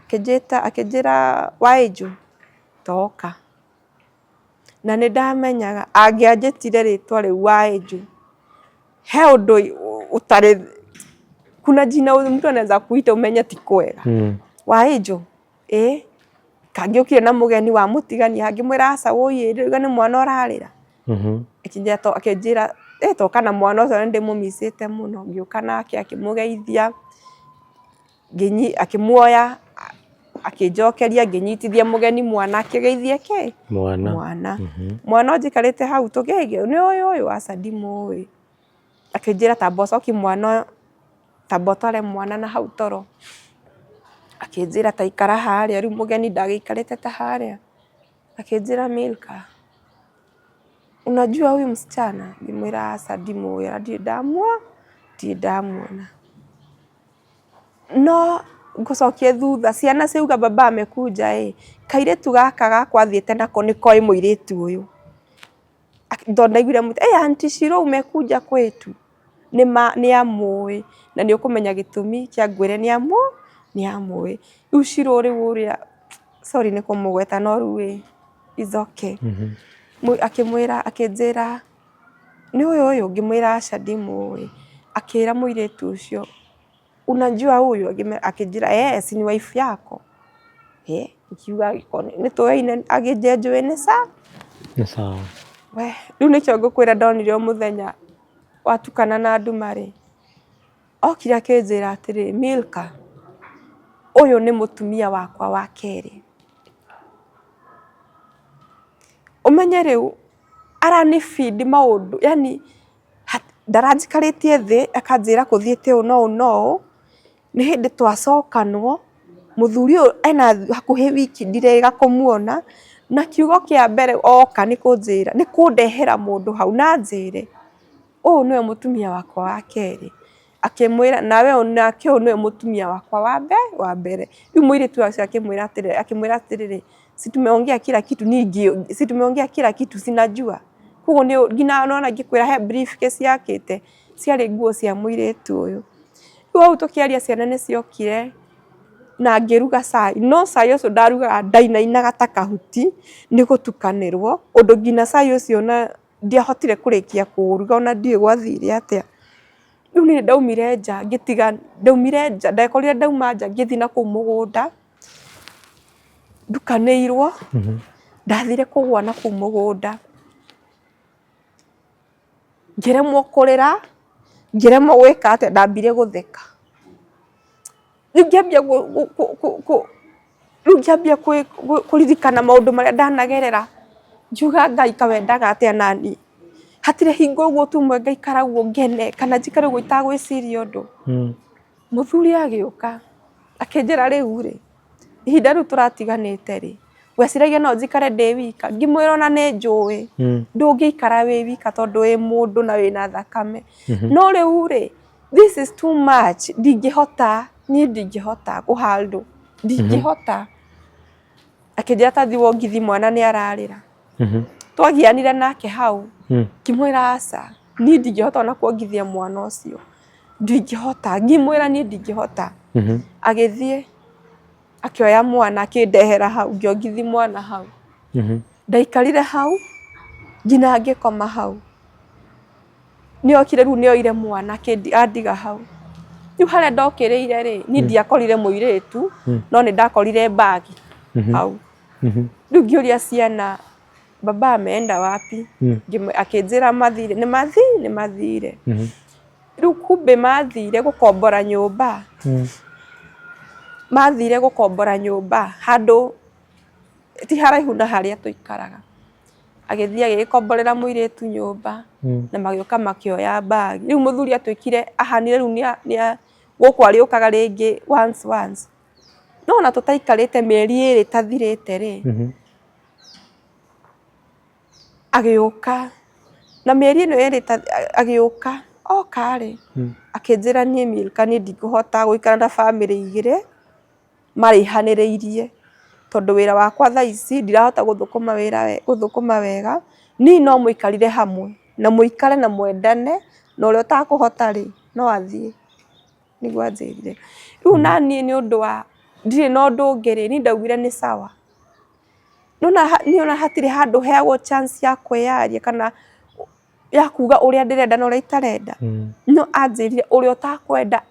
A: Akĩnjĩta akĩnjĩra Waĩnjũ toka. Na nĩ ndamenyaga angĩanjĩtire rĩtwa rĩu Waĩnjũ, he ũndũ ũtarĩ, kuna jina mtu anaweza kuita ũmenye ti kwega. Waĩnjũ, ĩĩ. Kangĩũkire na mũgeni wamũtigania ngĩmwĩra aca wũi ndĩrauga nĩ mwana ũrarĩra. Akĩnjĩra toka na mwana ũcio nĩ ndĩmũmicĩte mũno. Ngĩũka nake akĩmũgeithia, akĩmuoya akĩnjokeria ngĩnyitithia mũgeni mwana akĩgeithie kĩ?
B: Mwana.
A: Mwana. Mwana ũyũ njikarĩte hau tũkĩgeithio nĩ ũĩ ũyũ? Aca ndimũĩ. Akĩnjĩra tamba ũcokie mwana ũyũ, tamba ũtware mwana na hau toro. Akĩnjĩra ta ikara harĩa, rĩu mũgeni ndagĩikarĩte ta harĩa. Akĩnjĩra Milka, unajua huyu msichana? Ngĩmwĩra aca ndimũĩ ona ndirĩ ndirĩ ndamuona. No ngũcokie thutha, ciana ciauga baba amekuja ĩ, kairĩtu gaka gakwa thiĩte nako nĩ koĩ mũirĩtu ũyũ. Tondũ ndaiguire ĩ aunty Shiro umekuja kwetu? Nĩ amũĩ na nĩ ũkũmenya gĩtũmi kĩa ngwĩre nĩ amũĩ. Rĩu Shiro rĩu ũrĩa, sorry nĩ kũmũgweta no rĩu ĩ, it's okay. Akĩmwĩra akĩnjĩra nĩ ũĩ ũyũ? Ngĩmwĩra aca ndimũĩ. Akĩra mũirĩtu ũcio unajua huyu? Akĩnjĩra eh, si ni wife yako? Eh, ngiuga nĩ tũĩaine akĩnjĩra njũĩ nĩ sawa.
B: Nĩ sawa.
A: We, rĩu nĩkĩo ngũkwĩra ndonire o mũthenya watukana na nduma rĩ, okire akĩnjĩra atĩrĩ, Milka, ũyũ nĩ mũtumia wakwa wa kerĩ. Ũmenye rĩu arani feed maũndũ yani ndaranjikarĩtie thĩ akanjĩra kũthiĩte ũũ na ũũ na ũũ, nĩ hĩndĩ twacokanwo, mũthuri ũyũ ena hakuhĩ wiki ndirĩga kũmuona, na kiugo kĩa mbere oka nĩ kũnjĩra nĩ kũndehera mũndũ hau na anjĩre ũyũ nĩwe mũtumia wakwa wa kerĩ. Akĩmwĩra nawe nake ũyũ nĩwe mũtumia wakwa wa mbere. Rĩu mũirĩtu ũcio akĩmwĩra atĩrĩrĩ, si tumeongea kila kitu niĩ si tumeongea kila kitu si najua. Koguo nginya nĩwona ngĩkwĩra he briefcase yakĩte ciarĩ nguo cia mũirĩtu ũyũ. Rĩu hau tũkĩaria ciana nĩ ciokire na ngĩruga cai, no cai ũcio ndarugaga ndainainaga ta kahuti nĩ gũtukanĩrwo ũndũ nginya cai ũcio ona ndiahotire kũrĩkia kũũruga ona ndiũĩ gwathire atĩa. Rĩu niĩ nĩ ndaumire nja ngĩtiga, ndaumire nja ndekorire ndauma nja ngĩthiĩ nakũu mũgũnda. Ndukanĩirwo, ndathire kũgũa na kũu mũgũnda, ngĩremwo kũrĩra, ngĩremwo gwĩka atĩa, ndambire gũtheka. Rĩu ngĩambia rĩu ngĩambia kũririkana maũndũ marĩa ndanagerera, ngiuga Ngai kaĩ wendaga atĩa naniĩ? Hatirĩ hingo ũguo tumwe ngaikara ũguo ngene kana njikare ũguo itagwĩciria ũndũ. Mũthuri agĩũka akĩnjĩra rĩu rĩ, ihinda rĩu tũratiganĩte rĩ, weciragia no njikare ndĩ wika? Ngĩmwĩra ona nĩ njũĩ ndũngĩikara wĩ wika tondũ wĩ mũndũ na wĩna thakame. No rĩu rĩ, this is too much, ndingĩhota, niĩ ndingĩhota kũ handle, ndingĩhota. Akĩnjĩra ta thiĩ wongithie mwana nĩ ararĩra. Twagianire nake hau, ngĩmwĩra aca, niĩ ndingĩhota ona kuongithia mwana ũcio. Ndingĩhota, ngĩmwĩra niĩ ndingĩhota. Agĩthiĩ akĩoya mwana akĩndehera hau, ngĩongithia mwana hau. Ndaikarire hau nginya ngĩkoma hau. Nĩ okire rĩu nĩ oire mwana andiga hau. Rĩu harĩa ndokĩrĩire rĩ, niĩ ndiakorire mũirĩtu, no nĩ ndakorire bag hau. Rĩu ngĩũria ciana baba ameenda wapi? Akĩnjĩra mathire, nĩ nĩ mathire. Rĩu kumbe mathire gũkombora nyũmba, mathire gũkombora nyũmba handũ ti haraihu na harĩa tũikaraga. Agĩthiĩ agĩgĩkomborera mũirĩtu nyũmba na magĩũka makĩoya bag. Rĩu mũthuri atuĩkire ahanire rĩu gũkũ arĩũkaga rĩngĩ once once. No ona tũtaikarĩte mĩeri ĩrĩ ĩtathirĩte rĩ, agĩũka na mĩeri ĩno ĩrĩ agĩũka, oka rĩ, akĩnjĩra niĩ Milka niĩ ndikũhota gũikara na bamĩrĩ igĩrĩ maraihanĩrĩirie, Tondũ wĩra wakwa thaa ici ndirahota gũthũkũma wĩra gũthũkũma wega, niĩ no mũikarire hamwe na mũikare na mwendane, na ũrĩa ũtakũhota rĩ, no athiĩ. Nĩguo anjĩrire. Rĩu naniĩ nĩ ũndũ wa ndirĩ na ũndũ ũngĩ rĩ, niĩ ndaugire nĩ sawa. Nĩ ona hatirĩ handũ heagwo chance ya kwĩyaria kana ya kuga ũrĩa ndĩrenda na ũrĩa itarenda. No anjĩrire ũrĩa ũtakwenda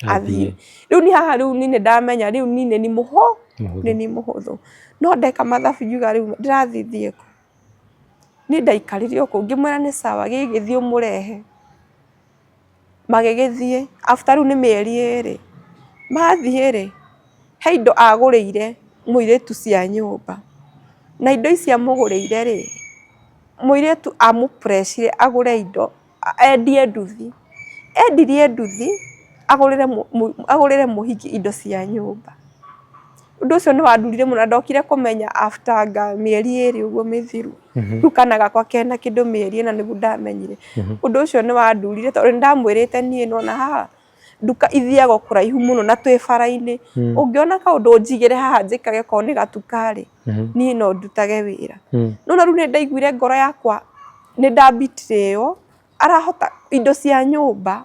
A: athiĩ. Rĩu niĩ haha rĩu niĩ nĩ ndamenya rĩu niĩ nĩ niĩ nĩ niĩ mũhũthũ. No ndeka mathabu ngiuga rĩu ndĩrathiĩ thiĩ kũ? Niĩ ndaikarire o kũu ngĩmwĩra nĩ sawa gĩgĩthiĩ ũmũrehe. Magĩgĩthiĩ after rĩu nĩ mĩeri ĩrĩ, mathiĩ rĩ, he indo agũrĩire mũirĩtu cia nyũmba, na indo ici amũgũrĩire rĩ, mũirĩtu amũ pressure agũre indo, endie nduthi, endirie nduthi agũrĩre mũhiki indo cia nyũmba. Ũndũ ũcio nĩ wandurire mũno na ndokire kũmenya after anga mĩeri ĩrĩ ũguo mĩthiru. Rĩu kana gakwa kena kĩndũ mĩeri ĩna nĩguo ndamenyire. Ũndũ ũcio nĩ wandurire tondũ nĩ ndamwĩrĩte niĩ nĩwona haha nduka ithiagwo kũraihu mũno na twĩ bara-inĩ. Ũngĩona kaũndũ ũnjigĩre haha njĩkage okorwo nĩ gatuka rĩ, niĩ no ndutage wĩra. Nĩwona rĩu nĩ ndaiguire ngoro yakwa nĩ nda betray wo arahota indo cia nyũmba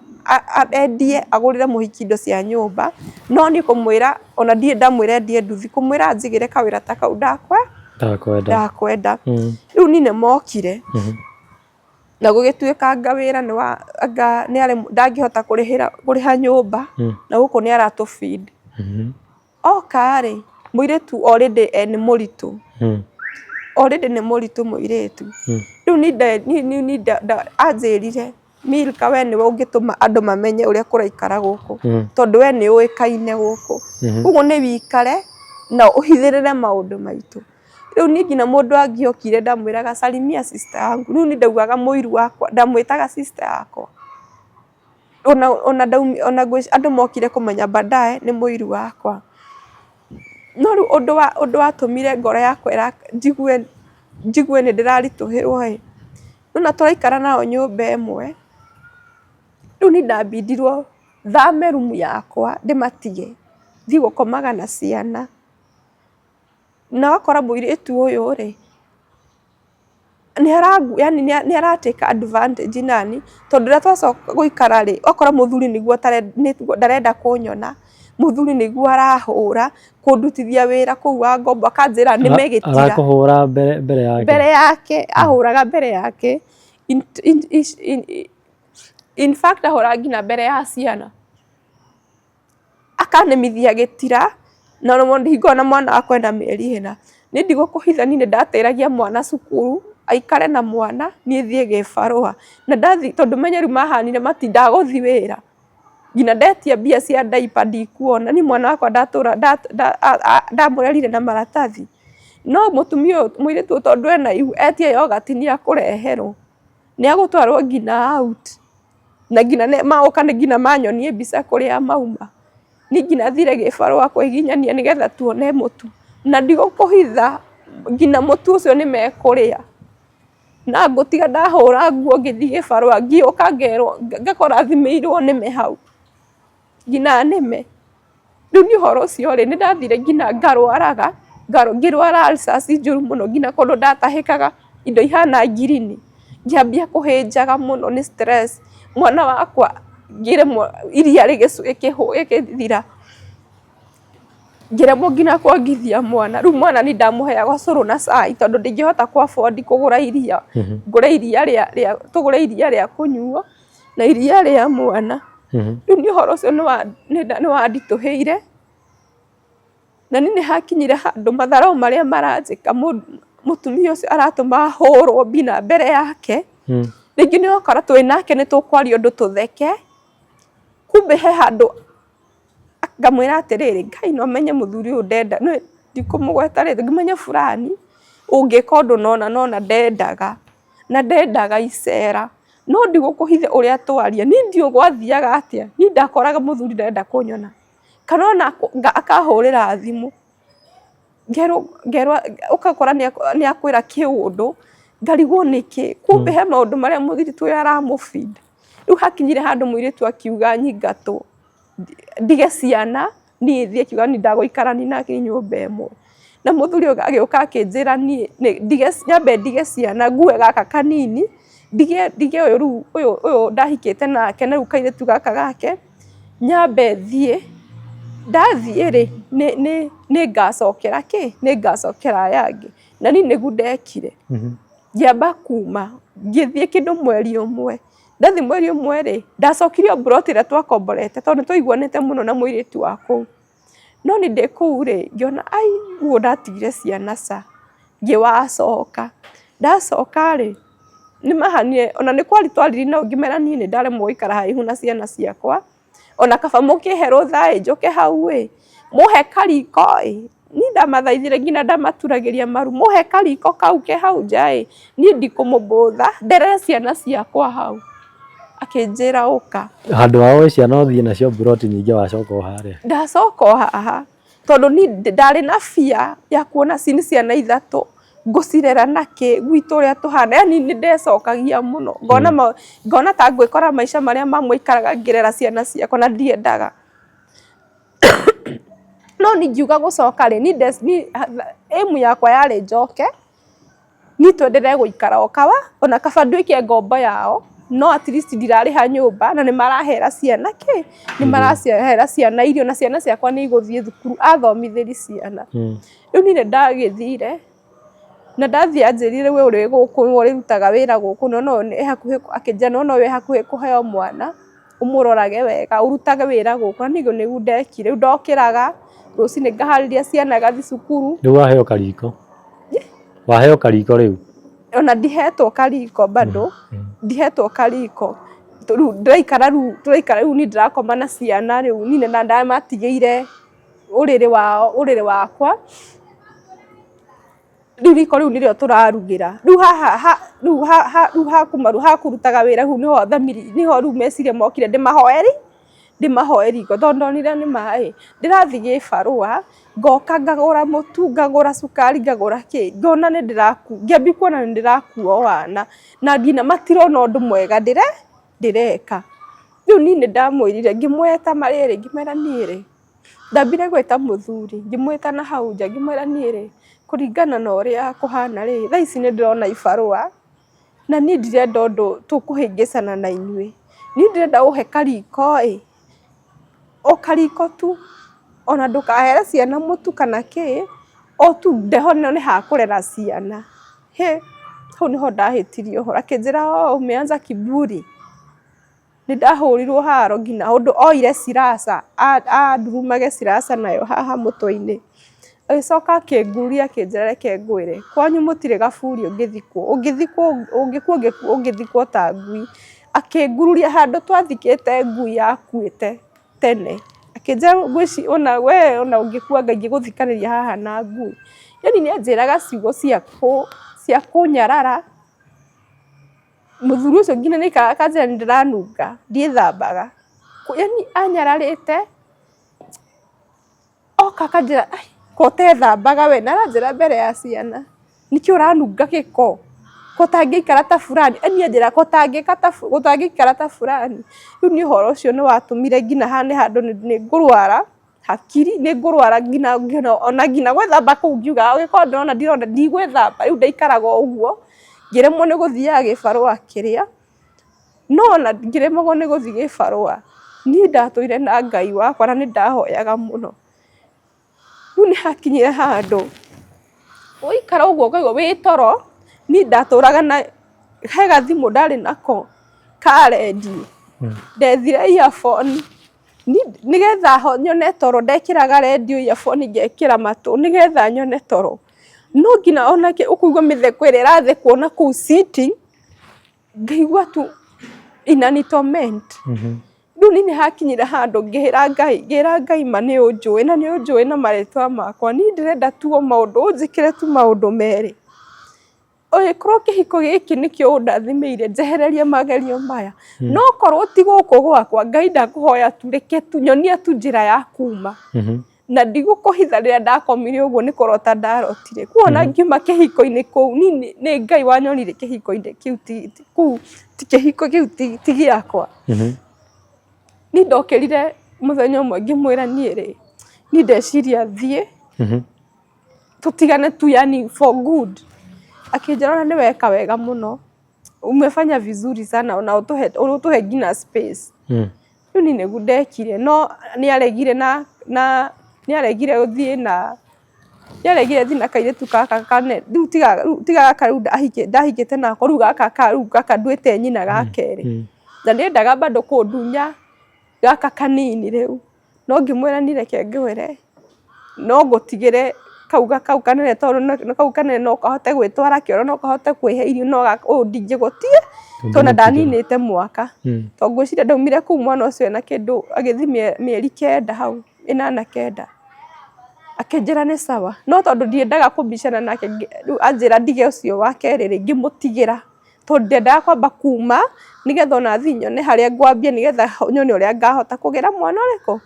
A: endie agũrĩre mũhiki indo cia nyũmba, no niĩ kũmwĩra ona ndirĩ ndamwĩra endie nduthi, kũmwĩra anjigĩre kawĩra ta kau
B: ndakwenda.
A: Ndakwenda. Rĩu niĩ nĩ mokire na gũgĩtuĩka anga wĩra nĩ wa anga ndangĩhota kũrĩhĩra kũrĩha nyũmba na gũkũ nĩ aratũ feed. Oka rĩ, mũirĩtu already nĩ mũritũ, already nĩ mũritũ mũirĩtu. Rĩu niĩ anjĩrire, Milka we nĩwe ũngĩtũma andũ mamenye ũrĩa kũraikara gũkũ, tondũ we nĩ ũĩkaine gũkũ. Ũguo nĩ wĩikare na ũhithĩrĩre maũndũ maitũ. Rĩu niĩ nginya mũndũ angĩokire ndamwĩraga salimia sister yangu, rĩu niĩ ndaugaga mũiru wakwa, ndamwĩtaga sister yakwa. Ona ona andũ mokire kũmenya baadaye nĩ mũiru wakwa. No rĩu ũndũ wa ũndũ watũmire ngoro yakwa njigue njigue nĩ ndĩraritũhĩrwo ĩ, nĩwona tũraikara nao nyũmba ĩmwe, rĩu niĩ ndambindirwo thame rumu yakwa ndĩmatige, thiĩ gũkomaga na ciana. Na ũgakora mũirĩtu ũyũ rĩ, yani nĩ ara take advantage nani, tondũ rĩrĩa twacoka gũikara rĩ, okorwo mũthuri nĩguo ndarenda kũnyona, mũthuri nĩguo arahũra, kũndutithia wĩra kũu wa ngombo, akanjĩra nĩme gĩtira.
B: Arakũhũra mbere mbere yake?
A: Mbere yake, ahũraga mbere yake. In fact ahũraga nginya mbere ya ciana. Akanĩmithia gĩtira, na hingo ĩyo na mwana wakwa ena mĩeri ĩna. Niĩ ndigũkũhitha niĩ nĩ ndatĩragia mwana cukuru, aikare na mwana, niĩ thiĩ gĩbarũa. Na ndathiĩ tondũ menye rĩu mahanire ndagũthiĩ wĩra, nginya ndetia mbia cia diaper ndikuona, niĩ mwana wakwa ndatũra ndamũrerire na maratathi. No mũtumia ũyũ mũirĩtu ũyũ tondũ ena ihu, etia yoghurt nĩ akũreherwo, nĩ agũtwarwo nginya out. Na nginya magoka nginya manyonie mbica kũrĩa mauma. Niĩ nginya thire gĩbarũa kwĩginyania nĩgetha tuone mũtu. Na ndigũkũhitha nginya mũtu ũcio nĩ mekũrĩa. Na ngũtiga ndahũra nguo ngĩthiĩ gĩbarũa ngĩũka ngerwo ngakora thimĩirwo nĩme hau. Nginya nĩme. Rĩu niĩ ũhoro ũcio rĩ, nĩ ndathire nginya ngarwaraga, ngĩrwara ulcers njũru mũno nginya kũndũ ndatahĩkaga indo ihana ngirini, ngĩambia kũhĩnjaga mũno nĩ stress, mwana wakwa ngĩremwo iria rĩgĩthira, ngĩremwo nginya kuongithia mwana, rĩu mwana niĩ ndamũheaga ũcũrũ na cai tondũ ndingĩhota kũ afford kũgũra iria, ngũre iria rĩa tũgũre iria rĩa kũnyuo na iria rĩa mwana. Rĩu niĩ ũhoro ũcio nĩ wanditũhĩire, na niĩ nĩ hakinyire handũ matharaũ marĩa maranjĩka mũtumia ũcio aratũma hũrwo nginya mbere yake, rĩngĩ nĩ ũgakora twĩ nake nĩ tũkwaria ũndũ tũtheke, kumbe he handũ ngamwĩra atĩrĩrĩ, Ngai no menye mũthuri ũyũ ndenda, ndikũmũgweta rĩtwa, ngĩmenye fulani ũngĩka ũndũ nona nona ndendaga. Na ndendaga icera, no ndigũkũhitha ũrĩa twaria, niĩ ndiũĩ gwathiaga atĩa, niĩ ndakoraga mũthuri ndarenda kũnyona, kana ona akahũrĩra thimũ, ngerwo ũgakora nĩ akwĩra kĩũndũ, ngarigwo nĩkĩ, kumbe he maũndũ marĩa mũirĩtu ũyũ aramũ feed. Rĩu hakinyire handũ mũirĩtu akiuga nyingatwo, ndige ciana, niĩ thiĩ, akiuga niĩ ndagũikarania nake nyũmba ĩmwe. Na mũthuri ũyũ agĩũka akĩnjĩra niĩ ndige, nyambe ndige ciana ngue gaka kanini, ndige ndige ũyũ rĩu ũyũ ũyũ ndahikĩte nake na rĩu kairĩtu gaka gake, nyambe thiĩ, ndathiĩ rĩ, nĩ ngacokera kĩ, nĩ ngacokera aya angĩ. Na niĩ nĩguo ndekire, ngĩamba kuma, ngĩthiĩ kĩndũ mweri ũmwe. Ndathiĩ mweri ũmwe rĩ, ndacokire o mburoti ĩrĩa twakomborete tondũ nĩ twaiguanĩte mũno na mũirĩtu wa kũu. No niĩ ndĩ kũu rĩ, ngĩona ai ũguo ndatigire ciana ca, ngĩwacoka. Ndacoka rĩ, nĩ mahanire ona nĩ kwaria twaririe nao ngĩmera niĩ nĩ ndaremwo gũikara haraihu na ciana ciakwa, ona kaba mũkĩhe rũtha ĩ, njũke hau ĩ, mũhe kariko ĩ, niĩ ndamathaithire nginya ndamaturagĩria maru, mũhe kariko kau ke hau nja ĩ, niĩ ndikũmũbotha, nderere ciana ciakwa hau. Akĩnjĩra ũka.
B: Handũ ha woe ciana ũthiĩ nacio mburoti ningĩ wacoka o harĩa.
A: Ndacoka o haha, tondũ niĩ ndarĩ na fear ya kuona ici nĩ ciana ithatũ, ngũcirera nakĩ, gwitũ ũrĩa tũhana, yaani nĩ ndecokagia mũno, ngona ngona ta ngwĩkora maica marĩa mamwe ikaraga ngĩrera ciana ciakwa na ndiendaga. No niĩ ngiuga gũcoka rĩ, niĩ aim yakwa yarĩ njoke, niĩ twenderee gũikara o kawa, ona kaba nduĩke ngombo yao, no at least ndirarĩha nyũmba na nĩ marahera ciana kĩ, nĩ marahera ciana irio na ciana ciakwa nĩ igũthiĩ thukuru, athomithĩri ciana. Rĩu niĩ nĩ ndagĩthire, na ndathiĩ anjĩrire we ũrĩ gũkũ nĩwe ũrĩrutaga wĩra gũkũ na no ĩ hakuhĩ, akĩnjĩra nĩwona ũyũ ĩ hakuhĩ kũheo mwana, ũmũrorage wega, ũrutage wĩra gũkũ, na niĩ ũguo nĩguo ndekire, rĩu ndokĩraga rũcinĩ ngaharĩria ciana igathiĩ cukuru.
B: Rĩu waheo kariko? Waheo kariko rĩu?
A: Ona ndihetwo kariko bado, ndihetwo kariko, rĩu ndĩraikara rĩu tũraikara rĩu niĩ ndĩrakoma na ciana rĩu niĩ ndamatigĩire ũrĩrĩ wao ũrĩrĩ wakwa, rĩu riko rĩu nĩrĩo tũrarugĩra, rĩu haha rĩu rĩu hakũrutaga wĩra rĩu nĩho thamiri nĩho rĩu meciria mokire ndĩmahoe rĩ, ndĩmahoe riko tondũ ndonire nĩma ĩ, ndĩrathiĩ gĩbarũa, ngoka ngagũra mũtu, ngagũra cukari, ngagũra kĩ, ngona nĩ ndĩrakua, ngĩambia kuona nĩ ndĩrakua wana, na nginya matirona ũndũ mwega ndĩreka. Rĩu niĩ nĩ ndamwĩrire ngĩmweta marĩrĩ ngĩmwĩra niĩ rĩ, ndambire gwĩta mũthuri ngĩmwĩta na hau nja ngĩmwĩra niĩ rĩ, kũringana na ũrĩa kũhana rĩ, thaa ici nĩ ndĩrona ibarũa, na niĩ ndirenda ũndũ tũkũhĩngĩcana na inyuĩ, niĩ ndĩrenda ũhe kariko ĩ, o kariko tu, ona ndũkahere ciana mũtu kana kĩ, o tu ndeho nĩ ha kũrera ciana. Hĩ, hau nĩho ndahĩtirie ũhoro, akĩnjĩra oh umeanza kiburi. Nĩ ndahũrirwo haro nginya ũndũ oire ciraca andurumage ciraca nayo haha mũtwe-inĩ. Agĩcoka akĩnguria akĩnjĩra reke ngwĩre, kwanyu mũtirĩ gaburi ũngĩthikwo, ũngĩthikwo ũngĩkua ũngĩthikwo ta ngui. Akĩngururia handũ twathikĩte ngui yakuĩte tene, akĩnjĩra ngwĩciria ona we ona ũngĩkua Ngai angĩgũthikanĩria haha na ngui. Yaani nĩ anjĩraga ciugo cia kũnyarara. Mũthuri ũcio nginya nĩ aikaraga akanjĩra nĩ ndĩranunga, ndiĩthambaga. Yaani anyararĩte, oka akanjĩra ai ko ũtethambaga we, na aranjĩra mbere ya ciana, nĩkĩ ũranunga gĩko, ko ũtangĩikara ta fulani, yaani anjĩra ko ũtangĩikara ta fulani. Rĩu niĩ ũhoro ũcio nĩ watũmire nginya hane handũ nĩ ngũrwara. Hakiri nĩ ngũrwara nginya ona nginya gwĩthamba kũu ngiugaga angĩkorwo ndĩrona ndirona ndigwĩthamba, rĩu ndaikaraga o ũguo ngĩremwo nĩ gũthiaga gĩbarũa kĩrĩa, no ona ngĩremagwo nĩ gũthiĩ gĩbarũa, niĩ ndatũire na Ngai wakwa na nĩ ndahoyaga mũno. Rĩu nĩ hakinyire handũ waikara ũguo ũkaigua wĩ toro, niĩ ndatũraga na he gathimũ ndarĩ nako ka rendio, ndethire earphone. Nĩgetha nyone toro ndekĩraga rendio earphone ngekĩra matũ nĩgetha nyone toro. No nginya ona ũkũigua mĩtheko ĩrĩa ĩrathekwo nakũu sitting, ngaigua tu inani torment. Rĩu niĩ nĩ hakinyire handũ ngĩra Ngai, ngĩra Ngai ma nĩ ũnjũĩ na nĩ ũnjũĩ na marĩtwa makwa, niĩ ndĩrenda tu o maũndũ ũnjĩkĩre tu maũndũ merĩ. Ũngĩkorwo kĩhiko gĩkĩ nĩkĩo ũndathimĩire njehererie magerio maya, no korwo ti gũkũ gwakwa, Ngai ndakũhoya tu reke tu nyonia tu njĩra ya kuma. Na ndigũkũhitha rĩrĩa ndakomire ũguo nĩ kũrota ndarotire. Kuona ngiuma kĩhiko-inĩ kũu, niĩ nĩ Ngai wanyonire kĩhiko-inĩ kĩu kũu ti kĩhiko kĩu ti gĩakwa. Niĩ ndokĩrire mũthenya ũmwe ngĩmwĩra niĩ rĩ, niĩ ndeciria thiĩ. Tũtigane tu, yani for good. Akĩnjĩra ona nĩ weka wega mũno, umefanya vizuri sana, na ũtũhe ũtũhe nginya space. Rĩu niĩ nĩguo ndekire, no nĩ aregire na nĩ aregire gũthiĩ na nĩ aregire thiĩ na kairĩtu gaka kane rĩu tiga gaka rĩu ndahikĩte nako, rĩu gaka rĩu gaka nduĩte nyina ga kerĩ. Na nĩendaga bado kũndunya gaka kanini rĩu, no ngĩmwĩra niĩ reke ngwĩre, no ngũtigĩre kau kau kanene, tondũ kau kanene no kahote gwĩtwara kĩoro, no kahote kwĩhe irio, no gaka ũyũ ndingĩgũtigĩra, tondũ ona ndaninĩte mwaka. Tondũ ngwĩciria ndaumire kũu mwana ũcio ena kĩndũ agĩthiĩ mĩeri 9 hau, 8 9. Akĩnjĩra nĩ sawa, no tondũ ndiendaga kũbicana nake, rĩu anjĩra ndige ũcio wa kerĩ rĩ, ngĩmũtigĩra, tondũ ndiendaga kwamba kuma nĩgetha ona thiĩ nyone harĩa ngwambia, nĩgetha nyone ũrĩa ngahota kũgĩra mwana ũrĩkũ,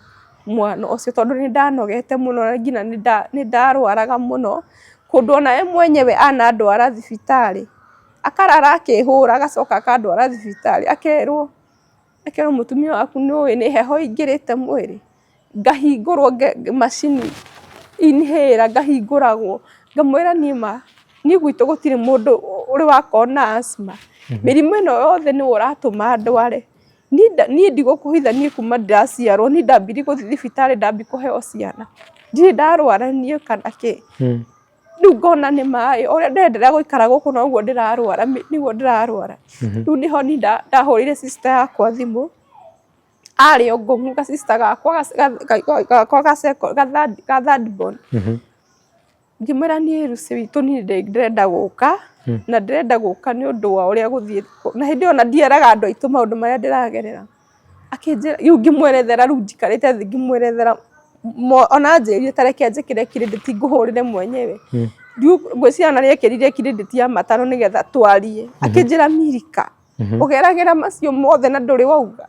A: mwana ũcio, tondũ nĩ ndanogete mũno na nginya nĩ ndarwaraga mũno, kũndũ ona we mwenyewe anandwara thibitarĩ, akarara akĩhũra, agacoka akandwara thibitarĩ, akerwo akerwo mũtumia waku nĩ ũĩ nĩ heho ĩingĩrĩte mwĩrĩ, ngahingũrwo macini inhaler ngahingũragwo, ngamwĩra niĩ ma, niĩ gwitũ gũtirĩ mũndũ ũrĩ wakorwo na asthma, mĩrimũ ĩno yothe nĩwe ũratũma ndware. Niĩ ndigũkũhitha, niĩ kuma ndĩraciarwo niĩ ndambirie gũthiĩ thibitarĩ ndambia kũheo ciana, ndirĩ ndarwara niĩ kana kĩ. Rĩu ngona nĩ maĩ, o ũrĩa ndĩrenderea gũikara gũkũ noguo ndĩrarwara, nĩguo ndĩrarwara. Rĩu nĩho niĩ ndahũrĩire sister yakwa thimũ, arĩ o ngũng'u ga sister gakwa gakwa ga third born. Ngĩmwĩra niĩ Lucy witũ niĩ ndĩrenda gũka, na ndĩrenda gũka nĩ ũndũ wa ũrĩa gũthiĩte, na hĩndĩ ĩyo ona ndieraga andũ aitũ maũndũ marĩa ndĩragerera. Akĩnjĩra, rĩu ngĩmwerethera, rĩu njikarĩte thĩ ngĩmwerethera, ona anjĩrire ta reke njĩkĩre credit ngũhũrĩre mwenyewe. Rĩu ngwĩciria ona nĩekĩrire credit ya 5 nĩgetha twarie. Akĩnjĩra Milika, ũgeragĩra macio mothe na ndũrĩ wauga.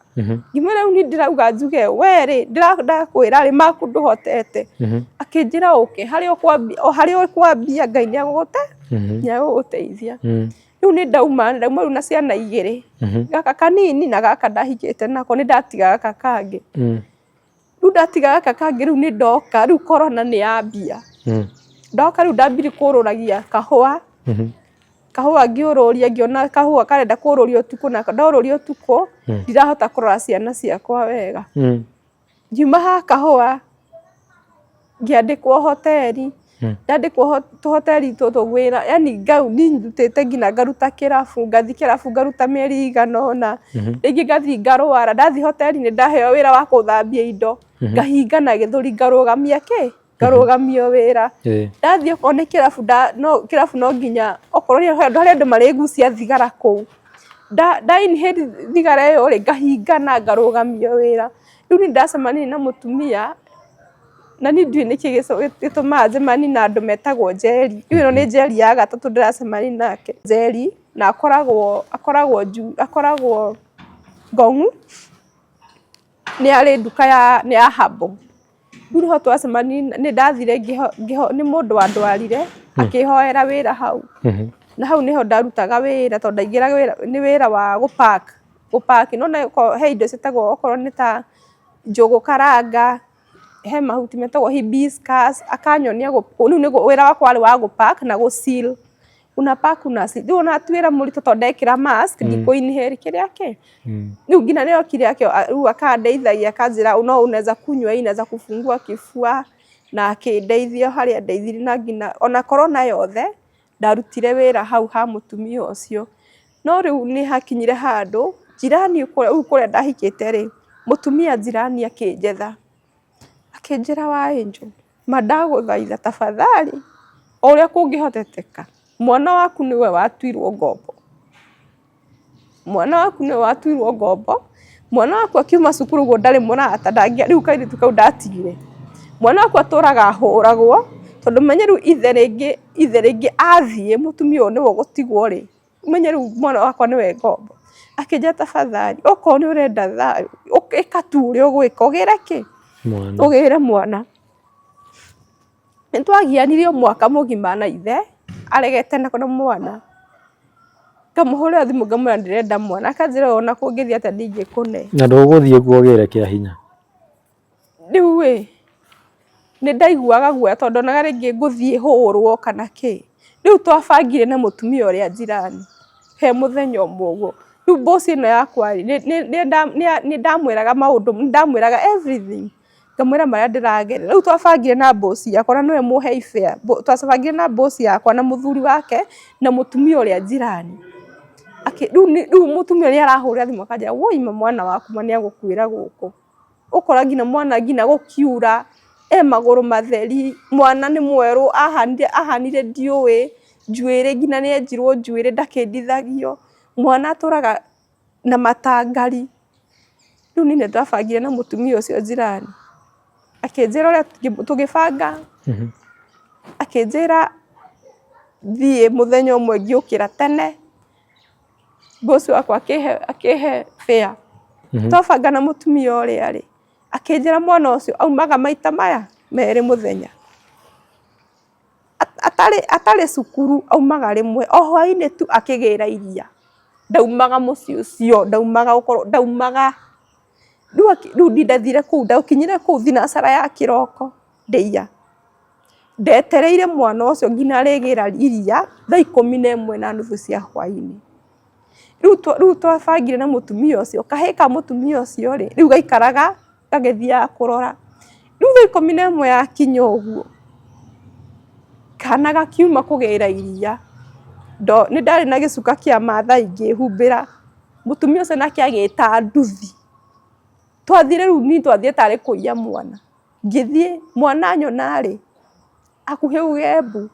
A: Ngĩmwĩra rĩu niĩ ndĩrauga njuge we rĩ, ndakwĩra rĩ, maku ndũhotete. Akĩnjĩra ũke harĩa ũkwambia, o harĩa ũkwambia Ngai nĩ agũgũteithia. Rĩu nĩ ndauma ndauma rĩu na ciana igĩrĩ, gaka kanini na gaka ndahikĩte nako, nĩ ndatiga gaka kangĩ. Rĩu ndatiga gaka kangĩ, rĩu nĩ ndoka, rĩu corona nĩ yambia. Ndoka rĩu ndambirie kũrũragia kahũa, kahũa ngĩũrũria, ngĩona kahũa karenda kũrũrio ũtukũ, na ndorũria ũtukũ ndirahota kũrora ciana ciakwa wega. Ngiuma ha kahũa ngĩandĩkwo hoteri, ndandĩkwo tũhoteri tũtũ wĩra, yani ngau niĩ ndutĩte nginya ngaruta kĩrabu, ngathiĩ kĩrabu ngaruta mĩeri ĩigana ũna, rĩngĩ ngathiĩ ngarwara, ndathiĩ hoteri nĩ ndaheo wĩra wa gũthambia indo, ngahingana gĩthũri, ngarũgamia kĩ, ngarũgamio wĩra. Ndathiĩ okorwo nĩ kĩrabu, no kĩrabu no nginya okorwo nĩ handũ harĩa andũ marĩgucia thigara kũu, nda inhale thigara ĩyo rĩ, ngahingana ngarũgamio wĩra. Rĩu nĩ ndacemanirie na mũtumia, na niĩ ndiũĩ nĩkĩ gĩtũmaga njemanie na andũ metagwo Njeri. Rĩu ĩno nĩ Njeri ya gatatũ ndĩracemania nake. Njeri na akoragwo Ngong'u, nĩ arĩ nduka ya nĩ ya herbal. Rĩu nĩho twacemanirie, nĩ ndathire, nĩ mũndũ wandwarire akĩhoera wĩra hau. Na hau nĩho ndarutaga wĩra, tondũ ndaingĩraga wĩra, nĩ wĩra wa gũ pack, gũ pack. Nĩ wona he indo ciĩtagwo okorwo nĩ ta njũgũ karanga, he mahuti metagwo hibiscus, akanyonia, rĩu nĩguo wĩra wakwa warĩ wa gũ pack na gũ seal. Una pack, una seal. Rĩu ona ti wĩra mũritũ tondũ ndekĩra mask ndikũ inhale kĩrĩa kĩ. Rĩu nginya nĩ okire rĩu akandeithagia, akanjĩra no unaweza kunywa hii, inaweza kufungua kifua, na akĩndeithia harĩa andeithirie, na nginya ona corona yothe ndarutire wĩra hau ha mũtumia ũcio. No rĩu nĩ hakinyire handũ jirani rĩu kũrĩa ndahikĩte rĩ, mũtumia jirani akĩnjetha, akĩnjĩra wa Angel, ma ndagũthaitha tafadhali, o ũrĩa kũngĩhoteteka, mwana waku nĩwe watuirwo ngombo. Mwana waku nĩwe watuirwo ngombo, mwana waku akiuma cukuru ũguo ndarĩ mũrata, rĩu kairĩtu kau ndatigire. Mwana waku atũraga ahũragwo, tondũ menye rĩu ithe rĩngĩ athiĩ mũtumia ũyũ nĩwe ũgũtigwo rĩ, ũmenye rĩu mwana wakwa nĩwe ngombo. Akĩnjĩra tafadhali, okorwo nĩ ũrenda thayũ, ĩka tu ũrĩa ũgwĩka, ũgĩre kĩ? Ũgĩre mwana. Nĩ twagianire o mwaka mũgima na ithe, aregete na mwana. Ngamũhũrĩra thimũ ngamwĩra ndĩrenda mwana, akanjĩra ona kũngĩthiĩ atĩa ndingĩkũne.
B: Na ndũgũthiĩ kuo ũgĩre kĩa hinya?
A: Rĩu ĩ, Nĩ ndaiguaga guoya tondũ ndonaga rĩngĩ ngũthiĩ hũrwo kana kĩ. Rĩu twabangire na mũtumia ũrĩa njirani he mũthenya ũmwe ũguo. Rĩu boss ĩno yakwa rĩ, nĩ ndamwĩraga maũndũ, nĩ ndamwĩraga everything, ngamwĩra marĩa ndĩragerera. Rĩu twabangire na boss yakwa na nĩwe mũhei fare, twabangire na boss yakwa na mũthuri wake na mũtumia ũrĩa njirani. Rĩu mũtumia nĩ arahũrĩra thimũ akanjĩra woi mwana waku ma nĩ egũkuĩra gũkũ. Ũkora nginya mwana nginya gũkiura e magũrũ matheri, mwana nĩ mwerũ ahanire ahanire ndiũĩ, njuĩrĩ nginya nĩ enjirwo njuĩrĩ ndakĩendithagio, mwana atũraga na matangari. Rĩu niĩ nĩ ndabangire na mũtumia ũcio njirani, akĩnjĩra ũrĩa tũgĩbanga, akĩnjĩra thiĩ mũthenya ũmwe ngĩũkĩra tene. Boss wakwa akĩhe fare. Twabanga na mũtumia ũrĩa rĩ, akĩnjĩra mwana ũcio aumaga maita maya merĩ mũthenya. Atarĩ cukuru aumaga rĩmwe, o hwainĩ tu akĩgĩra iria. Ndaumaga mũciĩ ũcio, ndaumaga gũkorwo, ndaumaga. Rĩu niĩ ndathire kũu, ndakinyire kũu thinacara ya kĩroko ndĩiya. Ndetereire mwana ũcio nginya arĩgĩra iria thaa 11:30 cia hwainĩ. Rĩu twabangire na mũtumia ũcio, kahĩĩ ka mũtumia ũcio rĩ, rĩu gaikaraga gagĩthiaga kũrora. Rĩu thaa 11 yakinya ũguo, kana gakiuma kũgĩra iria, nĩ ndarĩ na gĩcuka kĩa mathai ngĩhumbĩra, mũtumia ũcio nake agĩta nduthi. Twathire rĩu niĩ twathire tarĩ kũiya mwana. Ngĩthiĩ mwana anyona rĩ, hakuhĩ auge mbu.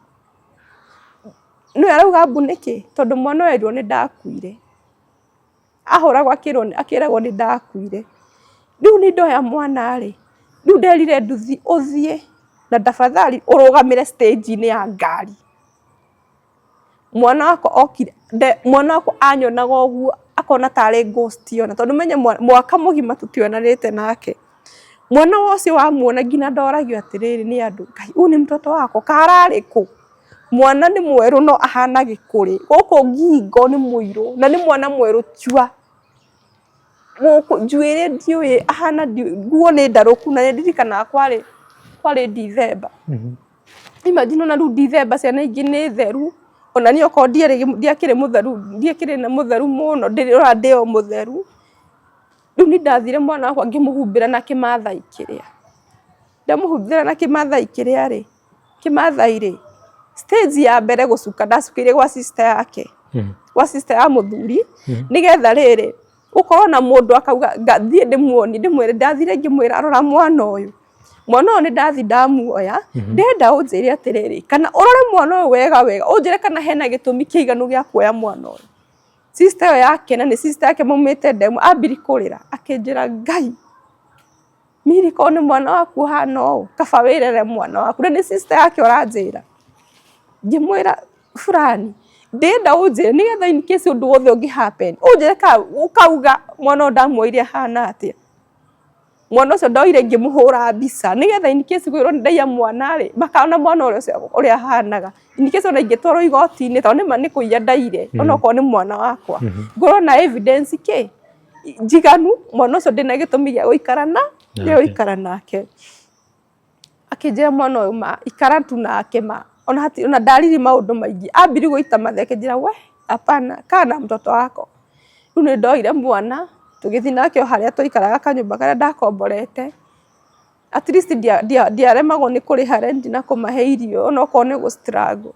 A: Nĩwe arauga mbu nĩkĩ? Tondũ mwana ũyũ erirwo nĩ ndakuire. Ahũragwo akĩragwo nĩ ndakuire. Rĩu niĩ ndoya mwana rĩ, rĩu nderire nduthi ũthiĩ na tafadhali ũrũgamĩre stage -inĩ ya ngari. Mwana wakwa okire, mwana wakwa anyonaga ũguo akona tarĩ ghost ona tondũ ũmenye mwaka mũgima tũtionanĩte nake. Mwana ũcio wamuona nginya ndoragio atĩrĩrĩ nĩ andũ, Ngai huyu ni mtoto wako kararĩ kũ? Mwana nĩ mwerũ no ahana gĩkũrĩ, gũkũ ngingo nĩ mũirũ na nĩ mwana mwerũ cua. Gũkũ njuĩrĩ ndiũĩ ahana nguo nĩ ndarũku na nĩ ndirikanaga kwarĩ December. Imagine ona rĩu December ciana ingĩ nĩ theru, ona niĩ okorwo ndiakĩrĩ mũtheru, ndiakĩrĩ mũtheru mũno, ndĩrona ndĩ o mũtheru. Rĩu niĩ ndathire mwana wakwa ngĩmũhumbĩra na kĩmathai kĩrĩa. Ndamũhumbĩra na kĩmathai kĩrĩa rĩ, kĩmathai rĩ, stage ya mbere gũcuka ndacukĩire gwa sister yake, gwa sister ya mũthuri, nĩgetha rĩrĩ, gũkorwo na mũndũ akauga thiĩ ndĩmuonie ndĩmwĩre, ndathire ngĩmwĩra rora mwana ũyũ. Mwana ũyũ nĩ ndathi ndamuoya, ndĩrenda ũnjĩre atĩrĩrĩ, kana ũrore mwana ũyũ wega wega, ũnjĩre kana hena gĩtũmi kĩiganu gĩa kuoya mwana ũyũ. Sister ĩyo yake na nĩ sister yake maumĩte ndemu, ambirie kũrĩra akĩnjĩra Ngai, Miri korwo nĩ mwana waku ũhana ũũ, kaba wĩrere mwana waku. Na nĩ sister yake ũranjĩra. Ngĩmwĩra fulani, ndĩrenda ũnjĩre nĩgetha in case ũndũ wothe ũngĩ happen, ũnjĩre kana ũkauga mwana ũyũ ndamuoire ahana atĩa. Mwana ũcio ndoire ngĩmũhũra mbica nĩgetha in case kwĩrwo nĩ ndaiya mwana rĩ, makona mwana ũcio ũrĩa ahanaga. In case ona ingĩtwarwo igoti-inĩ tondũ nĩma nĩ kũiya ndaire onokorwo nĩ mwana wakwa, ngorwo na evidence kĩ njiganu mwana ũcio ndĩna gĩtũmi gĩa gũikara na gĩa gũikara nake. Akĩnjĩra mwana ũyũ ma ikara tu nake ma ona hatirĩ ona ndaririe maũndũ maingĩ ambirie gũita mathe akĩnjĩra we hapana kaa na mtoto wako. Rĩu nĩ ndoire mwana tũgĩthiĩ nake o harĩa twaikaraga kanyũmba karĩa ndakomborete. At least ndiaremagwo nĩ kũrĩha rent na kũmahe irio onokorwo nĩ gũ struggle.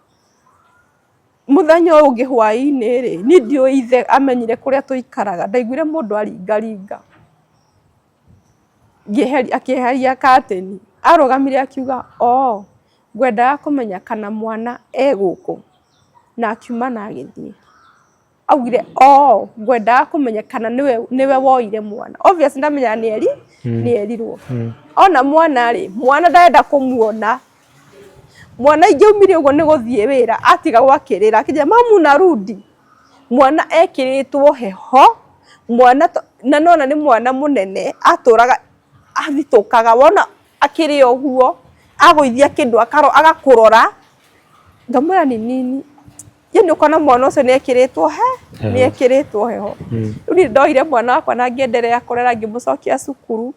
A: Mũthenya ũyũ ũngĩ hwaĩ-inĩ rĩ, niĩ ndiũĩ ithe amenyire kũrĩa tũikaraga, ndaiguire mũndũ aringaringa. Akĩeheria curtain, arũgamire akiuga oo, ngwendaga kũmenya kana mwana e gũkũ, na akiuma na agĩthiĩ. Augire oo, ngwendaga kũmenya kana nĩwe woire mwana. Obviously ndamenyaga nĩ erirwo. Ona mwana rĩ, mwana ndarenda kũmuona. Mwana ingĩaumire ũguo nĩ gũthiĩ wĩra atigagwo akĩrĩra akĩnjĩra mamu narudi. Mwana ekĩrĩtwo heho, mwana na nĩwona nĩ mwana mũnene atũraga athitũkaga wona akĩrĩa ũguo agũithia kĩndũ agakũrora, ngamwĩra nĩ nini. Yani ũkona mwana ũcio nĩ ekĩrĩtwo nĩ ekĩrĩtwo heho. Rĩu niĩ ndoire mwana wakwa na ngĩenderea kũrera ngĩmũcokia cukuru.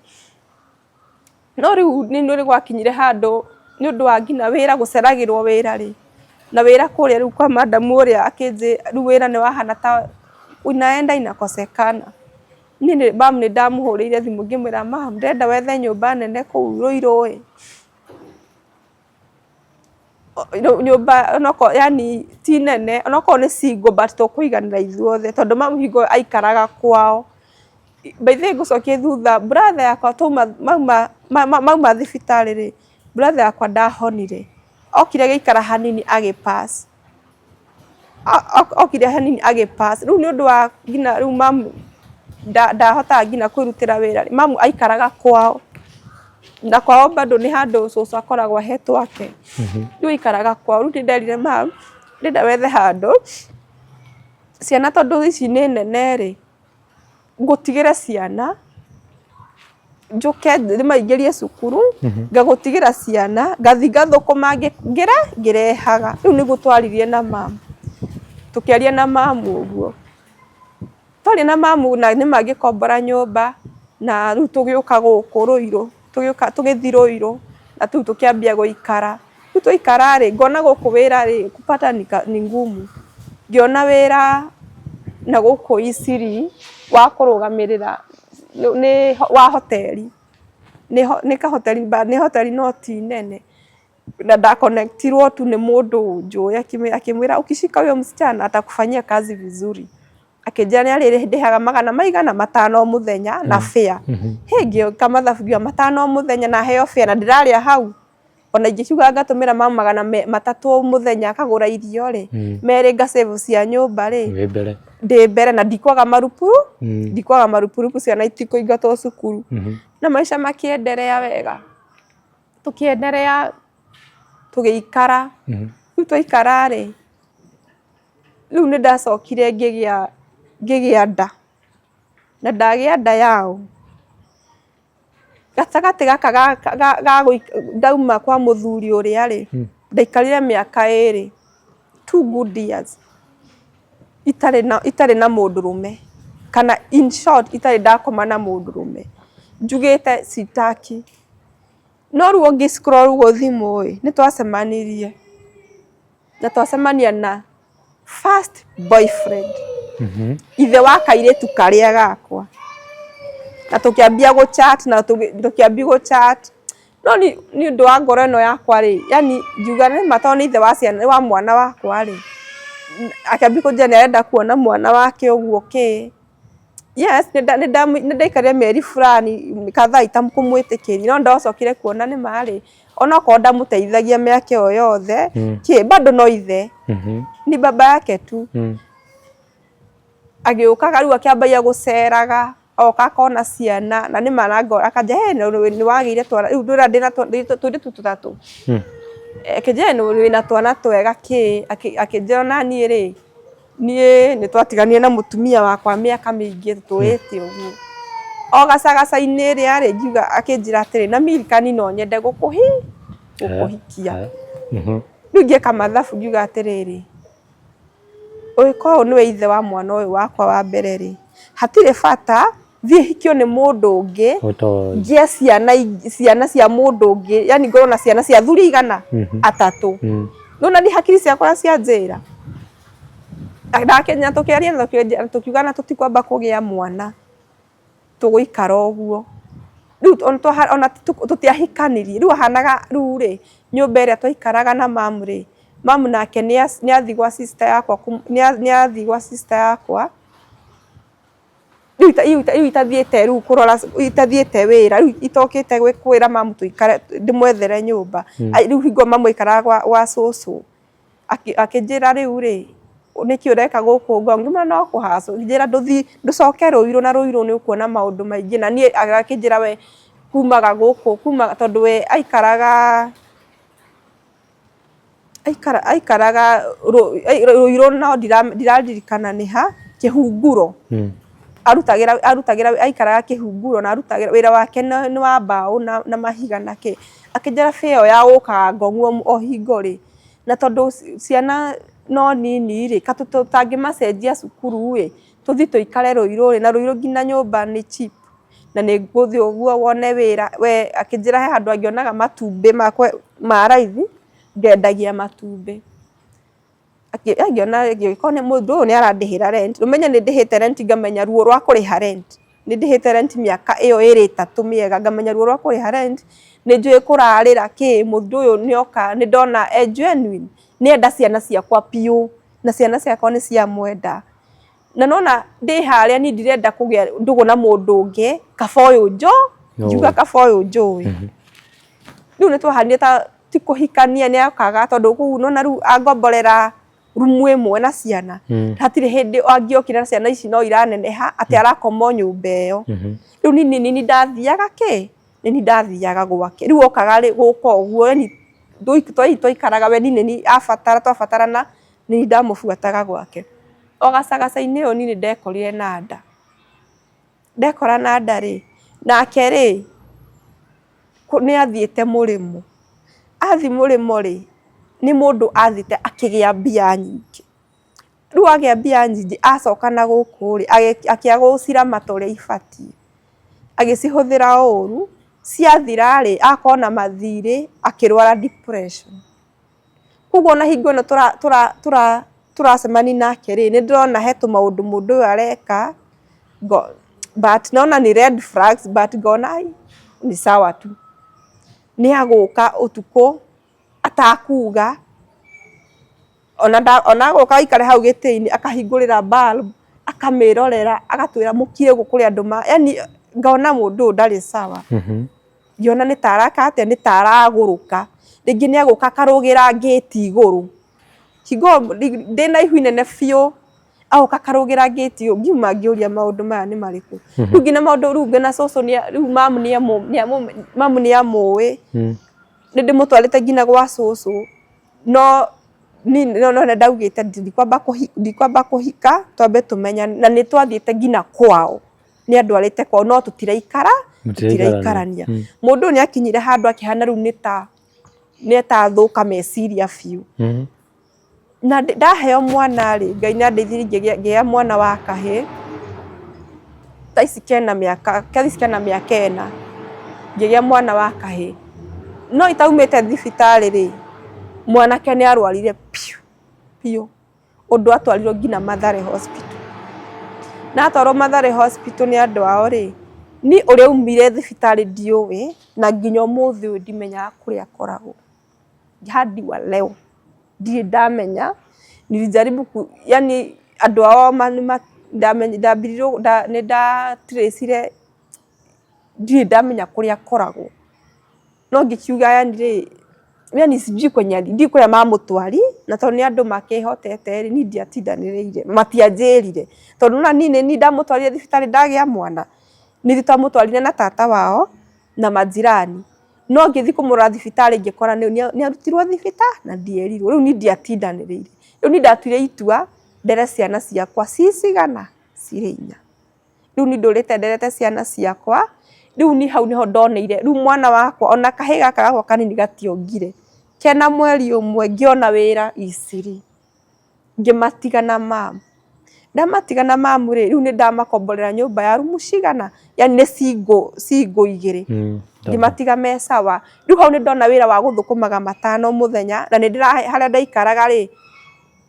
A: No rĩu nĩ nĩ gwakinyire handũ nĩ ũndũ wa nginya wĩra gũceragĩrwo wĩra rĩ, na wĩra kũrĩa rĩu kwa madam ũrĩa akĩnjĩra rĩu wĩra nĩ wahana ta inaenda inakosekana. Niĩ nĩ mam nĩ ndamũhũrĩire thimũ ngĩmwĩra mam ndĩrenda wethe nyũmba nene kũu Ruiru ĩ, nyũmba onokorwo yaani ti nene onokorwo nĩ single but tũkũiganĩra ithuothe tondũ mamu hingo ĩyo aikaraga kwao. By the way ngũcokie thutha, brother yakwa twauma mauma mauma thibitarĩ rĩ, brother yakwa ndahonire, okire agĩikara hanini agĩ pass. Okire hanini agĩ pass. Rĩu nĩ ũndũ wa nginya rĩu mamu ndahotaga nginya kwĩrutĩra wĩra rĩ, mamu aikaraga kwao, na kwao bado nĩ handũ cũcũ akoragwo ahetwo ake. Rĩu aikaraga kwao, rĩu nĩ nderire mamu, ndĩrenda wethe handũ, ciana tondũ ici nĩ nene rĩ, ngũtigĩre ciana, njũke ndĩmaingĩrie cukuru, ngagũtigĩra ciana, ngathiĩ ngathũkũma ngĩrehaga. Rĩu nĩguo twaririe na mamu, tũkĩaria na mamu ũguo. Twaria na mamu na nĩma ngĩkombora nyũmba, na rĩu tũgĩũka gũkũ Ruiru, tũgĩũka tũgĩthiĩ Ruiru, na rĩu tũkĩambia gũikara. Rĩu twaikara rĩ, ngona gũkũ wĩra rĩ, kupata ni ngumu. Ngĩona wĩra na gũkũ Eastleigh wa kũrũgamĩrĩra nĩ wa hoteli, nĩ kahoteli but nĩ hoteli no ti nene. Na nda connect irwo tu nĩ mũndũ njũĩ akĩmwĩra ukishika huyo msichana atakufanyia kazi vizuri. Akĩnjĩra nĩ arĩndĩhaga magana maigana matano o mũthenya na fare. Hĩ ngĩka mathabu ngiuga matano o mũthenya na heo fare na ndĩrarĩa hau. Ona ingĩkiuga ngatũmĩra mamu magana matatũ o mũthenya akagũra irio rĩ, merĩ nga save cia nyũmba rĩ,
B: Wĩ mbere.
A: Ndĩ mbere na ndikwaga marupuru, ndikwaga marupurupu ciana itikũingatwo cukuru. Na maica makĩenderea wega. Tũkĩenderea tũgĩikara, rĩu twaikara rĩ, rĩu nĩ ndacokire ngĩgĩa ngĩgĩa nda, na ndagĩa nda yaũ, gatagatĩ gaka ga ndauma kwa mũthuri ũrĩa rĩ, ndaikarire mĩaka ĩrĩ, 2 good years itarĩ na mũndũrũme, kana in short itarĩ ndakoma na mũndũrũme, njugĩte sitaki. No rĩu ũngĩ scroll ũguo thimũ ĩ, nĩ twacemanirie, na twacemania na first boyfriend, ithe wa kairĩtu karĩa gakwa, na tũkĩambia gũ chat na tũkĩambia gũ chat, no nĩ ũndũ wa ngoro ĩno yakwa rĩ, yani ngiuga nĩma tondũ nĩ ithe wa ciana wa mwana wakwa rĩ, akĩambia kũnjĩra nĩ arenda kuona mwana wake ũguo kĩ. Yes, nĩ ndaikarire mĩeri fulani kadhaa itakũmwĩtĩkĩria, no ndacokire kuona nĩma rĩ, onokorwo ndamũteithagia mĩaka ĩyo yothe, kĩ bado no ithe, ni baba yake tu. Agĩũkaga rĩu akĩambagia gũceraga, oka akona ciana, na nĩma na ngoro akanjĩra he nĩ wagĩire twana, rĩu ndwĩra ndĩna tũirĩtu tũtatũ. Akĩnjĩra wĩna twana twega kĩ, akĩnjĩra ona niĩ rĩ, niĩ nĩ twatiganire na mũtumia wakwa mĩaka mĩingĩ tũtũrĩte ũguo. O gacagaca-inĩ ĩrĩa rĩ, ngiuga akĩnjĩra atĩrĩ, na Milka no nyende gũkũhikia. Rĩu ngĩka mathabu ngiuga atĩrĩrĩ, ũngĩkorwo nĩwe ithe wa mwana ũyũ wakwa wa mbere rĩ, hatirĩ bata thiĩ hikio nĩ mũndũ ũngĩ, ngĩe ciana ciana cia mũndũ ũngĩ, yani ngorwo na ciana cia athuri igana atatũ. Nĩwona niĩ hakiri ciakwa ũrĩa cianjĩra. Ndakenya tũkĩaria na tũkiuga na tũtikwamba kũgĩa mwana, tũgũikara ũguo. Rĩu ona tũtiahikanirie, rĩu ahanaga rĩu rĩ, nyũmba ĩrĩa twaikaraga na mamu rĩ, mamu nake nĩ athiĩ gwa sister yakwa, nĩ athiĩ gwa sister yakwa, rĩu itathiĩte rĩu kũrora, itathiĩte wĩra, rĩu itokĩte kwĩra mamu tũikare ndĩmwethere nyũmba. Rĩu hingo mamu aikaraga gwa cũcũ. Akĩnjĩra rĩu rĩ, nĩkĩ ũreka gũkũ Ngong? Ngĩmwĩra no kũ hustle. Akĩnjĩra ndũthiĩ ndũcoke Ruiru na Ruiru nĩ ũkuona maũndũ maingĩ. Na niĩ akĩnjĩra we kumaga gũkũ, tondũ we aikaraga aikaraga Ruiru no ndiraririkana nĩ ha, Kĩhunguro. Arutagĩra arutagĩra aikaraga Kĩhunguro na arutagĩra wĩra wake nĩ wa mbaũ na mahiga na kĩ. Akĩnjĩra fare ĩyo ya gũkaga Ngong o hingo rĩ, na tondũ ciana no nini rĩ, ka tũtangĩmacenjia cukuru ĩ, tũthiĩ tũikare Ruiru rĩ, na Ruiru nginya nyũmba nĩ cheap. Na nĩ ngũthiĩ ũguo wone wĩra we. Akĩnjĩra he handũ angĩonaga matumbĩ makwe ma raithi, ngendagia matumbĩ. Ngĩona angĩkorwo nĩ mũndũ ũyũ nĩ arandĩhĩra rent, ũmenye nĩ ndĩhĩte rent, ngamenya ruo rwa kũrĩha rent. Nĩ ndĩhĩte rent mĩaka ĩyo ĩrĩ ĩtatũ mĩega, ngamenya ruo rwa kũrĩha rent, nĩ njũĩ kũrarĩra kĩ, mũndũ ũyũ nĩ oka, nĩ ndona e genuine, nĩ enda ciana ciakwa biũ, na ciana ciakwa nĩ ciamwenda. Na nona ndĩ harĩa niĩ ndirenda kũgĩa ndũgũ na mũndũ ũngĩ, kaba ũyũ ngiuga kaba ũyũ njũĩ. Rĩu nĩ twahanire ta ti kũhikania, nĩ okaga tondũ kũu nona rĩu angomborera rumu ĩmwe na ciana, hatirĩ hĩndĩ angĩokire na ciana ici no iraneneha atĩ arakoma o nyũmba ĩyo. Rĩu niĩ nĩ niĩ ndathiaga kĩ, nĩ niĩ ndathiaga gwake. Rĩu okaga rĩ gũka ũguo yani twaikaraga we niĩ nĩ niĩ abatara twabatarana nĩ niĩ ndamũbuataga gwake. O gacagaca-inĩ ũyũ niĩ nĩ ndekorire na nda. Ndekora na nda rĩ, nake rĩ, nĩ athiĩte mũrĩmo. Athiĩ mũrĩmo rĩ, nĩ mũndũ athiĩte akĩgĩa mbia nyingĩ. Rĩu agĩa mbia nyingĩ acoka na gũkũ rĩ, akĩaga gũciramata ũrĩa ibatiĩ. Agĩcihũthĩra ũru, ciathira rĩ, akorwo na mathirĩ, akĩrwara depression. Koguo ona hingo ĩno tũracemania nake rĩ, nĩ ndĩrona he tũmaũndũ mũndũ ũyũ areka, but nona nĩ red flags but ngona ai ni sawa tu. Nĩ agũka ũtukũ atakuga, ona agũka aikare hau gĩtĩ-inĩ akahingũrĩra bulb, akamĩrorera, agatwĩra mũkire ũguo kũrĩ andũ ma, yani ngona mũndũ ũyũ ndarĩ sawa. Ngĩona nĩ ta areka atĩa, nĩ ta aragũrũka. Rĩngĩ nĩ agũka akarũgĩra ngĩti igũrũ. Hingo ĩyo ndĩna ihu inene biũ, agoka akarũgĩra ngĩti igũrũ, ngiuma ngĩũria maũndũ maya nĩ marĩkũ. Rĩu nginya maũndũ rĩu nginya cũcũ rĩu mamu nĩ amũĩ, nĩ ndĩmũtwarĩte nginya gwa cũcũ, no no ndaugĩte ndikwamba kũhika twambe tũmenyane, na nĩ twathiĩte nginya kwao. Nĩ andwarĩte kwao no tũtiraikara tũtiraikarania. Mũndũ ũyũ nĩ akinyire handũ akĩhana rĩu nĩ ta nĩ tathũka meciria biũ. Na ndaheo mwana rĩ, Ngai nĩ andeithirie ngĩgĩa mwana wa kahĩĩ, thaa ici kena mĩaka, thaa ici kena mĩaka 4, ngĩgĩa mwana wa kahĩĩ. No itaumĩte thibitarĩ rĩ, mwanake nĩ arwarire biũ biũ, ũndũ atwarirwo nginya Mathare Hospital. Na atwarwo Mathare Hospital nĩ andũ ao rĩ, niĩ ũrĩa aumire thibitarĩ ndiũĩ, na nginya ũmũthĩ ũyũ ndimenyaga kũrĩa akoragwo. Hadi wa leo ndirĩ ndamenya, nilijaribu yani andũ ao nĩ nda trace ire, ndirĩ ndamenya kũrĩa akoragwo. No ngĩkiuga yani rĩ, yani sijui kwenye ndiũĩ kũrĩa mamũtwari, na tondũ nĩ andũ makĩhotete rĩ, niĩ ndiatindanĩrĩire, matianjĩrire. Tondũ nĩ wona niĩ nĩ niĩ ndamũtwarire thibitarĩ ndagĩa mwana, nĩ ithuĩ twamũtwarire na tata wao na majirani. No ngĩthiĩ kũmũrora thibitarĩ ngĩkora nĩ arutirwo thibitarĩ na ndierirwo, rĩu niĩ ndiatindanĩrĩire. Rĩu niĩ ndatuire itua ndere ciana ciakwa ci cigana? Cirĩ inya. Rĩu niĩ ndũrĩte nderete ciana ciakwa, rĩu niĩ hau nĩho ndoneire, rĩu mwana wakwa ona kahĩĩ gaka gakwa kanini gationgire, kena mweri ũmwe ngĩona wĩra Eastleigh, ngĩmatiga na mamu. Ndamatiga na mamu rĩ, rĩu nĩ ndamakomborera nyũmba ya rumu cigana? Yani nĩ single single igĩrĩ, ngĩmatiga me sawa. Rĩu hau nĩ ndona wĩra wa gũthũkũmaga matano mũthenya, na nĩ harĩa ndaikaraga rĩ,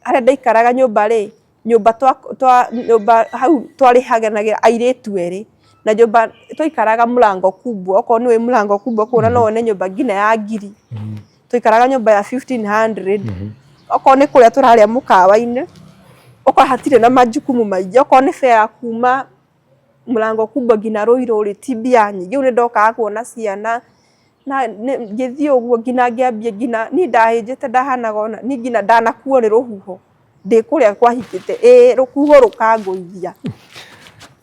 A: harĩa ndaikaraga nyũmba rĩ, nyũmba twa nyũmba hau twarĩhanagĩra airĩtu erĩ, na nyũmba twaikaraga mlango kubwa, okorwo nĩ ũĩ mlango kubwa kũu no wone nyũmba nginya ya ngiri. Twaikaraga nyũmba ya 1500, okorwo nĩ kũrĩa tũrarĩa mũkawa-inĩ, ũkora hatirĩ na majukumu maingĩ, okorwo nĩ fare ya kuma mlango kubwa nginya Ruiru rĩ, ti mbia nyingĩ, rĩu nĩ ndokaga kuona ciana, na ngĩthiĩ ũguo nginya ngĩambia nginya niĩ ndahĩnjĩte ndahanaga ona niĩ nginya ndanakuo nĩ rũhuho ndĩ kũrĩa kwahingĩte, ĩĩ rũhuho rũkangũithia,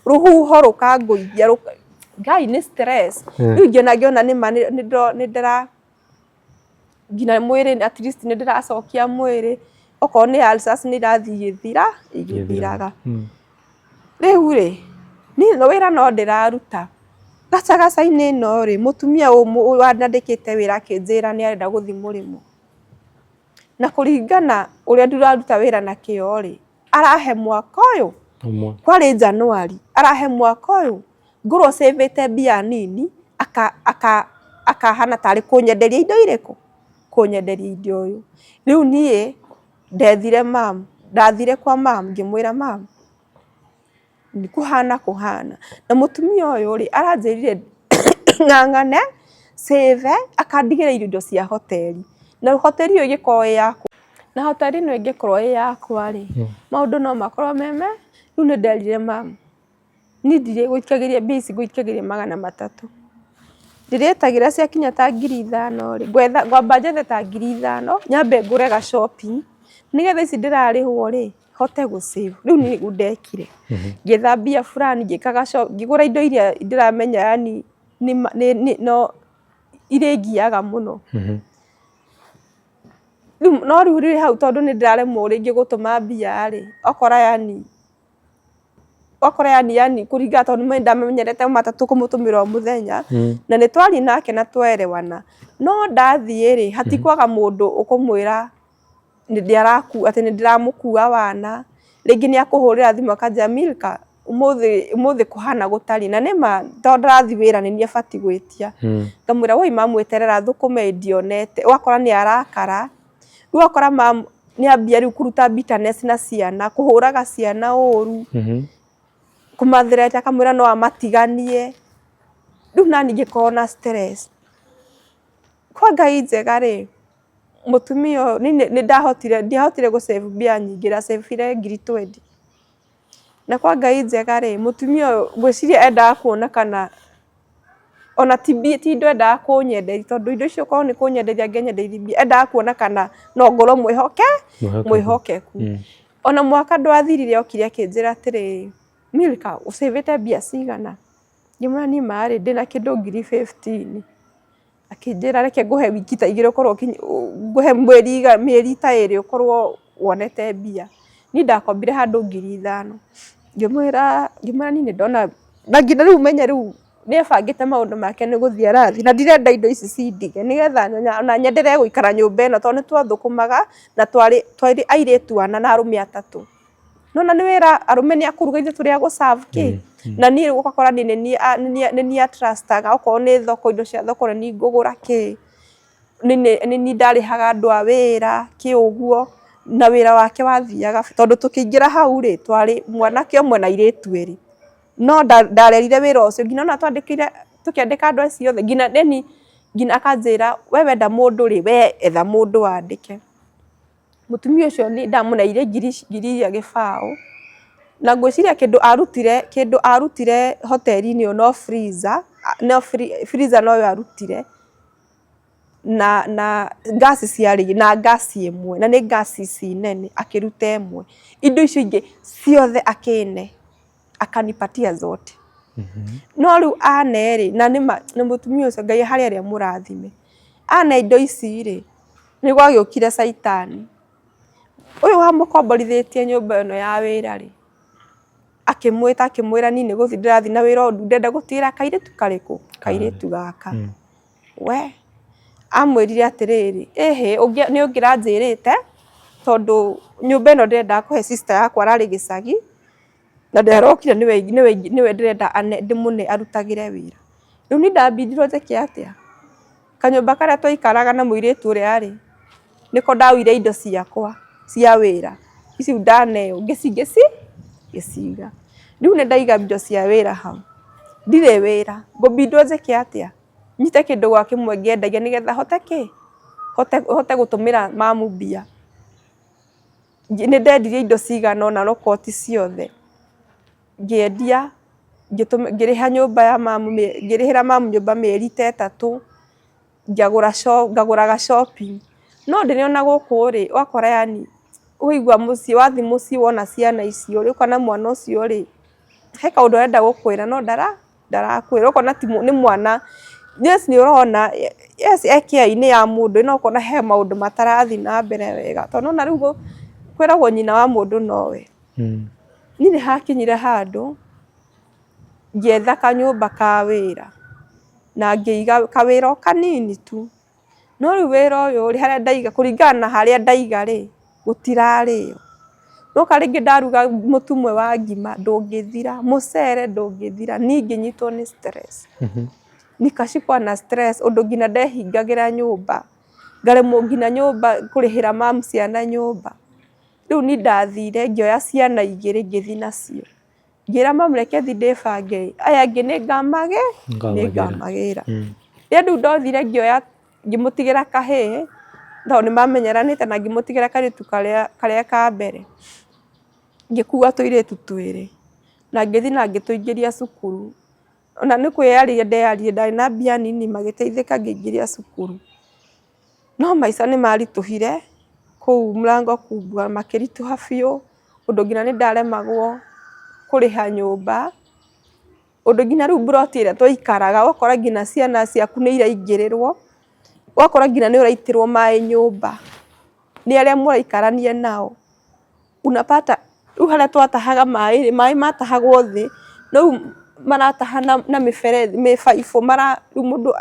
A: rũhuho rũkangũithia, Ngai nĩ stress, rĩu ngĩona ngĩona nĩma nĩ ndĩra nginya mwĩrĩ at least nĩ ndĩracokia mwĩrĩ, okorwo nĩ ulcers nĩ irathiĩ igĩthiraga. Rĩu rĩ, niĩ wĩra no ndĩraruta, gacagaca-inĩ ĩno rĩ, mũtumia ũyũ wanyandĩkĩte wĩra akĩnjĩra nĩ arenda gũthiĩ mũrĩmo. Na kũringana ũrĩa ndĩraruta wĩra na kĩo rĩ, arahe mwaka ũyũ, kwarĩ January, arahe mwaka ũyũ. Ngorwo save mbia nini aka akahana tarĩ kũnyenderia indo irĩkũ, kũnyenderia indo ũyũ. Rĩu niĩ ndethire mam, ndathire kwa mam ngĩmwĩra, "Mam, nĩ kũhana kũhana." Na mũtumia ũyũ rĩ, aranjĩrire ng'ang'ane save, akandigĩra indo cia hoteli, na hoteli ĩyo ĩgĩkorwo ĩ yakwa, na hoteli ĩno ĩngĩkorwo ĩ yakwa rĩ, maũndũ no makorwo meme. Rĩu nĩ nderire mam, niĩ ndirĩ gũikagĩria mbia ici, ngũikagĩria 300, ndĩrĩetagĩrĩra ciakinya ta 5,000 rĩ, ngwetha ngwamba njethe ta 5,000, nyambe ngũre ga shopping, nĩgetha ici ndĩrarĩhwo rĩ, hote gũ save. Rĩu nĩguo ndekire, ngĩetha mbia fulani, ngĩka ga ngĩgũra indo iria ndĩramenya, yani nĩ no irĩngiaga mũno. Rĩu no rĩu rĩ hau, tondũ nĩ ndĩraremwo rĩngĩ gũtũma mbia rĩ, okora yani wakora yani kũringana, tondũ nĩ ndamenyerete matatũ kũmũtũmĩra o mũthenya, na nĩ twaria nake na twerewana, no ndathiĩ rĩ, hatikwaga mũndũ ũkũmwĩra nĩ atĩ nĩ ndĩramũkua wana. Rĩngĩ nĩ akũhũrĩra thimũ akanjĩra, "Milka, ũmũthĩ ũmũthĩ kũhana gũtarĩ." Na nĩma tondũ ndarathiĩ wĩra nĩ niĩ abatiĩ gwĩtia. Ngamwĩra, "Woi mamu, eterera thũkũme ndionete." Ũgakora nĩ arakara. Rĩu ũgakora mamu nĩ ambia rĩu kũruta bitterness na ciana, kũhũraga ciana ũru, kũmathreaten, akamwĩra no amatiganie. Rĩu nani ngĩkorwo na stress. Kwa Ngai njega rĩ, mũtumia ũyũ nĩ ndahotire, ndiahotire gũ save mbia nyingĩ, ndacĩbire 20,000. Na kwa Ngai njega rĩ, mũtumia ũyũ ngwĩciria endaga kuona kana ona ti indo endaga kũnyenderia, tondũ indo icio korwo nĩ kũnyenderia angĩanyendeirie mbia, endaga kuona kana no ngorwo mwĩhokeku. Ona mwaka ndwathirire, okire akĩnjĩra atĩrĩrĩ, "Milka, ũcĩvĩte mbia cigana?" Ngĩmwĩra, "Niĩ ma rĩ, ndĩna kĩndũ 15,000." Akĩnjĩra, "Reke ngũhe wiki ta 2, ũkorwo ngũhe mĩeri ta 2 ũkorwo wonete mbia." Niĩ ndakombire handũ 5,000. Ngĩmwĩra niĩ nĩ ndona, na nginya rĩu menye rĩu nĩ ebangĩte maũndũ make, nĩ gũthiĩ arathiĩ, na ndirenda indo ici cindige, nĩgetha ona nyenderee gũikara nyũmba ĩno, tondũ nĩ twathũkũmaga na twarĩ airĩtu ana na arũme atatũ. Nĩwona nĩ wĩra, arũme nĩ a kũruga, ithuĩ tũrĩ a gũ serve kĩ, na niĩ ũgakora nĩ niĩ a-trust aga, okorwo nĩ thoko, indo cia thoko nĩ niĩ ngũgũra kĩ, nĩ niĩ ndarĩhaga andũ a wĩra kĩ ũguo, na wĩra wake wathiaga, tondũ tũkĩingĩra hau rĩ, twarĩ mwanake ũmwe na airĩtu erĩ, no ndarerire wĩra ũcio nginya ona twandĩkire, tũkĩandĩka andũ acio othe, nginya yani nginya akanjĩra, "We wenda mũndũ rĩ, we etha mũndũ wandĩke." Mũtumia ũcio nĩ ndamũneire ngiri iria gĩbaũ, na ngwĩciria kĩndũ arutire hoteri-inĩ ĩyo no freezer, no freezer noyo arutire, na gas ciarĩ na gas ĩmwe, na nĩ gas ici nene, akĩruta ĩmwe, indo icio ingĩ ciothe akĩne, akanipatia zote. No rĩu ane rĩ, na nĩma na mũtumia ũcio, Ngai harĩ arĩa mũrathime, ane indo ici rĩ, nĩ gwagĩũkire caitani ũyũ wamũkomborithĩtie nyũmba ĩno ya wĩra rĩ, akĩmwĩta, akĩmwĩra, "Niĩ nĩ gũthiĩ ndĩrathiĩ na wĩra ũyũ, ndĩrenda gũtigĩra kairĩtu karĩkũ, kairĩtu gaka." We amwĩrire atĩrĩrĩ, "Ĩhĩ, nĩ ũngĩranjĩrĩte, tondũ nyũmba ĩno ndĩrenda kũhe sister yakwa ararĩ gĩcagi, na ndarokire, nĩwe ndĩrenda ndĩmũne arutagĩre wĩra." Rĩu niĩ ndambindirwo njĩke atĩa? Kanyũmba karĩa twaikaraga na mũirĩtu ũrĩa rĩ, nĩko ndaoire indo ciakwa cia wĩra ici ndaneo, ngĩciga. Rĩu nĩ ndaiga indo cia wĩra hau, ndirĩ wĩra, ngũbindwo njĩke atĩa? Nyite kĩndũ gwa kĩmwe ngĩendagia, nĩgetha hote kĩ hote gũtũmĩra mamu mbia. Nĩ ndendirie indo cigana ũna, no korwo ti ciothe, ngĩendia, ngĩrĩha nyũmba ya mamu, ngĩrĩhĩra mamu nyũmba mĩeri ta 3, ngagũraga shopping. No ndĩrĩ ona gũkũ rĩ, ũgakora yani ũkaigua mũciĩ, wathiĩ mũciĩ wona ciana icio rĩ, ũkona mwana ũcio rĩ, he kaũndũ arenda gũkwĩra no ndarakwĩra, ũkona nĩ mwana, yes, nĩ ũrona, yes, e care-inĩ ya mũndũ, no ũkona he maũndũ matarathiĩ na mbere wega, tondũ nĩwona rĩu kwĩragwo nyina wa mũndũ nowe. Niĩ nĩ hakinyire handũ ngĩetha kanyũmba ka wĩra, na ngĩiga kawĩra o kanini tu, no rĩu wĩra ũyũ rĩ, harĩa ndaiga, kũringana na harĩa ndaiga rĩ, gũtirarĩo. Nĩwoka rĩngĩ ndaruga mũtu ũmwe wa ngima ndũngĩthira, mũcere ndũngĩthira, niĩ ngĩnyitwo nĩ stress. Nikashikwa na stress ũndũ nginya ndehingagĩra nyũmba, ngaremwo nginya nyũmba kũrĩhĩra mamu ciana nyũmba. Rĩu niĩ ndathire ngĩoya ciana igĩrĩ ngĩthiĩ nacio. Ngĩra mamu reke thiĩ ndĩbange, aya angĩ nĩngamagĩra. Rĩrĩa rĩu ndothire ngĩoya ngĩmũtigĩra kahĩĩ, tondũ nĩ mamenyeranĩte na ngĩmũtigĩra kairĩtu karĩa ka mbere. Ngĩkua tũirĩtu twĩrĩ na ngĩthiĩ na ngĩtũingĩria cukuru. Ona nĩ kwĩyaria ndeyaririe, ndarĩ na mbia nini magĩteithĩka ngĩingĩria cukuru. No maica nĩ maritũhire kũu Mlango Kubwa makĩritũha biũ, ũndũ nginya nĩ ndaremagwo kũrĩha nyũmba, ũndũ nginya rĩu mburoti ĩrĩa twaikaraga ũgakora nginya ciana ciaku nĩ iraingĩrĩrwo, ũgakora nginya nĩ ũraitĩrwo maĩ nyũmba nĩ arĩa mũraikarania nao. Unapata rĩu harĩa twatahaga maĩ rĩ, maĩ matahagwo thĩ, rĩu marataha na mĩberethi mĩbaibũ rĩu mũndũ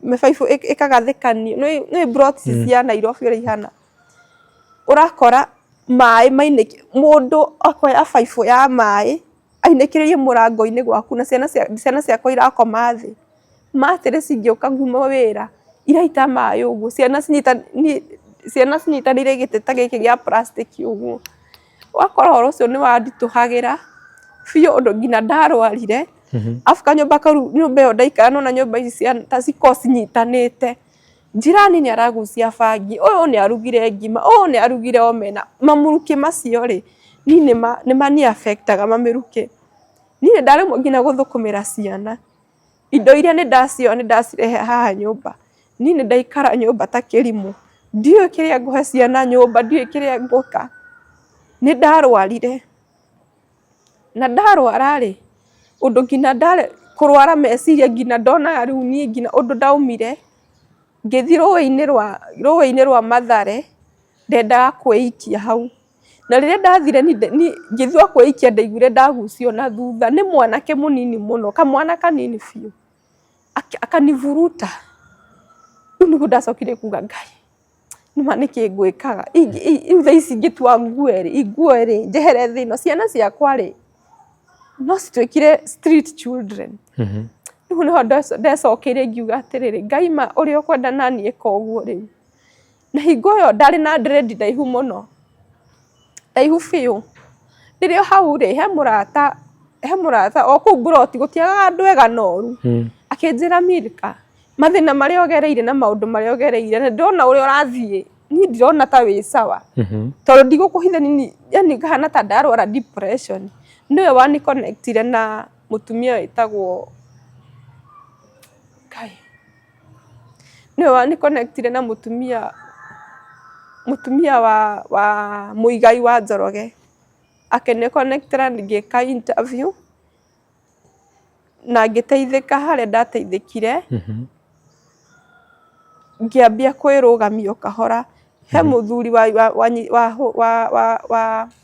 A: mĩbaibũ ĩkagathĩkanio, nĩũĩ mburoti ici cia Nairobi ũrĩa ihana, ũrakora maĩ mũndũ akoya baibũ ya maĩ ainĩkĩrĩrie mũrango-inĩ gwaku na ciana ciakwa irakoma thĩ, mattress ingĩũka ngume wĩra iraita maĩ ũguo, ciana cinyitanĩire gĩtĩ ta gĩkĩ gĩa plastic ũguo, ũgakora ũhoro ũcio nĩ wanditũhagĩra biũ ũndũ nginya ndarwarire, arabu kanyũmba kau nyũmba ĩyo ndaikara nĩwona nyũmba ici ta cikoragwo cinyitanĩte, Jirani nĩ aragucia bangi, ũyũ nĩ arugire ngima, ũyũ nĩ arugire omena, mamũrukĩ macio rĩ, niĩ nĩ mani affect aga mamĩrukĩ. Niĩ nĩ ndaremwo nginya gũthũkũmĩra ciana, indo iria nĩ ndacioya nĩ ndacirehe haha nyũmba, niĩ nĩ ndaikara nyũmba ta kĩrimũ, ndiũĩ kĩrĩa ngũhe ciana nyũmba, ndiũĩ kĩrĩa ngwĩka, nĩ ndarwarire. Na ndarwara rĩ, ũndũ nginya kũrwara meciria nginya ndonaga rĩu niĩ nginya ũndũ ndaumire, ngĩthiĩ rũĩ-inĩ rwa Mathare, ndendaga kwĩikia hau. Na rĩrĩa ndathire ngĩtua kwĩikia ndaiguire ndagucio na thutha nĩ mwanake mũnini mũno, kamwana kanini biũ, akaniburuta. Rĩu nĩguo ndacokire kuga Ngai nĩma nĩkĩ ngwĩkaga, rĩu thaa ici ingĩtua ngue rĩ, ngue rĩ, njehere thĩ ĩno, ciana ciakwa rĩ, no cituĩkire street children. Rĩu nĩho ndecokeire ngiuga atĩrĩrĩ, Ngai ma ũrĩa ũkwenda naniĩ ĩka ũguo rĩu. Na hingo ĩyo ndarĩ na dread ndaihu mũno, ndaihu biũ. Ndĩrĩ o hau rĩ, he mũrata o kũu mburoti gũtiagaga andũ ega na ũru, akĩnjĩra, "Milka, mathĩna marĩa ũgereire na maũndũ marĩa ũgereire na ndĩrona ũrĩa ũrathiĩ, niĩ ndirona ta wĩ sawa, tondũ ndigũkũhitha nini, yani ngahana ta ndarwara depression." Nĩwe wani connect ire na mũtumia wĩtagwo Ngai, nĩwe wani connect ire na mũtumia wa Mũigai wa Njoroge, akĩnĩ connect era ngĩka interview na ngĩteithĩka harĩa ndateithĩkire, ngĩambia kwĩrũgamia o kahora.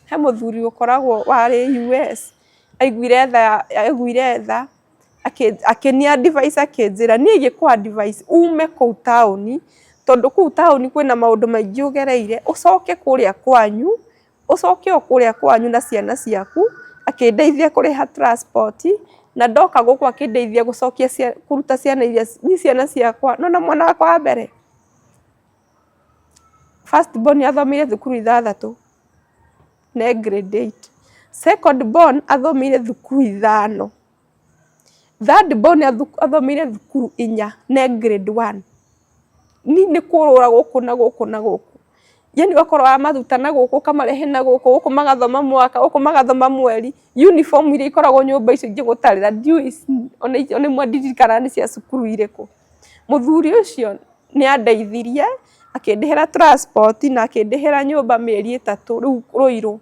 A: He mũthuri ũkoragwo warĩ US, aiguire tha akĩni advice, akĩnjĩra niĩ ingĩkũ advice ume kũu taũni, tondũ kũu taũni kwĩna maũndũ maingĩ ũgereire, ũcoke kũrĩa kwanyu, ũcoke o kũrĩa kwanyu na ciana ciaku. Akĩndeithia kũrĩha transport, na ndoka gũkũ akĩndeithia gũcokia kũruta ciana iria, niĩ ciana ciakwa, nĩwona mwana wakwa wa mbere, first born, athomeire thukuru ithathatũ na e grade 8. Second born athomeire thukuru ithano. Third born athomeire thukuru inya na e grade 1. Niĩ nĩ kũrũra gũkũ na gũkũ na gũkũ. Yani ũgakorwo wamaruta na gũkũ ũkamarehe na gũkũ, gũkũ magathoma mwaka, gũkũ magathoma mweri. Uniform iria ikoragwo nyũmba icio ingĩgũtarĩra ndiũĩ ona imwe ndirikanaga nĩ cia cukuru irĩkũ. Mũthuri ũcio nĩ andeithirie, akĩndĩhĩra transport na akĩndĩhĩra nyũmba mĩeri 3 rĩu Ruiru.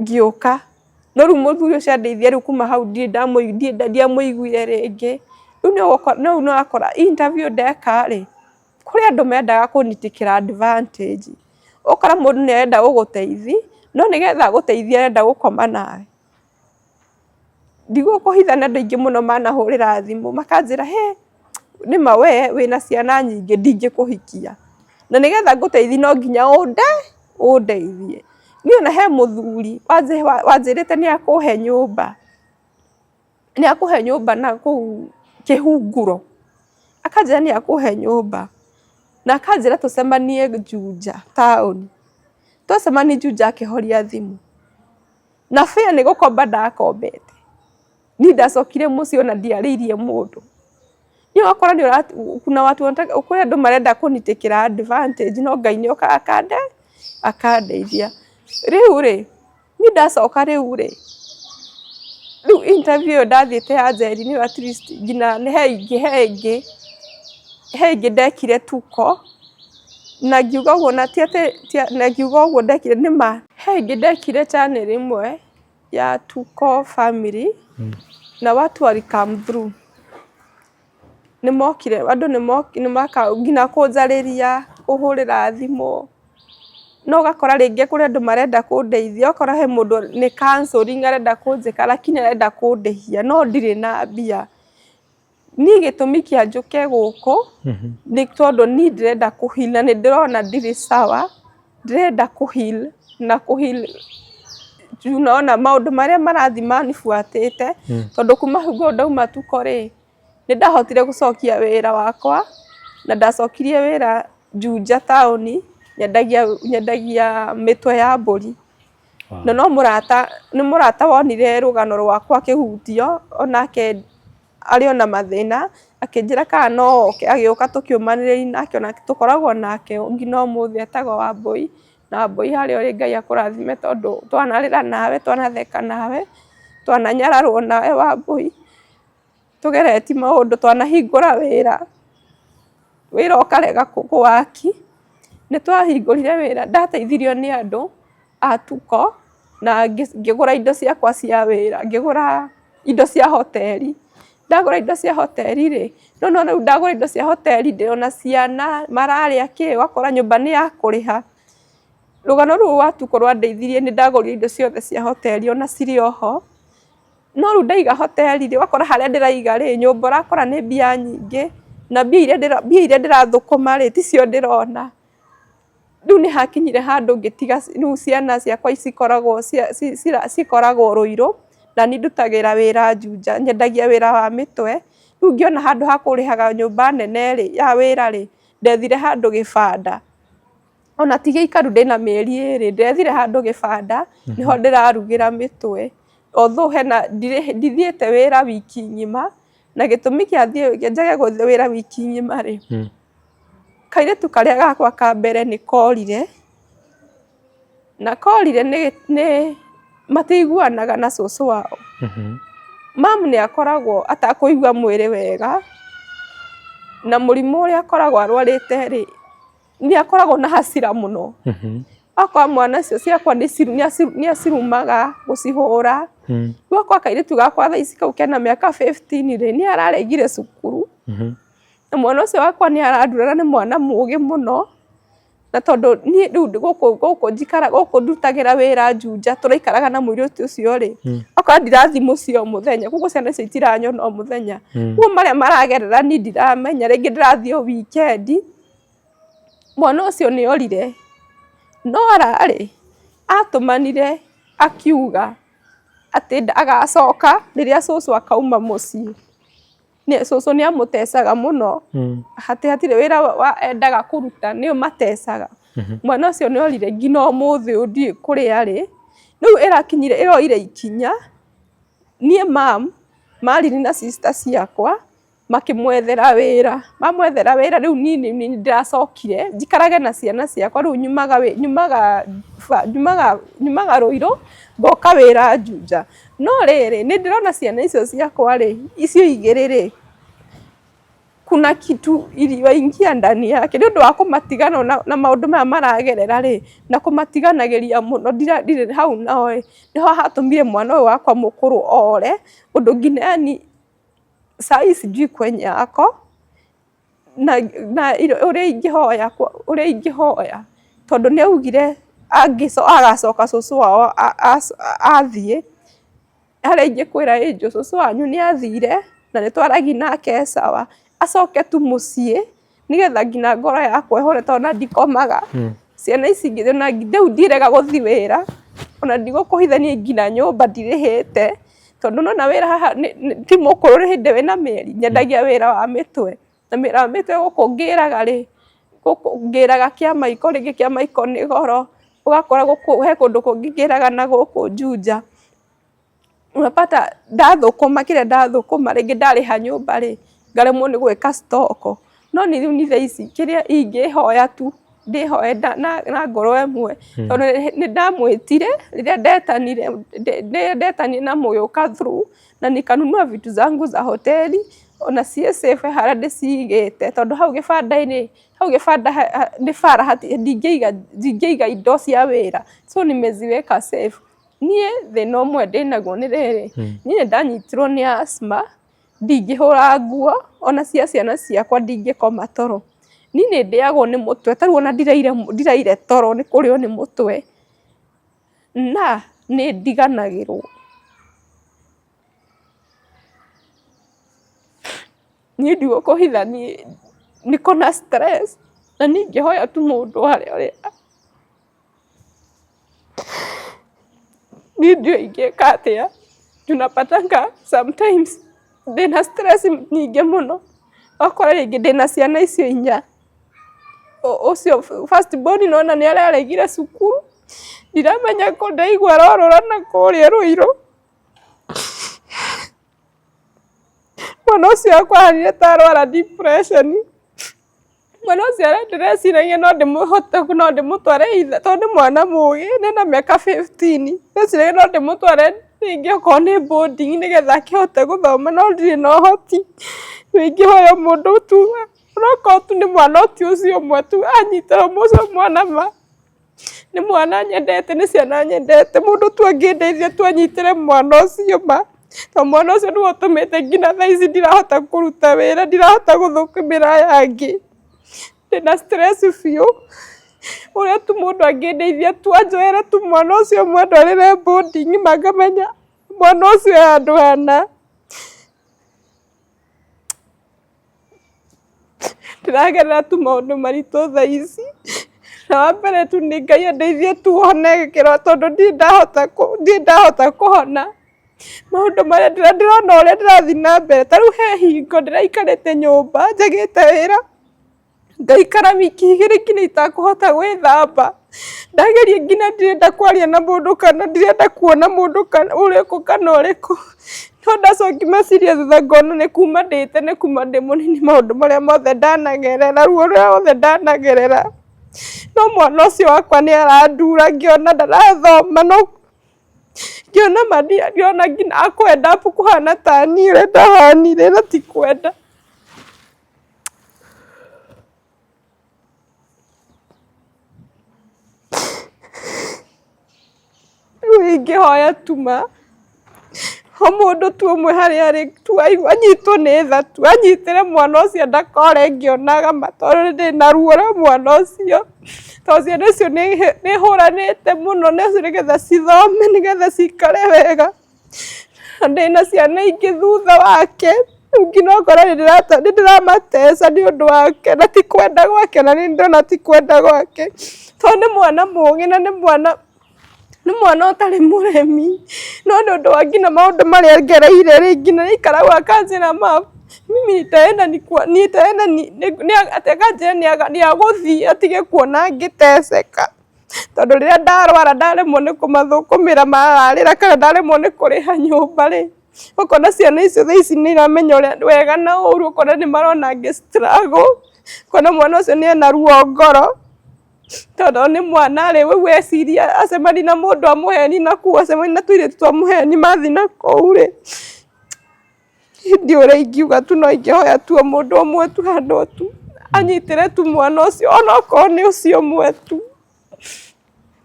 A: Ngĩũka, no rĩu mũthuri ũcio andeithia, rĩu kuma hau ndirĩ ndiamũiguire rĩngĩ. Rĩu nĩ ũrakora interview ndeka rĩ, kũrĩ andũ mendaga kũnitĩkĩra advantage. Ũgakora mũndũ nĩ arenda gũgũteithia, no nĩgetha agũteithie arenda gũkoma nawe. Ndigũkũhitha nĩ andũ aingĩ mũno manahũrĩra thimũ makanjĩra, "Hĩ, nĩma we wĩna ciana nyingĩ, ndingĩkũhikia. Na nĩgetha ngũteithie no nginya ũnde Ũndeithie. Niĩ ona he mũthuri wanjĩrĩte nĩ akũhe nyũmba, nĩ akũhe nyũmba na kũu kĩhunguro, akanjĩra nĩ akũhe nyũmba, na akanjĩra tũcemanie Juja taũni, twacemania Juja akĩhoria thimũ, na fare nĩ gũkomba ndakombete. Niĩ ndacokire mũciĩ ona ndiarĩirie mũndũ. Niĩ ũgakora nĩ ũra kuna watu wanataka kũrĩ andũ marenda kũnitakĩra advantage no Ngai nĩ okaga akandeithia. Rĩu rĩ, niĩ ndacoka rĩu rĩ, rĩu interview ĩyo ndathiĩte ya Njeri nĩyo at least nginya he ingĩ he ĩngĩ he ĩngĩ ndekire Tuko, na ngiuga ũguo na ti atĩ na ngiuga ũguo ndekire nĩ ma, he ĩngĩ ndekire channel ĩmwe ya Tuko family na watu wali come through. Nĩ mokire andũ nĩ maka nginya kũnjarĩria, kũhũrĩra thimũ, no ũgakora rĩngĩ kũrĩ andũ marenda kũndeithia, ũgakora he mũndũ nĩ counselling arenda kũnjĩka lakini arenda kũndĩhia no ndirĩ na mbia. Niĩ gĩtũmi kĩa njũke gũkũ nĩ tondũ niĩ ndĩrenda kũ heal na nĩ ndĩrona ndirĩ sawa, ndĩrenda kũ heal na kũ heal unaona maũndũ marĩa marathiĩ manibuatĩte, tondũ kuma hingo ĩyo ndauma Tuko rĩ, nĩ ndahotire gũcokia wĩra wakwa, na ndacokirie wĩra Juja taũni, nyendagia nyendagia mĩtwe ya mbũri. Na no mũrata, nĩ mũrata wonire rũgano rwakwa akĩhutio, onake arĩ ona mathĩna, akĩnjĩra kana no oke, agĩũka tũkĩũmanĩrĩria nake ona tũkoragwo nake nginya ũmũthĩ etagwo Wambũi, na Wambũi harĩa ũrĩ Ngai akũrathime tondũ twanarĩra nawe, twanatheka nawe, twananyararwo nawe Wambũi. Tũgeretie maũndũ twanahingũra wĩra, wĩra ũkarega kũwaki, nĩ twahingũrire wĩra, ndateithirio nĩ andũ a Tuko na ngĩgũra indo ciakwa cia wĩra, ngĩgũra indo cia hoteri, ndagũra indo cia hoteri rĩ, no nĩ wona rĩu ndagũra indo cia hoteri ndĩrona ciana mararĩa kĩ, ũgakora nyũmba nĩ ya kũrĩha. Rũgano rũu rwa Tuko rwandeithirie nĩ ndagũrire indo ciothe cia hoteri ona cirĩ o ho. No rĩu ndaiga hoteri rĩ, ũgakora harĩa ndĩraiga rĩ, nyũmba ũrakora nĩ mbia nyingĩ, na mbia iria ndĩrathũkũma rĩ, ticio ndĩrona. Rĩu nĩ hakinyire handũ ngĩtiga rĩu ciana ciakwa cikoragwo cikoragwo Rũirũ, na niĩ ndutagĩra wĩra Juja, nyendagia wĩra wa mĩtwe. Rĩu ngĩona handũ ha kũrĩhaga nyũmba nene rĩ, ya wĩra rĩ, ndethire handũ gĩbanda. Ona ti gĩikaru ndĩna mĩeri ĩrĩ, ndethire handũ gĩbanda, nĩho ndĩrarugĩra mĩtwe. Although hena ndithiĩte wĩra wiki ng'ima, na gĩtũmi kĩa thiĩ njage gũthiĩ wĩra wiki ng'ima rĩ, kairĩtu karĩa gakwa ka mbere nĩ korire, na korire nĩ matiiguanaga na cũcũ wao. Mamu nĩ akoragwo atakũigua mwĩrĩ wega, na mũrimũ ũrĩa akoragwo arwarĩte rĩ, nĩ akoragwo na hasira mũno. Okorwo mwana ũcio ciakwa nĩ acirumaga gũcihũra. Rĩu okorwo kairĩtu gakwa thaa ici kau kena mĩaka 15 rĩ, nĩ araregire cukuru. Na mwana ũcio wakwa nĩ arandura na nĩ mwana mũgĩ mũno. Na tondũ niĩ rĩu gũkũ gũkũ njikaraga gũkũ ndutagĩra wĩra Juja tũraikaraga na mũirĩtu ũcio rĩ, okorwo ndirathiĩ mũciĩ o mũthenya, koguo ciana icio itiranyona o mũthenya. Koguo marĩa maragerera niĩ ndiramenya, rĩngĩ ndĩrathiĩ o wikendi. Mwana ũcio nĩ orire, no ora-rĩ, atũmanire akiuga atĩ agacoka rĩrĩa cũcũ akauma mũciĩ. Cũcũ nĩ amũtecaga mũno, atĩ hatirĩ wĩra endaga kũruta nĩo matecaga. Mwana ũcio nĩ orire nginya ũmũthĩ ũyũ ndiũĩ kũrĩa arĩ. Rĩu ĩrakinyire ĩroire ikinya, niĩ mum marire na sister ciakwa. Makĩmwethera wĩra, mamwethera wĩra rĩu niĩ nĩ niĩ ndĩracokire njikarage na ciana ciakwa rĩu nyumaga nyumaga nyumaga nyumaga Rũirũ ngoka wĩra Juja. No rĩrĩ, nĩ ndĩrona ciana icio ciakwa rĩ, icio igĩrĩ rĩ, kuna kitu iliwaingia ndani yake nĩ ũndũ wa kũmatigana na maũndũ maya maragerera rĩ, na kũmatiganagĩria mũno ndirĩ hau nao ĩ, nĩho hatũmire mwana ũyũ wakwa mũkũrũ ore, ũndũ nginya yani Saa hii sijui kwenye ako na na ũrĩa ingĩhoya ũrĩa ingĩhoya tondũ nĩ augire agacoka cũcũ wao athiĩ, harĩa ingĩkwĩra Angel cũcũ wanyu nĩ athire na nĩ twaragia nake sawa, acoke tu mũciĩ nĩgetha nginya ngoro yakwa ĩhore tondũ ona ndikomaga. Ciana ici ingĩ ona rĩu ndirega gũthiĩ wĩra, ona ndigũkũhitha niĩ nginya nyũmba ndirĩhĩte, tondũ nĩ wona wĩra haha ti mũkũrũ hĩndĩ wĩna mĩeri, nyendagia wĩra wa mĩtwe, na wĩra wa mĩtwe gũkũ ngĩraga rĩ, gũkũ ngĩraga Kĩamaiko, rĩngĩ Kĩamaiko nĩ goro, ũgakora gũkũ he kũndũ kũngĩ ngĩraga na gũkũ Juja. Unapata ndathũkũma kĩrĩa ndathũkũma rĩngĩ ndarĩha nyũmba rĩ, ngaremwo nĩ gwĩka stock. No niĩ rĩu niĩ thaa ici kĩrĩa ingĩhoya tu, ndĩhoe na ngoro ĩmwe, tondũ nĩ ndamwĩtire rĩrĩa ndetanire, rĩrĩa ndetanire na mũgĩũka through na nikanunua vitu zangu za hoteli ona ciĩ safe harĩa ndĩcigĩte, tondũ hau gĩbanda-inĩ, hau gĩbanda nĩ bara ndingĩiga indo cia wĩra, so nimeziweka safe. Niĩ thĩna ũmwe ndĩnaguo nĩ rĩrĩ, niĩ nĩ ndanyitirwo nĩ asthma, ndingĩhũra nguo, ona cia ciana ciakwa ndingĩkoma toro. Niĩ nĩ ndĩagwo nĩ mũtwe, ta rĩu ona ndiraire toro nĩ kũrĩo nĩ mũtwe, na nĩ ndiganagĩrwo. Niĩ ndigũkũhitha niĩ niko na stress, na niĩ ingĩhoya tu mũndũ harĩa ũrĩ. Niĩ ndiũĩ ingĩka atĩa, tunapatanga sometimes ndĩna stress nyingĩ mũno, ũgakora rĩngĩ ndĩna ciana icio inya, ũcio first born nĩwona nĩ araregire cukuru, ndiramenya kũ ndaigua arorũra na kũrĩa Ruiru. Mwana ũcio wakwa ahanire ta arwara depression. Mwana ũcio ndĩreciragia no ndĩmũhote no ndĩmũtware either tondũ nĩ mwana mũgĩ ena mĩaka 15, ndĩreciragia no ndĩmũtware rĩngĩ okorwo nĩ boarding nĩgetha akĩhote gũthoma no ndirĩ na ũhoti. Rĩu ingĩhoya mũndũ tu onokorwo tu nĩ mwana ti ũcio ũmwe tu anyitĩre ũcio mwana ma. Nĩ mwana nyendete, nĩ ciana nyendete, mũndũ tu angĩndeithia tu anyitĩre mwana ũcio ma, tondũ mwana ũcio nĩwe ũtũmĩte nginya thaa ici ndirahota kũruta wĩra, ndirahota gũthũkũmĩra aya angĩ, ndĩna stress biũ, ũrĩa tu mũndũ angĩndeithia tu anjoere tu mwana ũcio ũmwe andwarĩre boarding ma ngamenya mwana ũcio e handũ hana. Ndĩragerera tu maũndũ maritũ thaa ici, na wa mbere tu nĩ Ngai andeithie tu hone gĩkĩro tondũ ndirĩ ndahota ndirĩ ndahota kũhona. Maũndũ marĩa ndĩrona ũrĩa ndĩrathiĩ na mbere, ta rĩu he hingo ndĩraikarĩte nyũmba njagĩte wĩra. Ngaikara wiki igĩrĩ nginya itakũhota gwĩthamba, ndageria nginya ndirenda kwaria na mũndũ kana ndirenda kuona mũndũ kana ũrĩkũ kana ũrĩkũ, no ndacokia meciria thutha ngona nĩ kuma ndĩ tene kuma ndĩ mũnini maũndũ marĩa mothe ndanagerera, ruo rũrĩa ruothe ndanagerera, no mwana ũcio wakwa nĩ arandura ngĩona ndarathoma no ngĩona ma ndĩrona nginya akwenda kũhana ta niĩ ũrĩa ndahanire na ti kwenda. Rĩu ingĩhoya tu ma, o mũndũ tu ũmwe harĩa arĩ tu anyitwo nĩ tha tu, anyitĩre mwana ũcio ndakore ngĩonaga ma tondũ ndĩna ruo rwa mwana ũcio, tondũ ciana icio nĩ hũranĩte mũno nacio nĩgetha cithome nĩgetha cikare wega. Na ndĩna ciana ingĩ thutha wake, rĩu nginya ũgakora nĩ ndĩramateca nĩ ũndũ wake, na ti kwenda gwake na nĩ ndĩrona ti kwenda gwake, tondũ nĩ mwana mũgĩ na nĩ mwana nĩ mwana ũtarĩ mũremi, no nĩ ũndũ wa nginya maũndũ marĩa ngereire rĩ, nginya nĩ aikaraga akanjĩra mum mimi nitaenda nitaenda akanjĩra nĩ agũthiĩ atige kuona ngĩteceka. Tondũ rĩrĩa ndarwara ndaremwo nĩ kũmathũkũmĩra mararĩra kana ndaremwo nĩ kũrĩha nyũmba rĩ, ũkona ciana icio thaa ici nĩ iramenya ũrĩa wega na ũru, ũkona nĩ marona ngĩ struggle, ũkona mwana ũcio nĩ ena ruo ngoro, tondũ nĩ mwana rĩ, rĩu eciria acemania na mũndũ amũhenie nakũu, acemania na tũirĩtu twamũheni mathiĩ nakũu rĩ, Ndiũĩ ũrĩa ingiuga tu no ingĩhoya tu o mũndũ ũmwe tu handũ tu anyitĩre tu mwana ũcio onokorwo nĩ ũcio ũmwe tu,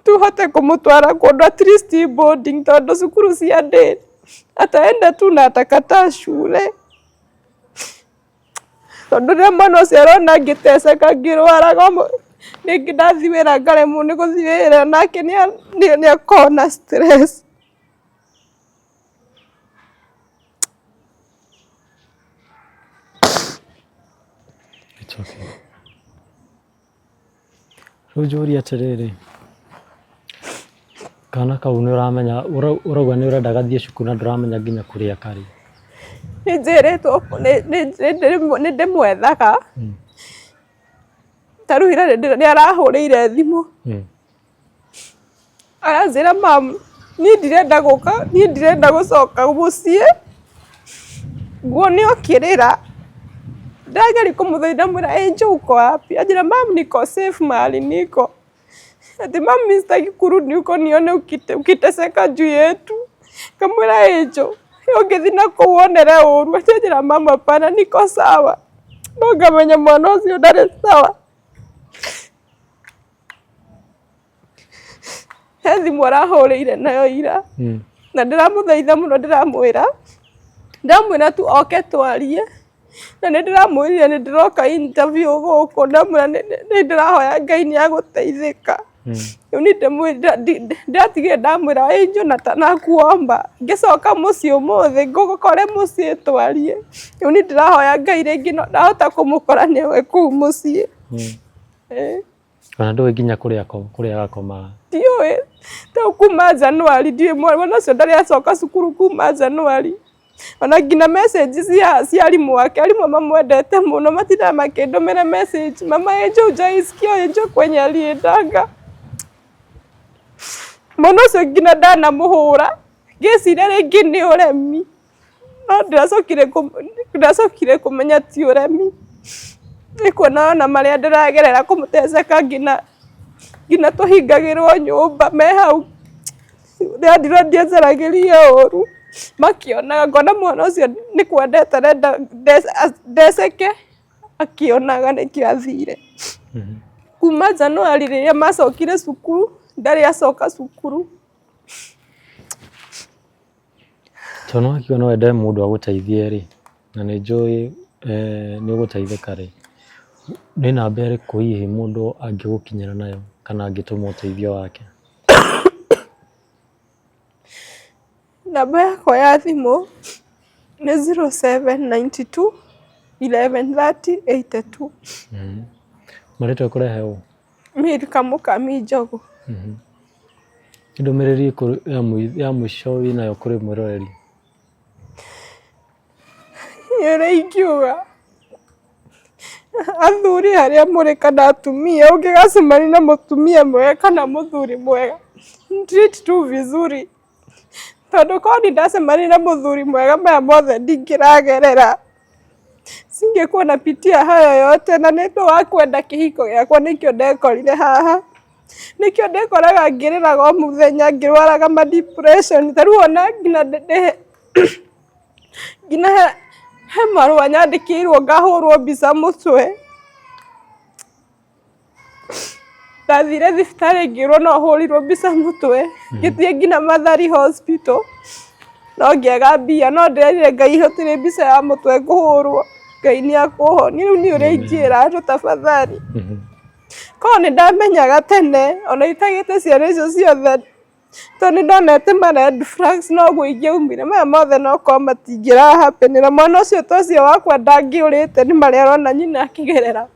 A: tũhote kũmũtwara kũndũ at least boarding tondũ cukuru cia day ataenda tu na atakataa shule. Tondũ rĩrĩa mwana ũcio arona ngĩteceka ngĩrwaraga rĩngĩ ndathiĩ wĩra ngaremwo nĩ gũthiĩ wĩra nake nĩ akoragwo na stress.
B: It's okay. Rĩu njũrie atĩrĩrĩ, kana kau nĩ ũramenya, ũrauga nĩ ũrenda gathiĩ cukuru na ndũramenya nginya kũrĩa karĩ.
A: Nĩ njĩrĩtwo nĩ ndĩmwethaga, ta rĩu ira nĩ arahũrĩire thimũ, aranjĩra mum niĩ ndirenda gũka, niĩ ndirenda gũcoka mũciĩ, nguone ũkĩrĩra. Ndĩrageria kũmũthaitha ndamwĩra Angel uko wapi? Anjĩra mum niko safe mahali niko. Ati mum mi sitaki kurudi huko nione ukiteseka juu yetu. Ngamwĩra Angel ũngĩthiĩ nakũu wonere ũru. Anjĩra mum hapana niko sawa. No ngamenya mwana ũcio ndarĩ sawa. He thimũ arahũrĩire nayo ira na ndĩramũthaitha mũno ndĩramwĩra, ndĩramwĩra tu oke twarie na nĩ ndĩramwĩrire nĩ ndĩroka interview gũkũ ndamwĩra nĩ ndĩrahoya Ngai nĩ agũteithĩka. Rĩu niĩ ndĩratigire ndamwĩra Angel nakuomba ngĩcoka mũciĩ ũmũthĩ ngũgũkore mũciĩ twarie. Rĩu niĩ ndĩrahoya Ngai rĩngĩ ndahota kũmũkora nĩwe kũu mũciĩ.
B: Ona ndũĩ nginya kũrĩa kũrĩa agakomaga?
A: Ndiũĩ, ta kuma January ndiũĩ mwana ũcio ndarĩ acoka cukuru kuma January. Ona nginya message cia cia arimũ ake, arimũ mamwendete mũno matindaga makĩndũmĩra message, mama Angel hujaisikia Angel kwenye aliendanga. Mwana ũcio nginya ndanamũhũra, ngĩciria rĩngĩ nĩ ũremi. No ndĩracokire kũmenya ti ũremi, nĩ kuona ona marĩa ndĩragerera kũmũteceka nginya tũhingagĩrwo nyũmba me hau, ndĩrandirwo ndiacaragĩria ũru, makĩonaga ngona mwana ũcio nĩ kwendete arenda ndeceke akĩonaga nĩkĩo athire. Kuma January rĩrĩa macokire cukuru ndarĩ acoka cukuru.
B: Tondũ nĩwakiuga no wende mũndũ agũteithie rĩ, na nĩ njũĩ nĩ ũgũteithĩka rĩ, nĩ namba ĩrĩkũ hihi mũndũ angĩgũkinyĩra nayo kana angĩtũma ũteithio wake?
A: Namba yakwa ya thimũ nĩ 0792 1130 82.
B: Marĩtwa ũkũrehe ũ?
A: Milka Mũkami Njogu.
B: Nĩ ndũmĩrĩri ĩrĩkũ ya mũico wĩnayo kũrĩ mwĩroreri?
A: Ũrĩa ingiuga, athuri harĩa mũrĩ kana atumia, ũngĩgacemania na mũtumia mwega kana mũthuri mwega, treat tu vizuri, tondũ korwo nĩ ndacemania na mũthuri mwega maya mothe ndingĩragerera. Singekuwa napitia haya yote na nĩ ũndũ wa kwenda kĩhiko gĩakwa nĩkĩo ndekorire haha. Nĩkĩo ndĩkoraga ngĩrĩraga o mũthenya ngĩrwaraga ma depression ta rĩu ona nginya nginya he marũa nyandĩkĩirwo ngahũrwo mbica mũtwe. Ndathire thibitarĩ ngĩrwo no hũrirwo mbica mũtwe, ngĩthiĩ nginya Mathari Hospital no ngĩaga mbia no ndĩrerire Ngai hatirĩ mbica ya mũtwe ngũhũrwo, Ngai nĩ akũhonia. Rĩu niĩ ũrĩa ingĩra andũ tafadhali, korwo nĩ ndamenyaga tene ona itagĩte ciana icio ciothe tondũ nĩ ndonete ma red flags noguo ingĩaumire, maya mothe no korwo matingĩra happen na mwana ũcio ta ũcio wakwa ndangĩũrĩte nĩ marĩa arona nyina akĩgerera,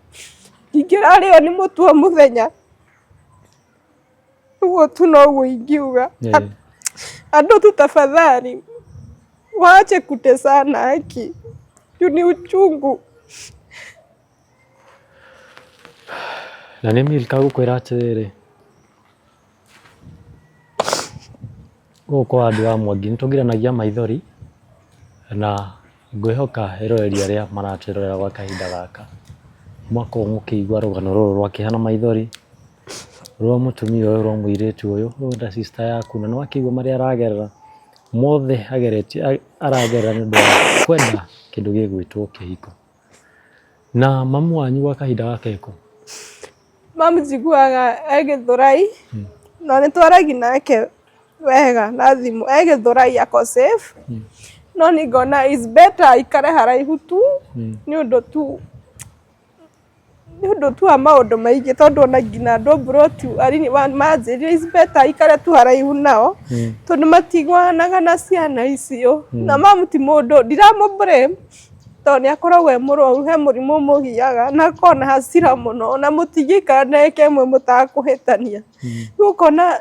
A: ndingĩrarĩo nĩ mũtwe o mũthenya. Ũguo tu noguo ingiuga. Andũ tu tafadhali waache kutesana haki juu ni uchungu.
B: Na nĩ Milka gũkwĩra atĩrĩrĩ, gũkũ kwa Andy wa Mwangi nĩ tũgiranagia maithori na ngwĩhoka eroreri arĩa maratwĩrorera gwa kahinda gaka mwakorwo mũkĩigua rũgano rũrũ rwa kĩeha na maithori rwa mũtumia ũyũ rwa mũirĩtu ũyũ, ũyũ ta sister yaku na nĩ wakĩigua marĩa aragerera mothe ageretie aragerera nĩ ũndũ wa kwenda kĩndũ gĩgwĩtwo kĩhiko. Na mamu wanyu gwa kahinda gaka ekũ?
A: Mamu njiguaga e Gĩthũrai, na nĩ twaragia nake wega na thimũ, e Gĩthũrai ako safe, no niĩ ngona is better aikare haraihu tu, nĩ ũndũ tu nĩ ũndũ tu wa maũndũ maingĩ tondũ ona nginya andũ a mburoti manjĩrire is better aikare tu haraihu nao, tondũ matiguanaga na ciana icio, na mamu ti mũndũ, ndiramũ blame. Tondũ nĩ akoragwo e mũrwaru, he mũrimũ ũmũgiaga na akoragwo na hasira mũno na mũtingĩikara ndagĩka ĩmwe mũtakũhĩtania. Rĩu ũkona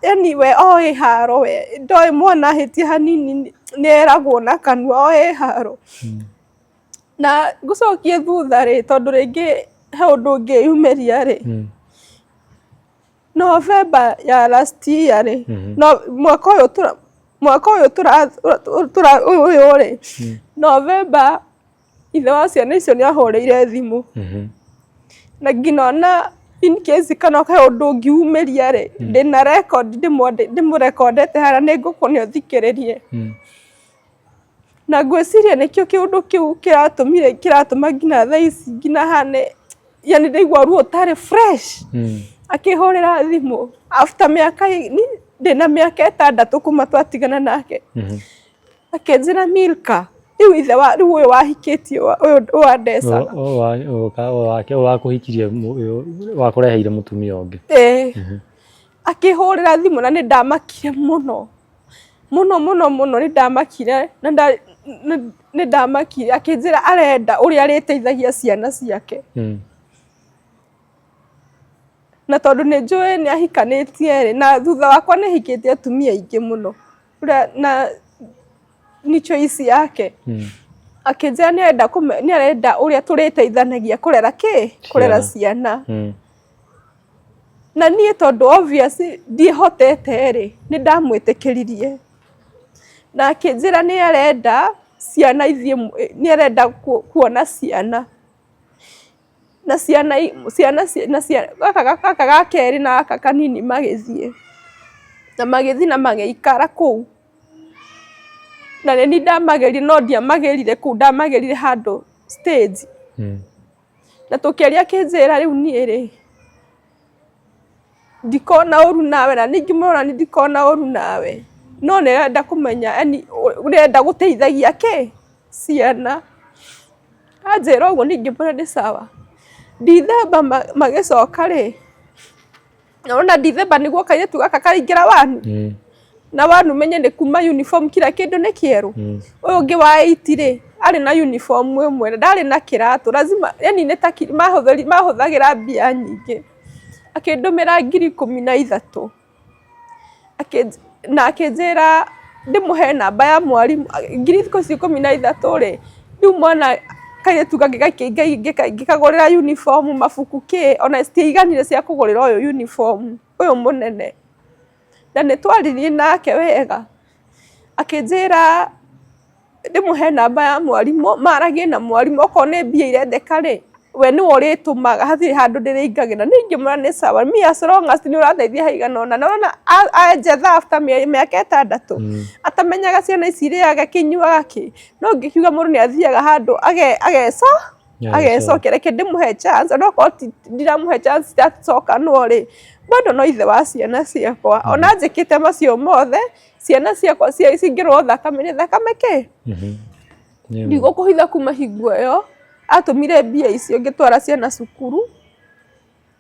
A: yani we oĩ haro we, ndoĩ mwana ahĩtia hanini nĩ eragwo na kanua, oĩ haro. Na ngũcokie thutha rĩ, tondũ rĩngĩ he ũndũ ũngĩyumĩria rĩ, November ya last year rĩ, no mwaka ũyũ tũra mwaka ũyũ tũra ũyũ rĩ, November ithe wa ciana icio nĩ ahũrĩire thimũ. Na nginya ona in case kana he ũndũ ũngĩumĩria rĩ, ndĩna record ndĩmũrekondete harĩa nĩ ngũkũne ũthikĩrĩrie. Na ngwĩciria nĩkĩo kĩũndũ kĩu kĩratũmire kĩratũma nginya thaa ici nginya hane yani ndaigua ruo ũtarĩ fresh. Akĩhũrĩra thimũ after mĩaka ndĩna mĩaka 6 kuma twatigana nake. Akĩnjĩra, "Milka," rĩu ithe wa rĩu ũyũ wahikĩtie ũyũ wandecaga.
B: Wake wakũhikirie, wakũreheire mũtumia ũngĩ.
A: Ĩĩ. Akĩhũrĩra thimũ na nĩ ndamakire mũno mũno mũno mũno, nĩ ndamakire na nĩ ndamakire akĩnjĩra arenda ũrĩa arĩteithagia ciana ciake. Na tondũ nĩ njũĩ nĩ ahikanĩtie rĩ, na thutha wakwa nĩ ahikĩtie atumia aingĩ mũno, na nĩ choice yake. Akĩnjĩra nĩ arenda ũrĩa tũrĩteithanagia kũrera kĩ? Kũrera ciana. Na niĩ tondũ obvious ndiĩhotete rĩ, nĩ ndamwĩtĩkĩririe. Na akĩnjĩra nĩ arenda ciana ithiĩ, nĩ arenda kuona ciana. Na ciana ciana na gaka ga kerĩ na gaka kanini magĩthiĩ. Na magĩthiĩ na magĩikara kũu. Na nĩ niĩ ndamagĩrire no ndiamagĩrire kũu, ndamagĩrire handũ stage. Na tũkĩaria akĩnjĩra, "Rĩu niĩ rĩ, ndikona ũru nawe," na niĩ ngĩmwĩra niĩ ndikona ũru nawe. No nĩ arenda kũmenya yani ũrenda gũteithagia kĩ? Ciana. Anjĩra ũguo niĩ ngĩmwĩra nĩ sawa. Ndithemba magĩcoka rĩ, ona Ndithemba nĩguo kairĩtu gaka karaingĩra one. Na one ũmenye nĩ kuma uniform, kila kĩndũ nĩ kĩerũ. Ũyũ ũngĩ wa 8 rĩ, arĩ na uniform ĩmwe na ndarĩ na kĩratũ, lazima yani nĩ ta mahũthagĩra mbia nyingĩ. Akĩndũmĩra 13,000 na akĩnjĩra ndĩmũhe namba ya mwarimũ. Ngiri icio 13 rĩ, rĩu mwana kairĩtu ngĩkagũrĩra uniform, mabuku, kĩ, ona citiaiganire cia kũgũrĩra ũyũ uniform, ũyũ mũnene. Na nĩ twaririe nake wega, akĩnjĩra ndĩmũhe namba ya mwarimũ, maragie na mwarimũ, okorwo nĩ mbia irendeka rĩ, we nĩwe ũrĩtũmaga, hatirĩ handũ ndĩrĩingagĩra. Niĩ ngĩmwĩra nĩ sawa, me as long as nĩ ũrandeithia haigana ũna. Na ũrona anjetha after mĩaka 6 atamenyaga ciana ici irĩaga kĩ, inyuaga kĩ, no ngĩkiuga mũndũ nĩ athiaga handũ agecokia, reke ndĩmũhe chance, onokorwo ndiramũhe chance ndacokanwo rĩ, bado no ithe wa ciana ciakwa. Ona anjĩkĩte macio mothe, ciana ciakwa cingĩrwo thakame nĩ thakame kĩ? Ndigũkũhitha kuma hingo ĩyo atũmire mbia icio ngĩtwara ciana cukuru,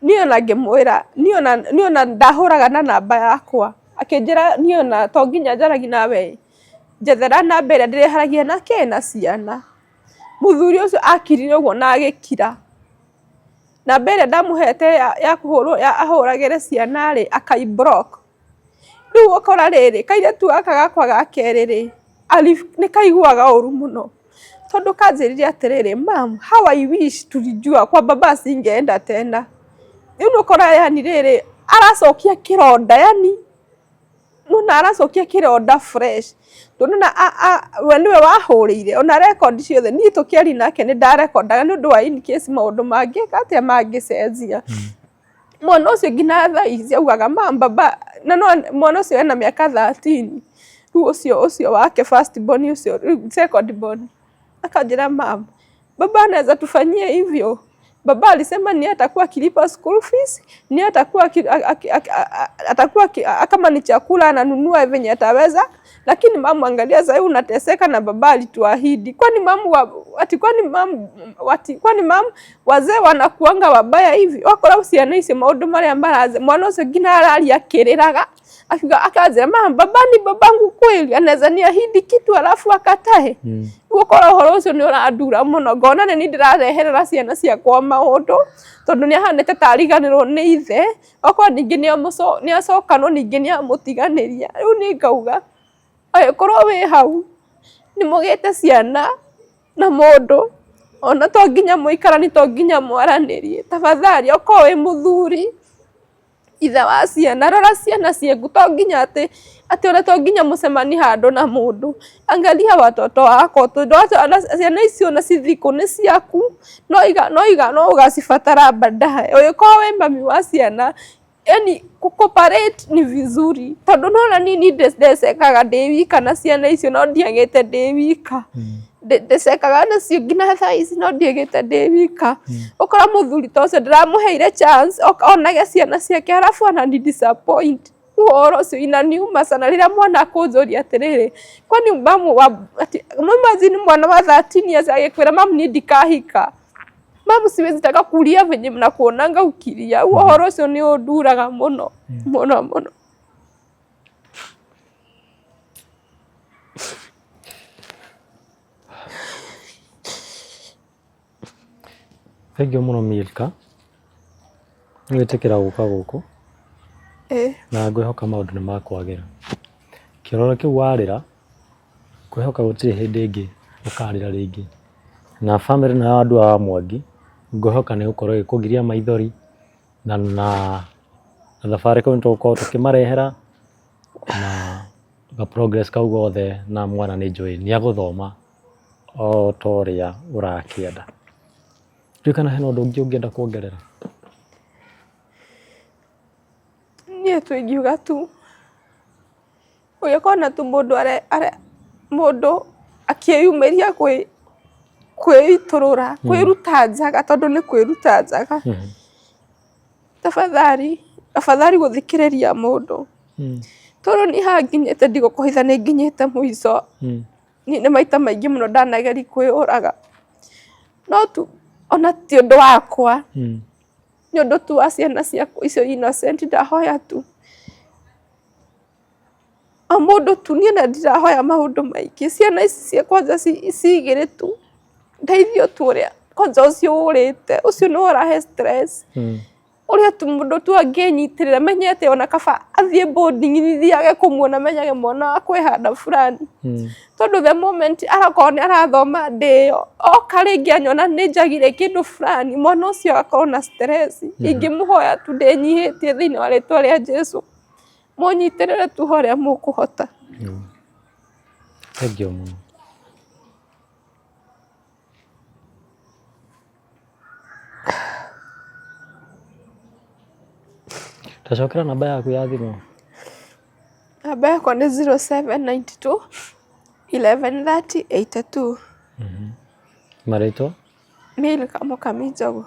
A: niĩ ona ngĩmwĩra niĩ ona ndahũraga na namba yakwa, akĩnjĩra niĩ ona to nginya njaragie nawe, njethera namba ĩrĩa ndĩrĩharagia na kĩ? Na ciana. Mũthuri ũcio akirire ũguo na agĩkira. Namba ĩrĩa ndamũhete ya kũhũrwo ahũragĩre ciana rĩ, akai block. Rĩu ũkora rĩrĩ, kairĩtu gaka gakwa ga kerĩ rĩ, nĩ kaiguaga ũru mũno tondũ kanjĩrire atĩrĩrĩ, "Mum, how I wish tulijua kwa baba singeenda tena." Rĩu nĩ ũkora yani rĩrĩ, aracokia kĩronda, yani nĩwona aracokia kĩronda fresh, tondũ nĩwona we nĩwe wahũrĩire, ona record ciothe niĩ tũkĩaria nake nĩ ndarekondaga nĩ ũndũ wa in case maũndũ mangĩka atĩa, mangĩcenjia. Mwana ũcio nginya thaa ici augaga, "Mum, baba," na no mwana ũcio ena mĩaka 13 rĩu, ũcio wake first born, ũcio rĩu second born, akanjĩra, "Mum, baba anaweza tufanyia hivyo?" Baba alisema ni atakuwa akilipa school fees, ni atakuwa atakuwa kama ni chakula ananunua venye ataweza, lakini mamu, angalia sasa unateseka na baba alituahidi. Kwani mamu wa, ati kwani mamu ati kwani mamu wazee wanakuanga wabaya hivi? Wakora ciana icio maundu maria maraze mwana ucio nginya araria akiriraga akiuga akanjĩra mama, baba ni babangu kweli, anaweza niahidi kitu alafu akatae. Gũkorwo ũhoro ũcio nĩ ũrandura mũno, ngona nĩ niĩ ndĩrareherera ciana ciakwa maũndũ tondũ nĩ ahanĩte ta ariganĩrwo nĩ ithe, okorwo ningĩ nĩ acoka no ningĩ nĩ amũtiganĩria. Rĩu niĩ ngauga angĩkorwo wĩ hau nĩ mũgĩte ciana na mũndũ ona to nginya mũikaranie, to nginya mwaranĩrie, tafadhali okorwo wĩ mũthuri ithe wa ciana, rora ciana ciaku, to nginya atĩ atĩ ona to nginya mũcemanie handũ na mũndũ, angalia watoto wako tondũ ciana icio ona cithiĩ nĩ ciaku, no iga no iga no ũgacibatara baadaye. Ũngĩkorwo wĩ mami wa ciana, yani cooperate ni vizuri tondũ nona niĩ ndecekaga ndĩ wika na ciana icio no ndiagĩte ndĩ wika, ndecekaga nacio nginya thaa ici no ndiagĩte ndĩ wika. Ũkora mũthuri ta ũcio ndĩramũheire chance onage ciana ciake arabu anani disappoint. Ũhoro ũcio inaniuma sana rĩrĩa mwana akũnjũria atĩrĩrĩ, kwani mamu wa ati imagine mwana wa 13 years agĩkwĩra mamu niĩ ndikahika, mamu siwezi taka kulia venye mnakuonanga ukilia. Ũhoro ũcio nĩ ũnduraga mũno mũno mũno.
B: Thengiũ mũno Milka nĩ gwĩtĩkĩra gũka gũkũ na ngwĩhoka maũndũ nĩ makwagĩra. Kĩoro kĩu warĩra ngwĩhoka gũtirĩ hĩndĩ ĩngĩ ũkarĩra rĩngĩ. Na bamĩrĩ ĩno ya andũ a Mwangi ngwĩhoka nĩ ĩgũkorwo ĩgĩkũgiria maithori na thabarĩ kũu nĩ tũgũkorwo tũkĩmarehera na ga progress kau gothe na mwana nĩ njũĩ nĩ agũthoma o ta ũrĩa ũrakĩenda. Ndiũĩ kana hena ũndũ ũngĩ ũngĩenda kuongerera?
A: Niĩ tu ingiuga tu ũngĩkona tu mũndũ mũndũ akĩyumĩria kwĩitũrũra, kwĩruta njaga tondũ nĩ kwĩruta njaga, tafadhali afadhali gũthikĩrĩria mũndũ, tondũ niĩ haha nginyĩte ndigũkũhitha nĩ nginyĩte mũico. Niĩ nĩ maita maingĩ mũno ndanageria kwĩyũraga, no tu ona ti ũndũ wakwa, nĩ ũndũ tu wa ciana ciakwa icio innocent. Ndahoya tu o mũndũ tu, niĩ na ndirahoya maũndũ maingĩ, ciana ici cia kwanja ici igĩrĩ tu ndeithio tu ũrĩa kwanja ũcio ũrĩte ũcio nĩwe ũrahe stress, ũrĩa tu mũndũ tu angĩnyitĩrĩra menye atĩ ona kaba athiĩ boarding thiage kũmuona menyage mwana wakwa e handũ fulani, tondũ the moment arakorwo nĩ arathoma ndĩyo oka rĩngĩ anyona nĩ njagire kĩndũ fulani, mwana ũcio agakorwo na stress. Ingĩmũhoya tu ndĩnyihĩtie thĩinĩ wa rĩtwa rĩa Jesũ, mũnyitĩrĩre tu harĩa mũkũhota.
B: Thengiũ mũno. Tacokera namba yaku ya thimũ.
A: Namba yakwa nĩ 0792 11 30 82.
B: Marĩtwa?
A: Milka Mũkami Njogu.